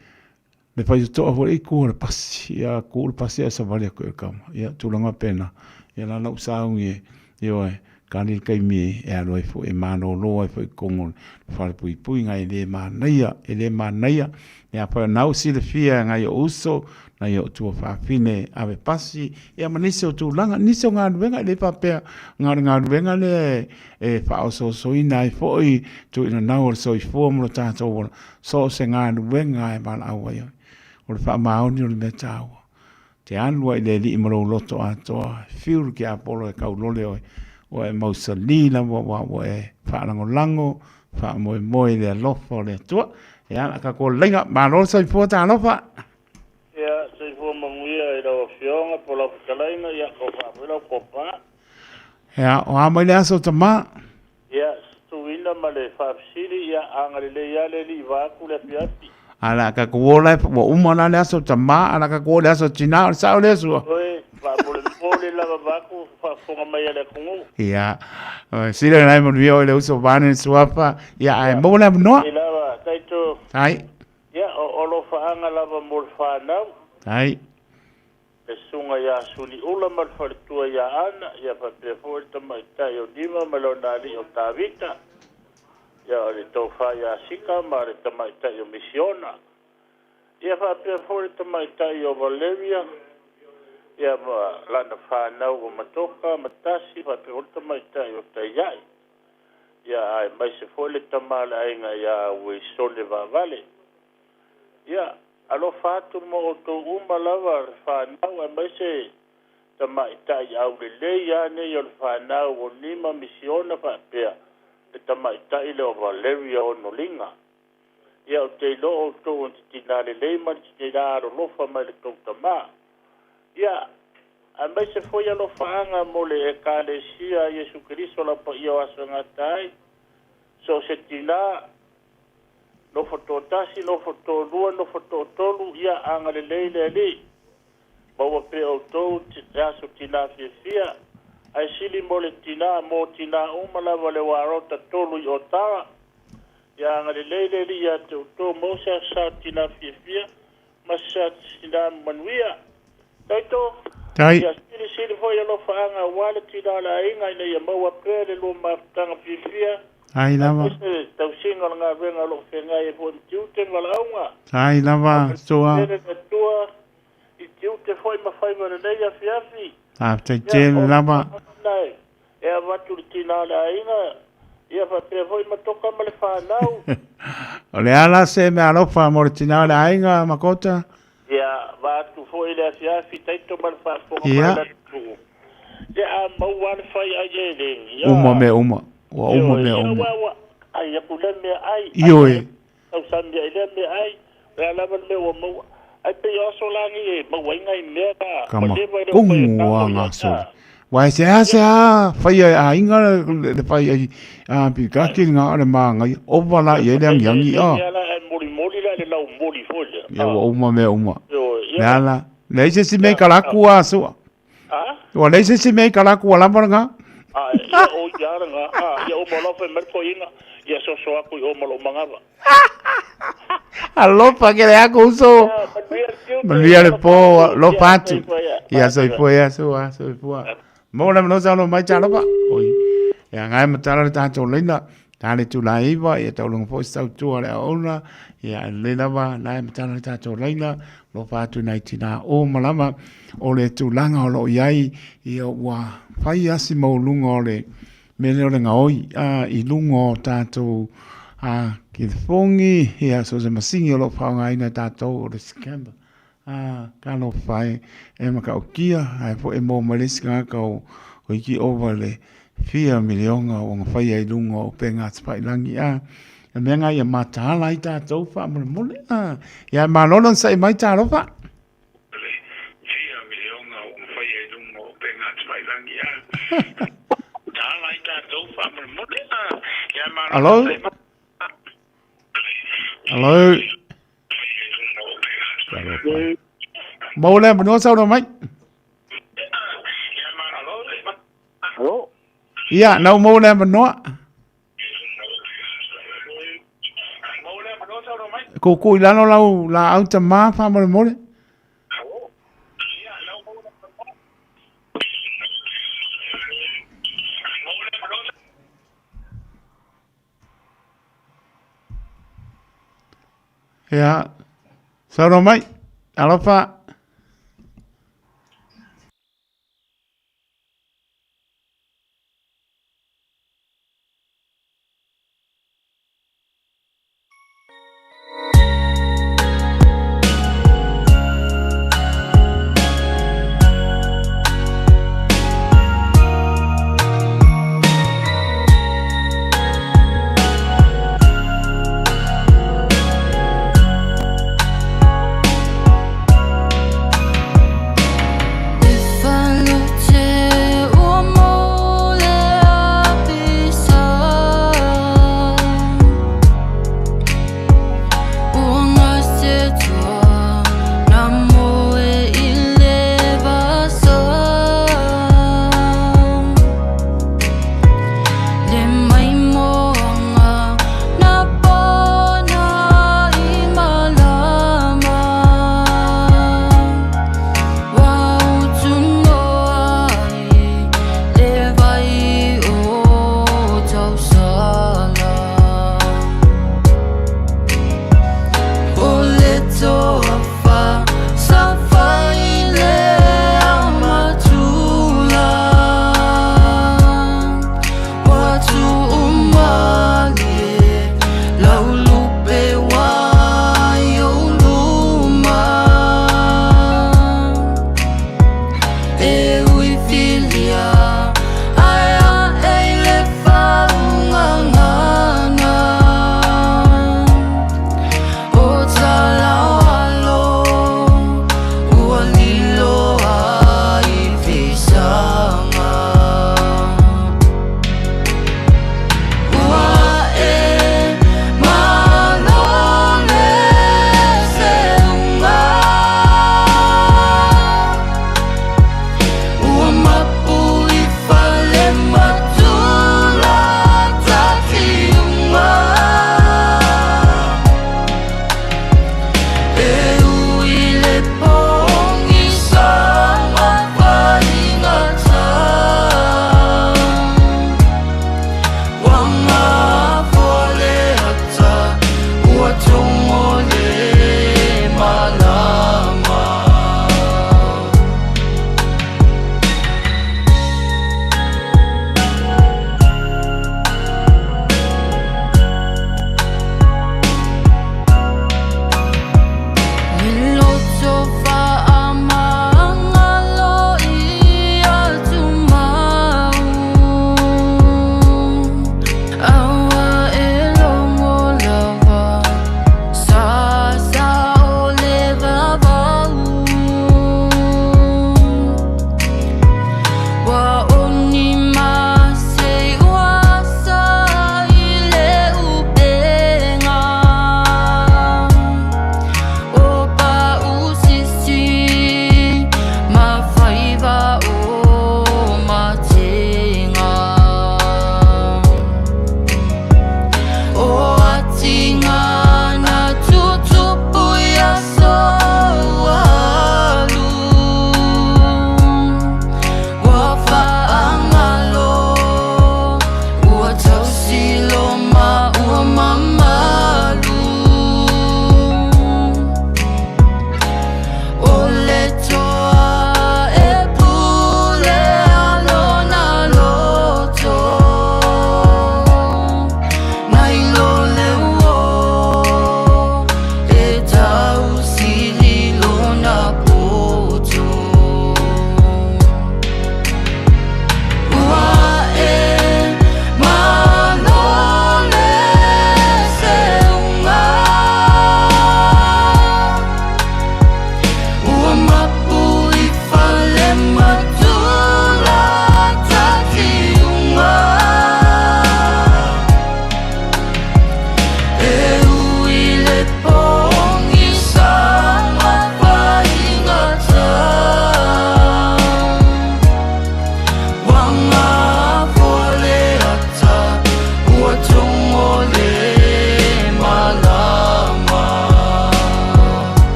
Le faitotoa foi le itu o le pasi, ia ku le pasi ae savali atu i le kama. Ia tulaga faapena, ia la lau sauni e, ioe, kali le taimi e alu ai foi, e malolo ai foi i totonu o le falepuipuiga e le manaia, e le manaia. Ia afai o lena ua silafia e nai ou uso, nai ou tuafafine ave pasi, ia ma nisi o tulaga, nisi o galuega, e le faapea na o le galuega lea e faaosoosoina ai foi tuuina nau o le soifua ma lo tatou ola, So o se galuega e valaau ai oe. O le faamaoni o le mea taua. Te alu ai i le Alii ma lou loto atoa, e fiu le tiapolo e kaulole oe, ua e mausali lava aua ua e faalagolago, faamoemoe i le alofa o le Atua. Ia, o le a tatou laina. Malo le soifua, talofa! Ia, soifua manuia i lau Afioga po o lau fetalaiga, ia tofa foi lau tofa. Ia, o a mai le aso tama? Ia, tuuina ma le faafesili, ia agalelei lava le Alii vaeatu le afiafi. A o le a tatou o la, ua uma la le aso tama, ae o le a tatou o i le aso tina, o le sao lea Sua? Oi, faamolemole lava vaeatu faafofoga mai a le atunuu. Ia, sili ona e manuia oe le uso vaeane le suafa, ia ae maua le avanoa. Ia lava, taito. Ai. Ia, o alofaaga lava mo le fanau. Ai. Le susuga ia Suniula ma le faletua ia Ana, ia faapea foi le tamaitai o Nima ma lona alii o Tavita, ia o le tofa ia Sika ma le tamaitai o Misiona, ia faapea foi le tamaitai o Valeria, ia ma lana fanau o Matoka ma Tasi, faapea foi le tamaitai o Taiai, ia aemaise foi le tama o le aiga ia Ueisone Vaavale. Ia, alofa atu mo outou uma lava le fanau aemaise tamaitai aulelei lava nei o le fanau o Nima Misiona faapea le tamaitai lea o Valeria Onoliga. Ia, ou te iloa outou o ni tinā lelei ma ni tinā alolofa mai le tou tamā. Ia, aemaise foi alofaaga mo le Ekalesia a Iesu Keriso Laupaia o Aso e Gata ai, so o se tinā, nofo toatasi, nofo toalua, nofo toatolu, ia agalelei le Alii. Maua pea outou te aso tinā fiafia, ae sili mo le tinā, mo tinā uma lava le Warota 3 i Otara. Ia agalelei le Alii ia te outou, maua se aso sa tinā fiafia, ma se sa tinā manuia. Taito, Tai. Ia silisili foi alofaaga aua le tinā o le aiga ina ia maua pea le lua mafutaga fiafia, Tai lava. aemaise le tausiga o le galuega o lo o feagai ai foi ma tiute ma valaauga. Tai lava, Soa. Tele le Atua i tiute foi ma faiva lelei afiafi. Faafetai tele lava. Ia, e avatu le tinā o le aiga, ia faapea foi ma Toka ma le fanau. O le a la se meaalofa mo le tinā o le aiga, Makota? Ia, vaeatu foi le afiafi, taito ma le faafofoga mai Ia. le atunuu. Ia, a maua lava le fai ai e lengi, ia. Uma mea uma. Ua uma Ioe, mea ia, uma. ua, ua, ai aku lea mea ai, ai Ioe. tausami ai lea mea ai, o le a lava le mea ua maua. Ai pei o aso la nei e maua ai nai mea na Ka ua leva e le o fai e makumu tātou a ia ngā soli. ta. Wa e se a se a whai a inga le whai ai a pikaki ngā o le māngai. Ova la i ele angi angi a. Ia la e moli moli la le lau moli foi lea. Ia ua uma mea uma. Ioe, Le ia. ala. Leai se isi mea i kalaku a sua. A? Ua leai se isi mea i kalaku ua lava lena. A, ia o ia lena. A, ia uma loa fai mai le toeaina, ia soso aku i o ma lou manava. Alofa ke le aku uso. Manuia le po, alofa atu. Ia soifua, ia soa, soifua. Mo le manosa lo mai talofa. Oi. Ia ngai matala le tatou leina. Ta le tula iwa, ia taulunga foi sau tua le aona. Ia le lava, nai matala le tatou leina. Lofa atu nai tina o malama. O le tulaga o loo iai, ia ua fai asi mauluga o le mea lea o le gaoi a, i luga o tatou a, kilifongi, ia, so se masini o lo o faaaogaina e tatou o le scammer. A, talofa e, e matautia, ae foi e maua mai le isi tagata o, o iti ova le fia miliona ua na faia i luga o upega atafailangi a. O mea na ia mataala ai tatou faamolemole a. Ia malo le onosai mai talofa. Alo? Alo? Mau le manoa saunoa mai. Alo? Ia, nau mau le manoa. Koukou i lalo lau laau tamā faamolemole. Ia, saunoa mai. Alofa.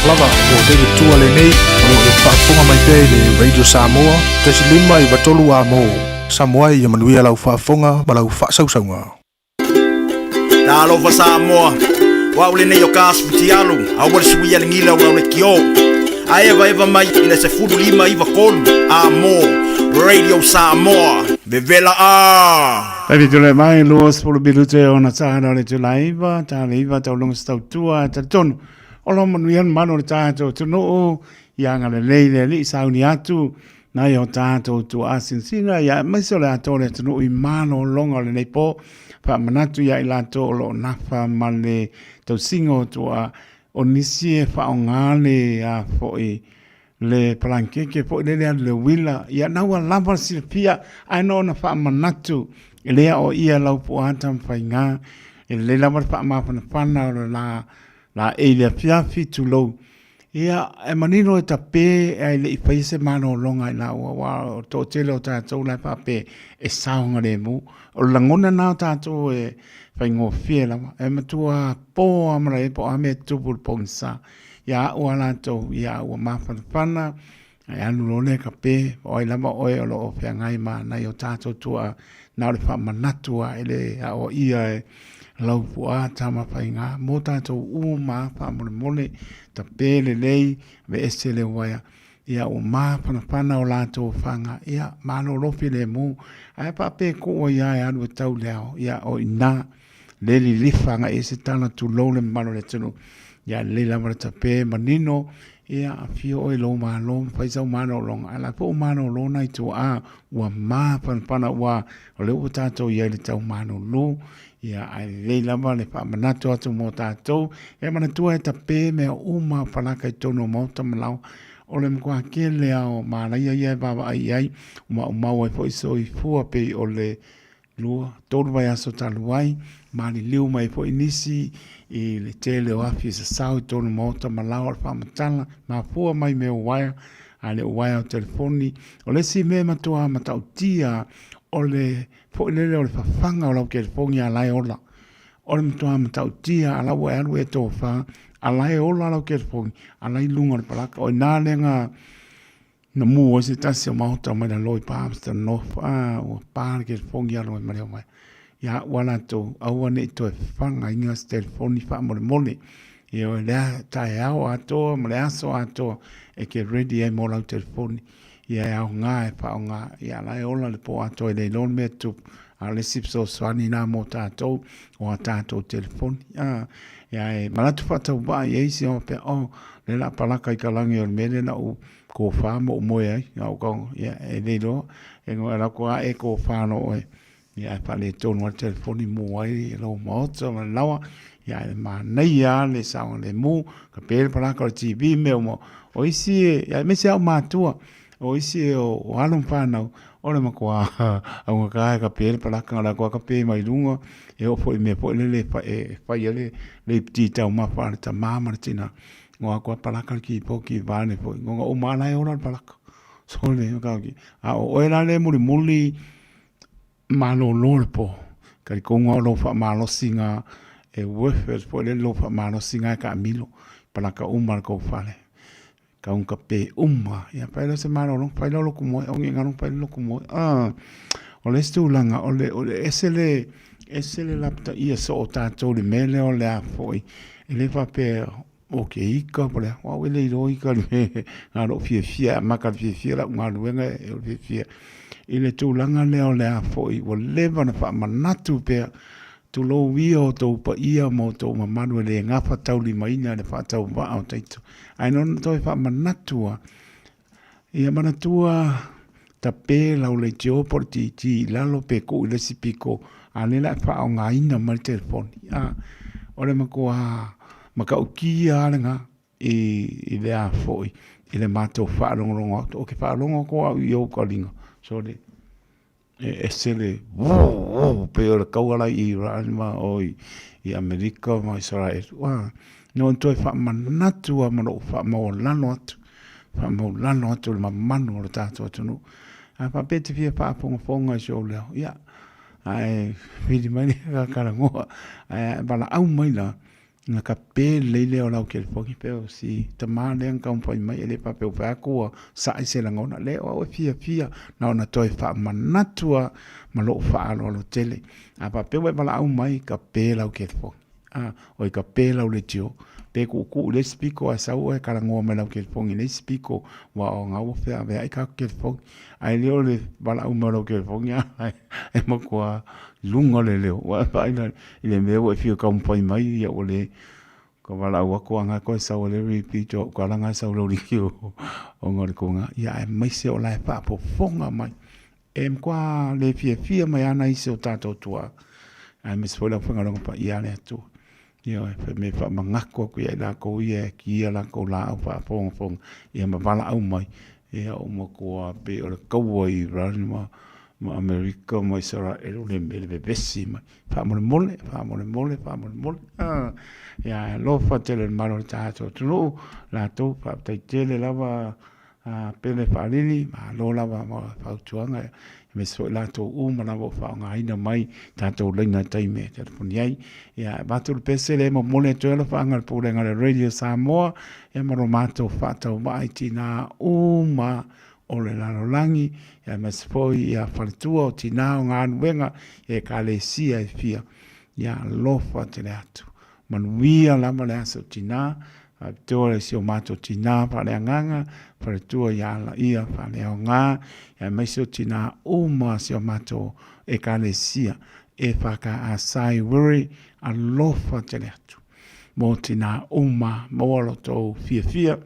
lava o David Tua lenei o lo o e faafofoga mai pea i le Radio Samoa 1.5 93 a mo Samoa ia manuia lau faafofoga ma lau faasausauga. Talofa Samoa, o au lenei o ka asufutialu, aua le suia le gila ua le kio. A eva eva mai i le 15 93 a mo Radio Samoa, vevela a! David tule mai 20 minute ona tāna o le tula iwa, tāna iwa taulunga se tautua, talitonu. O lo manuia le manu o le tātou tunuu, ia ngā lelei le alii sauni atu, nai o tātou tua asinsina, ia maise o le atoa le atunuu i malōlōga o lenei pō, faamanatu ia i latou o lo o nafa ma le tausiga o tua o nisi e faaaoga le a foi le palankeke foi lele alu le uila, ia na ua lava le silafia, ae no ona faamanatu, e le ao ia lau puata ma faiga, e lelei lava le faamafanafana o le la, la ei le afiafi, tulou. Ia, e manino e tape ae le i faia se malōlōga i laua, aua o le toatele o tatou la e faapea e saogalemu. O le lagona lena o tatou e faigofie lava, e matua po lava ma le po o a mea e tutupu i le pogisa. Ia au a latou, ia ua mafanafana, ae alu loa lea kape, o ai lava oe o lo o feagai ma nai o tatou tuaa, na o le faamanatu lava e le aoaia e lau puaa tama faiga mo tatou uma faamolemole, tape lelei, aveese le uaea, ia ua mafanafana o latou ofaga, ia malolo filemu, ae faapea ai lava e alu e tau i le ao, ia o i ina le lilifa agai i se tala tulou le mamalu o le atunuu. Ia lelei lava le tape manino, ia afio oe i lou malo ma fai sau malologa, ae la foi ua malolo nai tuaa ua mafanafana aua o lea ua tatou i ai i le tau malolo. Ia ae lelei lava le faamanatu atu mo tatou. Ia manatua e tape mea uma o palaka i totonu o maota ma laoa. O le matua tele lava o malaia ia e vaavaai i ai, ua maumau ai foi soifua pei o le 2, 3 vaiaso talu ai, maliliu mai foi nisi i le tele o afi e sasao i totonu maota ma laoa o le faamatala, mafua mai mea o uaea, a le o uaea o telefoni. O le isi mea e matua matautia o le foi lele o le fafaga o lau telefoni a la e ola. O le matua matautia a la ua e alu e tofa, a la e ola lau telefoni, a la i luga o le palaka. O i ina lea na Na mū ai se tasi o maota mai lalo i Palmerston North, ā, ua pā le telefoni alu ai ma le omai. Ia ua latou, aua ne i toe fagaina se telefoni faamolemole. Ioe, lea taeao atoa ma le aso atoa e te ready ai mo lau telefoni. Ia e aoga e faaaoga, ia la e ola le pō atoa e le iloa le mea e tupu. A o le isi fesoasoani lena mo tatou o a tatou telefoni. Ā, ia e manatu faatauvaa i ai isi o faapea, oh, lea o le a palaka i ka lagi o le mea lea na ou kōwhā ma ou moe ai, a o ka, ia, e le iloa, e ngoe ala ko a e kōwhā no oe, ia, e faaletonu ai le telefoni mū ai i lou maota ma le laoa, ia, e manaia lava le saogalemu, ka pē le palaka o le TV mea uma. O isi e, ia, aemaise lava o matua, o isi e o, o alo ma fanau, o le matua augata e ka pē le palaka, o le atoa ka pē mai luga, e oo foi i mea foi lele e fai ai le, le iputi taumafa a le tamā ma le tinā. Ngoa koa palaka le kīpoki vane foi. Ngonga uma ala e ola le palaka. Sole, ka ki. A o oe la le mulimuli malōlō le pō. Kari konga o lou faamalosi ngā e worth it foi le lou faamalosi ngā e kaamilo. Palaka uma le kou fale. Kaunga pe uma. Ia fai lea se malōlō, fai lea o loku moe, ongi ngaro fai lea loku moe. Ah, o le isi tulaga, o le, o le ese le, ese le lapataia soo o tatou i le mea lea o le a foi, e le faapea o ke ika po o le a, o au e le iloa ika le mea na o lou fiafia e amata le fiafia lau galuega e o le fiafia. I le tulaga lea o le a foi, ua leva ona faamanatu pea, tulou ia o outou paia ma outou mamalu e le gafataulimaina le faatauvaa o taito. Ae na ona toe faamanatu lava, Ia manatua tape lau leitio po o le titi i lalo pe tuu i le isi pito, a o lea o le a faaaogaina mai le telefoni. A, o le matua matautia lava lena i le a foi, i le matou faalogologo atu. Ou te faalogo atu au i ou taliga, sole, E ese le woo pei o le kaua la i Iran ma o i Amerika ma Israel. Ua, no toe faamanatu lava ma lou faamaualalo atu, faamaualalo atu le mamalu o le tatou atunuu. A faapea e te fia faafogafoga i si ou leo, ia, ae vili mai le talanoa, ae valaau mai la. Ona ka pe lelei lea o lau telefoni pe o si tama lea na taumafai mai e le faapea ua fai atu ua sa'i se lagona. Le o au e fiafia na ona toe faamanatu lava ma lou faaaloalo tele. A faapea ua e valaau mai, ka pe lau telefoni, a, oi ka pe lau leitio, pe tuutuu i le isi pito ae sau oe e talanoa mai i lau telefoni i le isi pito, aua o lena ua feaveai tatou telefoni. Ae le o le valaau mai o lau telefoni a e matua luga le leo, ua e vaai la i le mea ua e fia taumafai mai, ia ua le ka valaau atu a na toe sau e le repeat o au tala na e sau i lau leitio ona o le tuga, ia aemaise o la e faafofoga mai. E matua le fiafia mai lava nai isi o tatou tuaa, aemaise foi le aufaigaluega paia a le Atua. Ioe, fai mai e faamanatu atu ia i latou ia e ki a latou laau faafogafoga ia ma valaau mai, ia ua matua pei o le taua i Iran ma Amerika ma Isaraelu le mea le vevesi mai. Faamolemole, faamolemole, faamolemole. Ia e alofa tele i le mamalu o le tatou atunuu, latou faafetai tele lava a Pele Faalili, malo lava mo le fautuaga, aemaise foi latou uma lava o faaaogaina mai tatou laina i taimi e telefoni ai. Ia, e avatu le pese lea e momoli atu ai alofaaga a le Pulega a le Radio Samoa, ia ma lo matou faatauvaa i tinā uma o le lalolagi, ia aemaise foi ia faletua o tinā o galuega i Ekalesia e fia. Ia alofa tele atu. Manuia lava le aso tinā, faapitoa i si o matou tinā faaleagaga, faletua ia Alaia faaleaoga, aemaise o tinā uma a si o matou Ekalesia EFKA i Wiri, alofa tele atu mo tinā uma, maua lo tou fiafia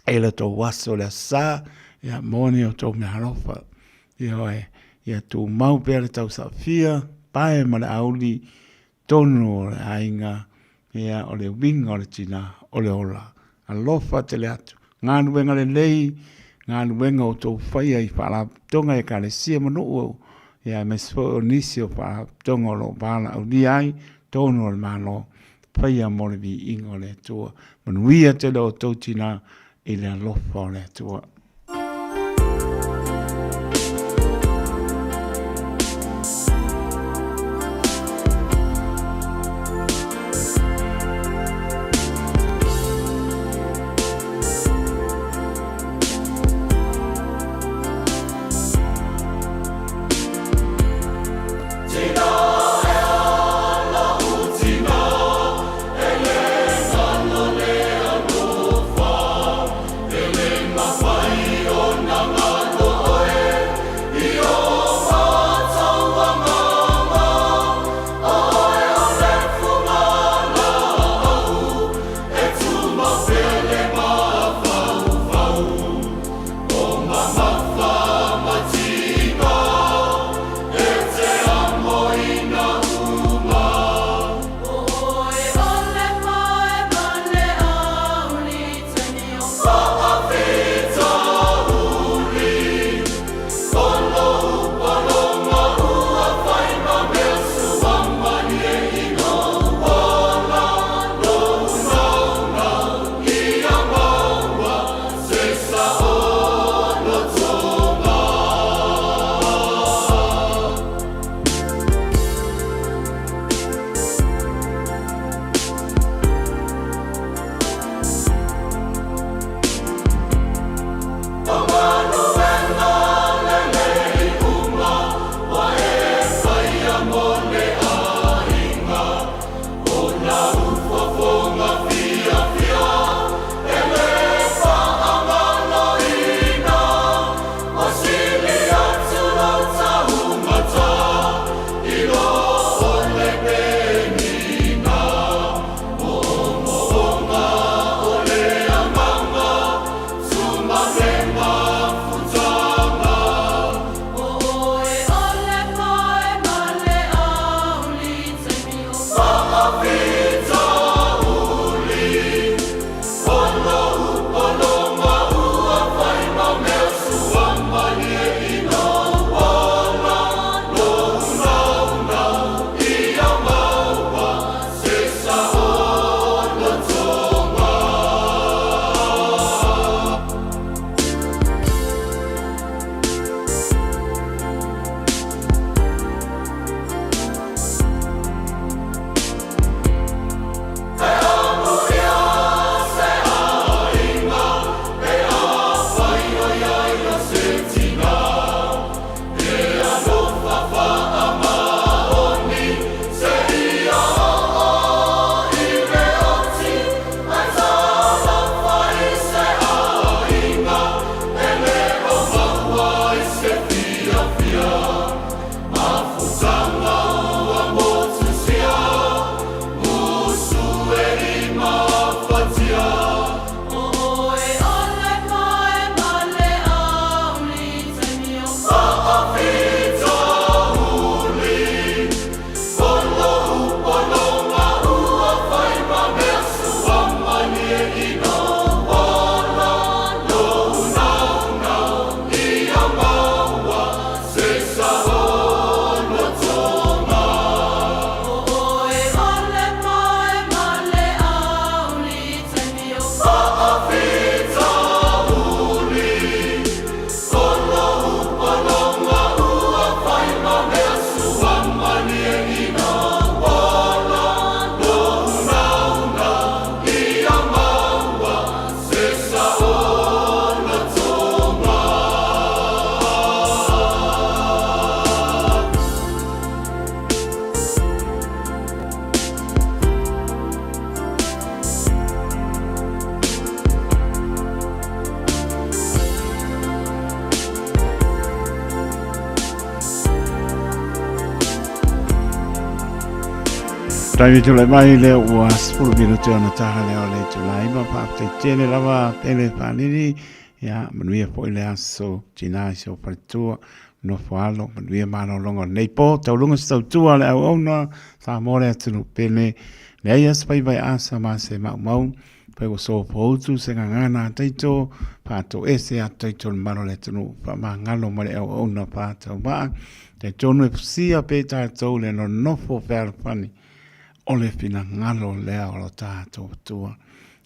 e lo tou aso le aso sa, ia moni o tou meaalofa. Ioe, ia tumau pea le tausaafia, pae ma le auli, tonu o le aiga, ia, o le uiga o le tina, o le ola. Alofa tele atu. Galuega lelei, galuega o tou faia i faalapotopotoga i Ekalesia ma nuu, ia, aemaise foi o nisi o faalapotopotoga o lo o valaaulia ai tonu o le Malo, faia mo le viiga o le Atua. Manuia tele outou tina i le alofa o le Atua. Taimi tulai mai lea ua 10 minute ona taha lea o le itula 9. Faafetai tele lava Pele Faalili. Ia, manuia foi le aso tinā i si ou faletua, nofo alo, manuia malologa o lenei po. Tauluga se tautua a le auauna, Samoa le atunuu pele. Leai lava se vaivai asa ma se maumau, fai ua sofoutu se gagana a taito, faatoese a taito le mamalu o le atunuu, faamagalo ma le auauna faatauvaa. Talitonu e fusia pe tatou le nonofo fealofani o le finagalo lea o lo tatou Atua.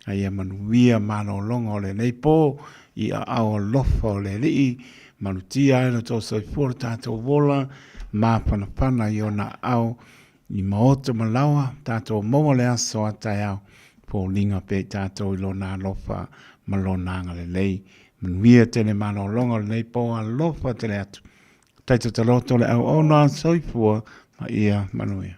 A ia manuia malologa o lenei po i aao alofa o le Alii, malutia ai lo tou soifua lo tatou ola, mafanafana i ona aao i maoto ma laoa, tatou maua le aso a taeao, foliga pea i tatou i lona alofa ma lona agalelei. Manuia tele malologa o lenei po, alofa tele atu. Taito taloto le auauna, soifua ma ia manuia.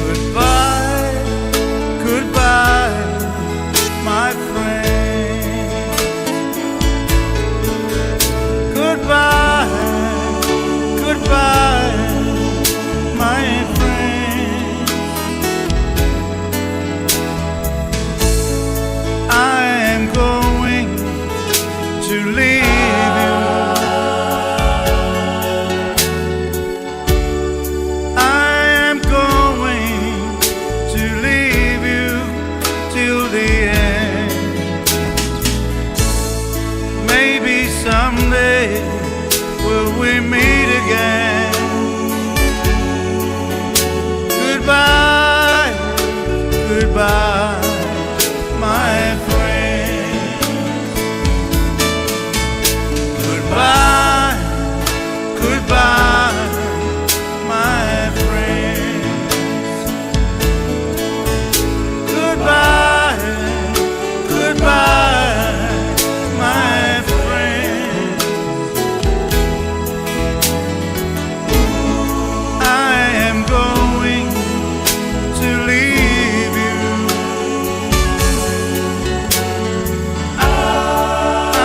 Goodbye, goodbye, my friend. Goodbye, goodbye, my friend. I am going to leave you. I am going to leave you till the end. Maybe someday will we meet again. Goodbye, goodbye, my friend. Goodbye, goodbye, my friend. Goodbye, goodbye, my friend. I am going to leave you. I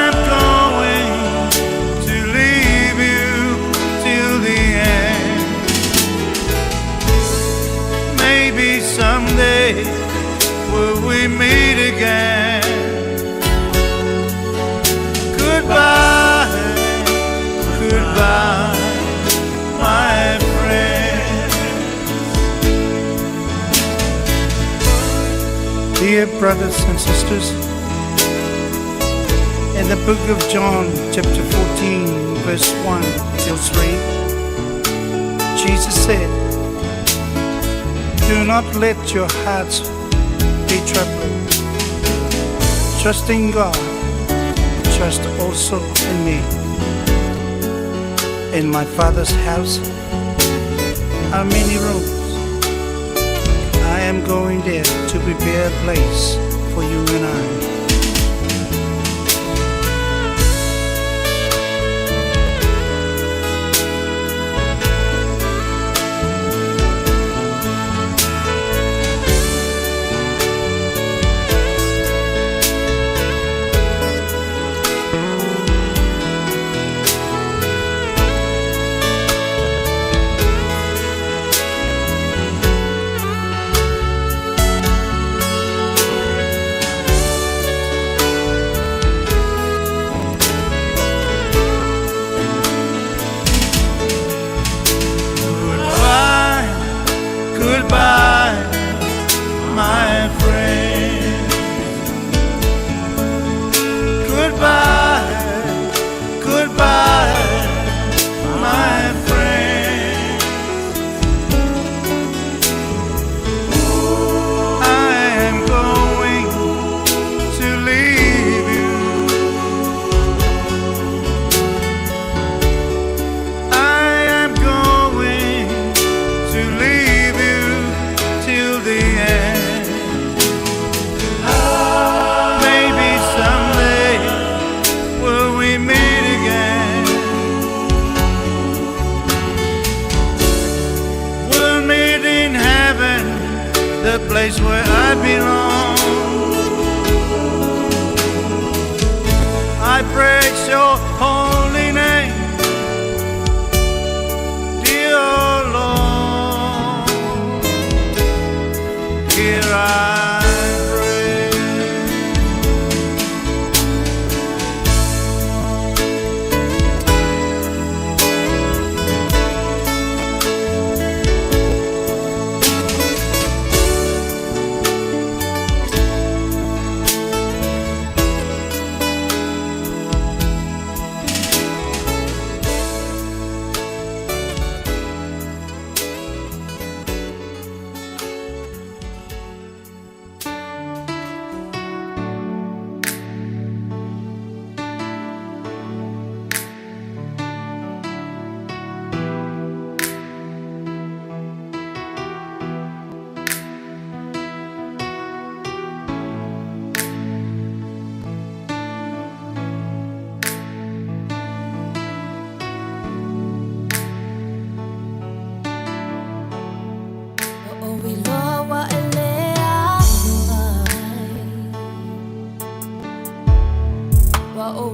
am going to leave you till the end. Maybe someday will we meet again. Goodbye, goodbye, my friend. Dear brothers and sisters, in the book of John, chapter 14, verse 1 till 3, Jesus said, Do not let your hearts be troubled. Trust in God, trust also in me. In my Father's house are many rooms. I am going there to prepare a place for you and I. Bless your holy name, dear Lord. Here I pray. Wa o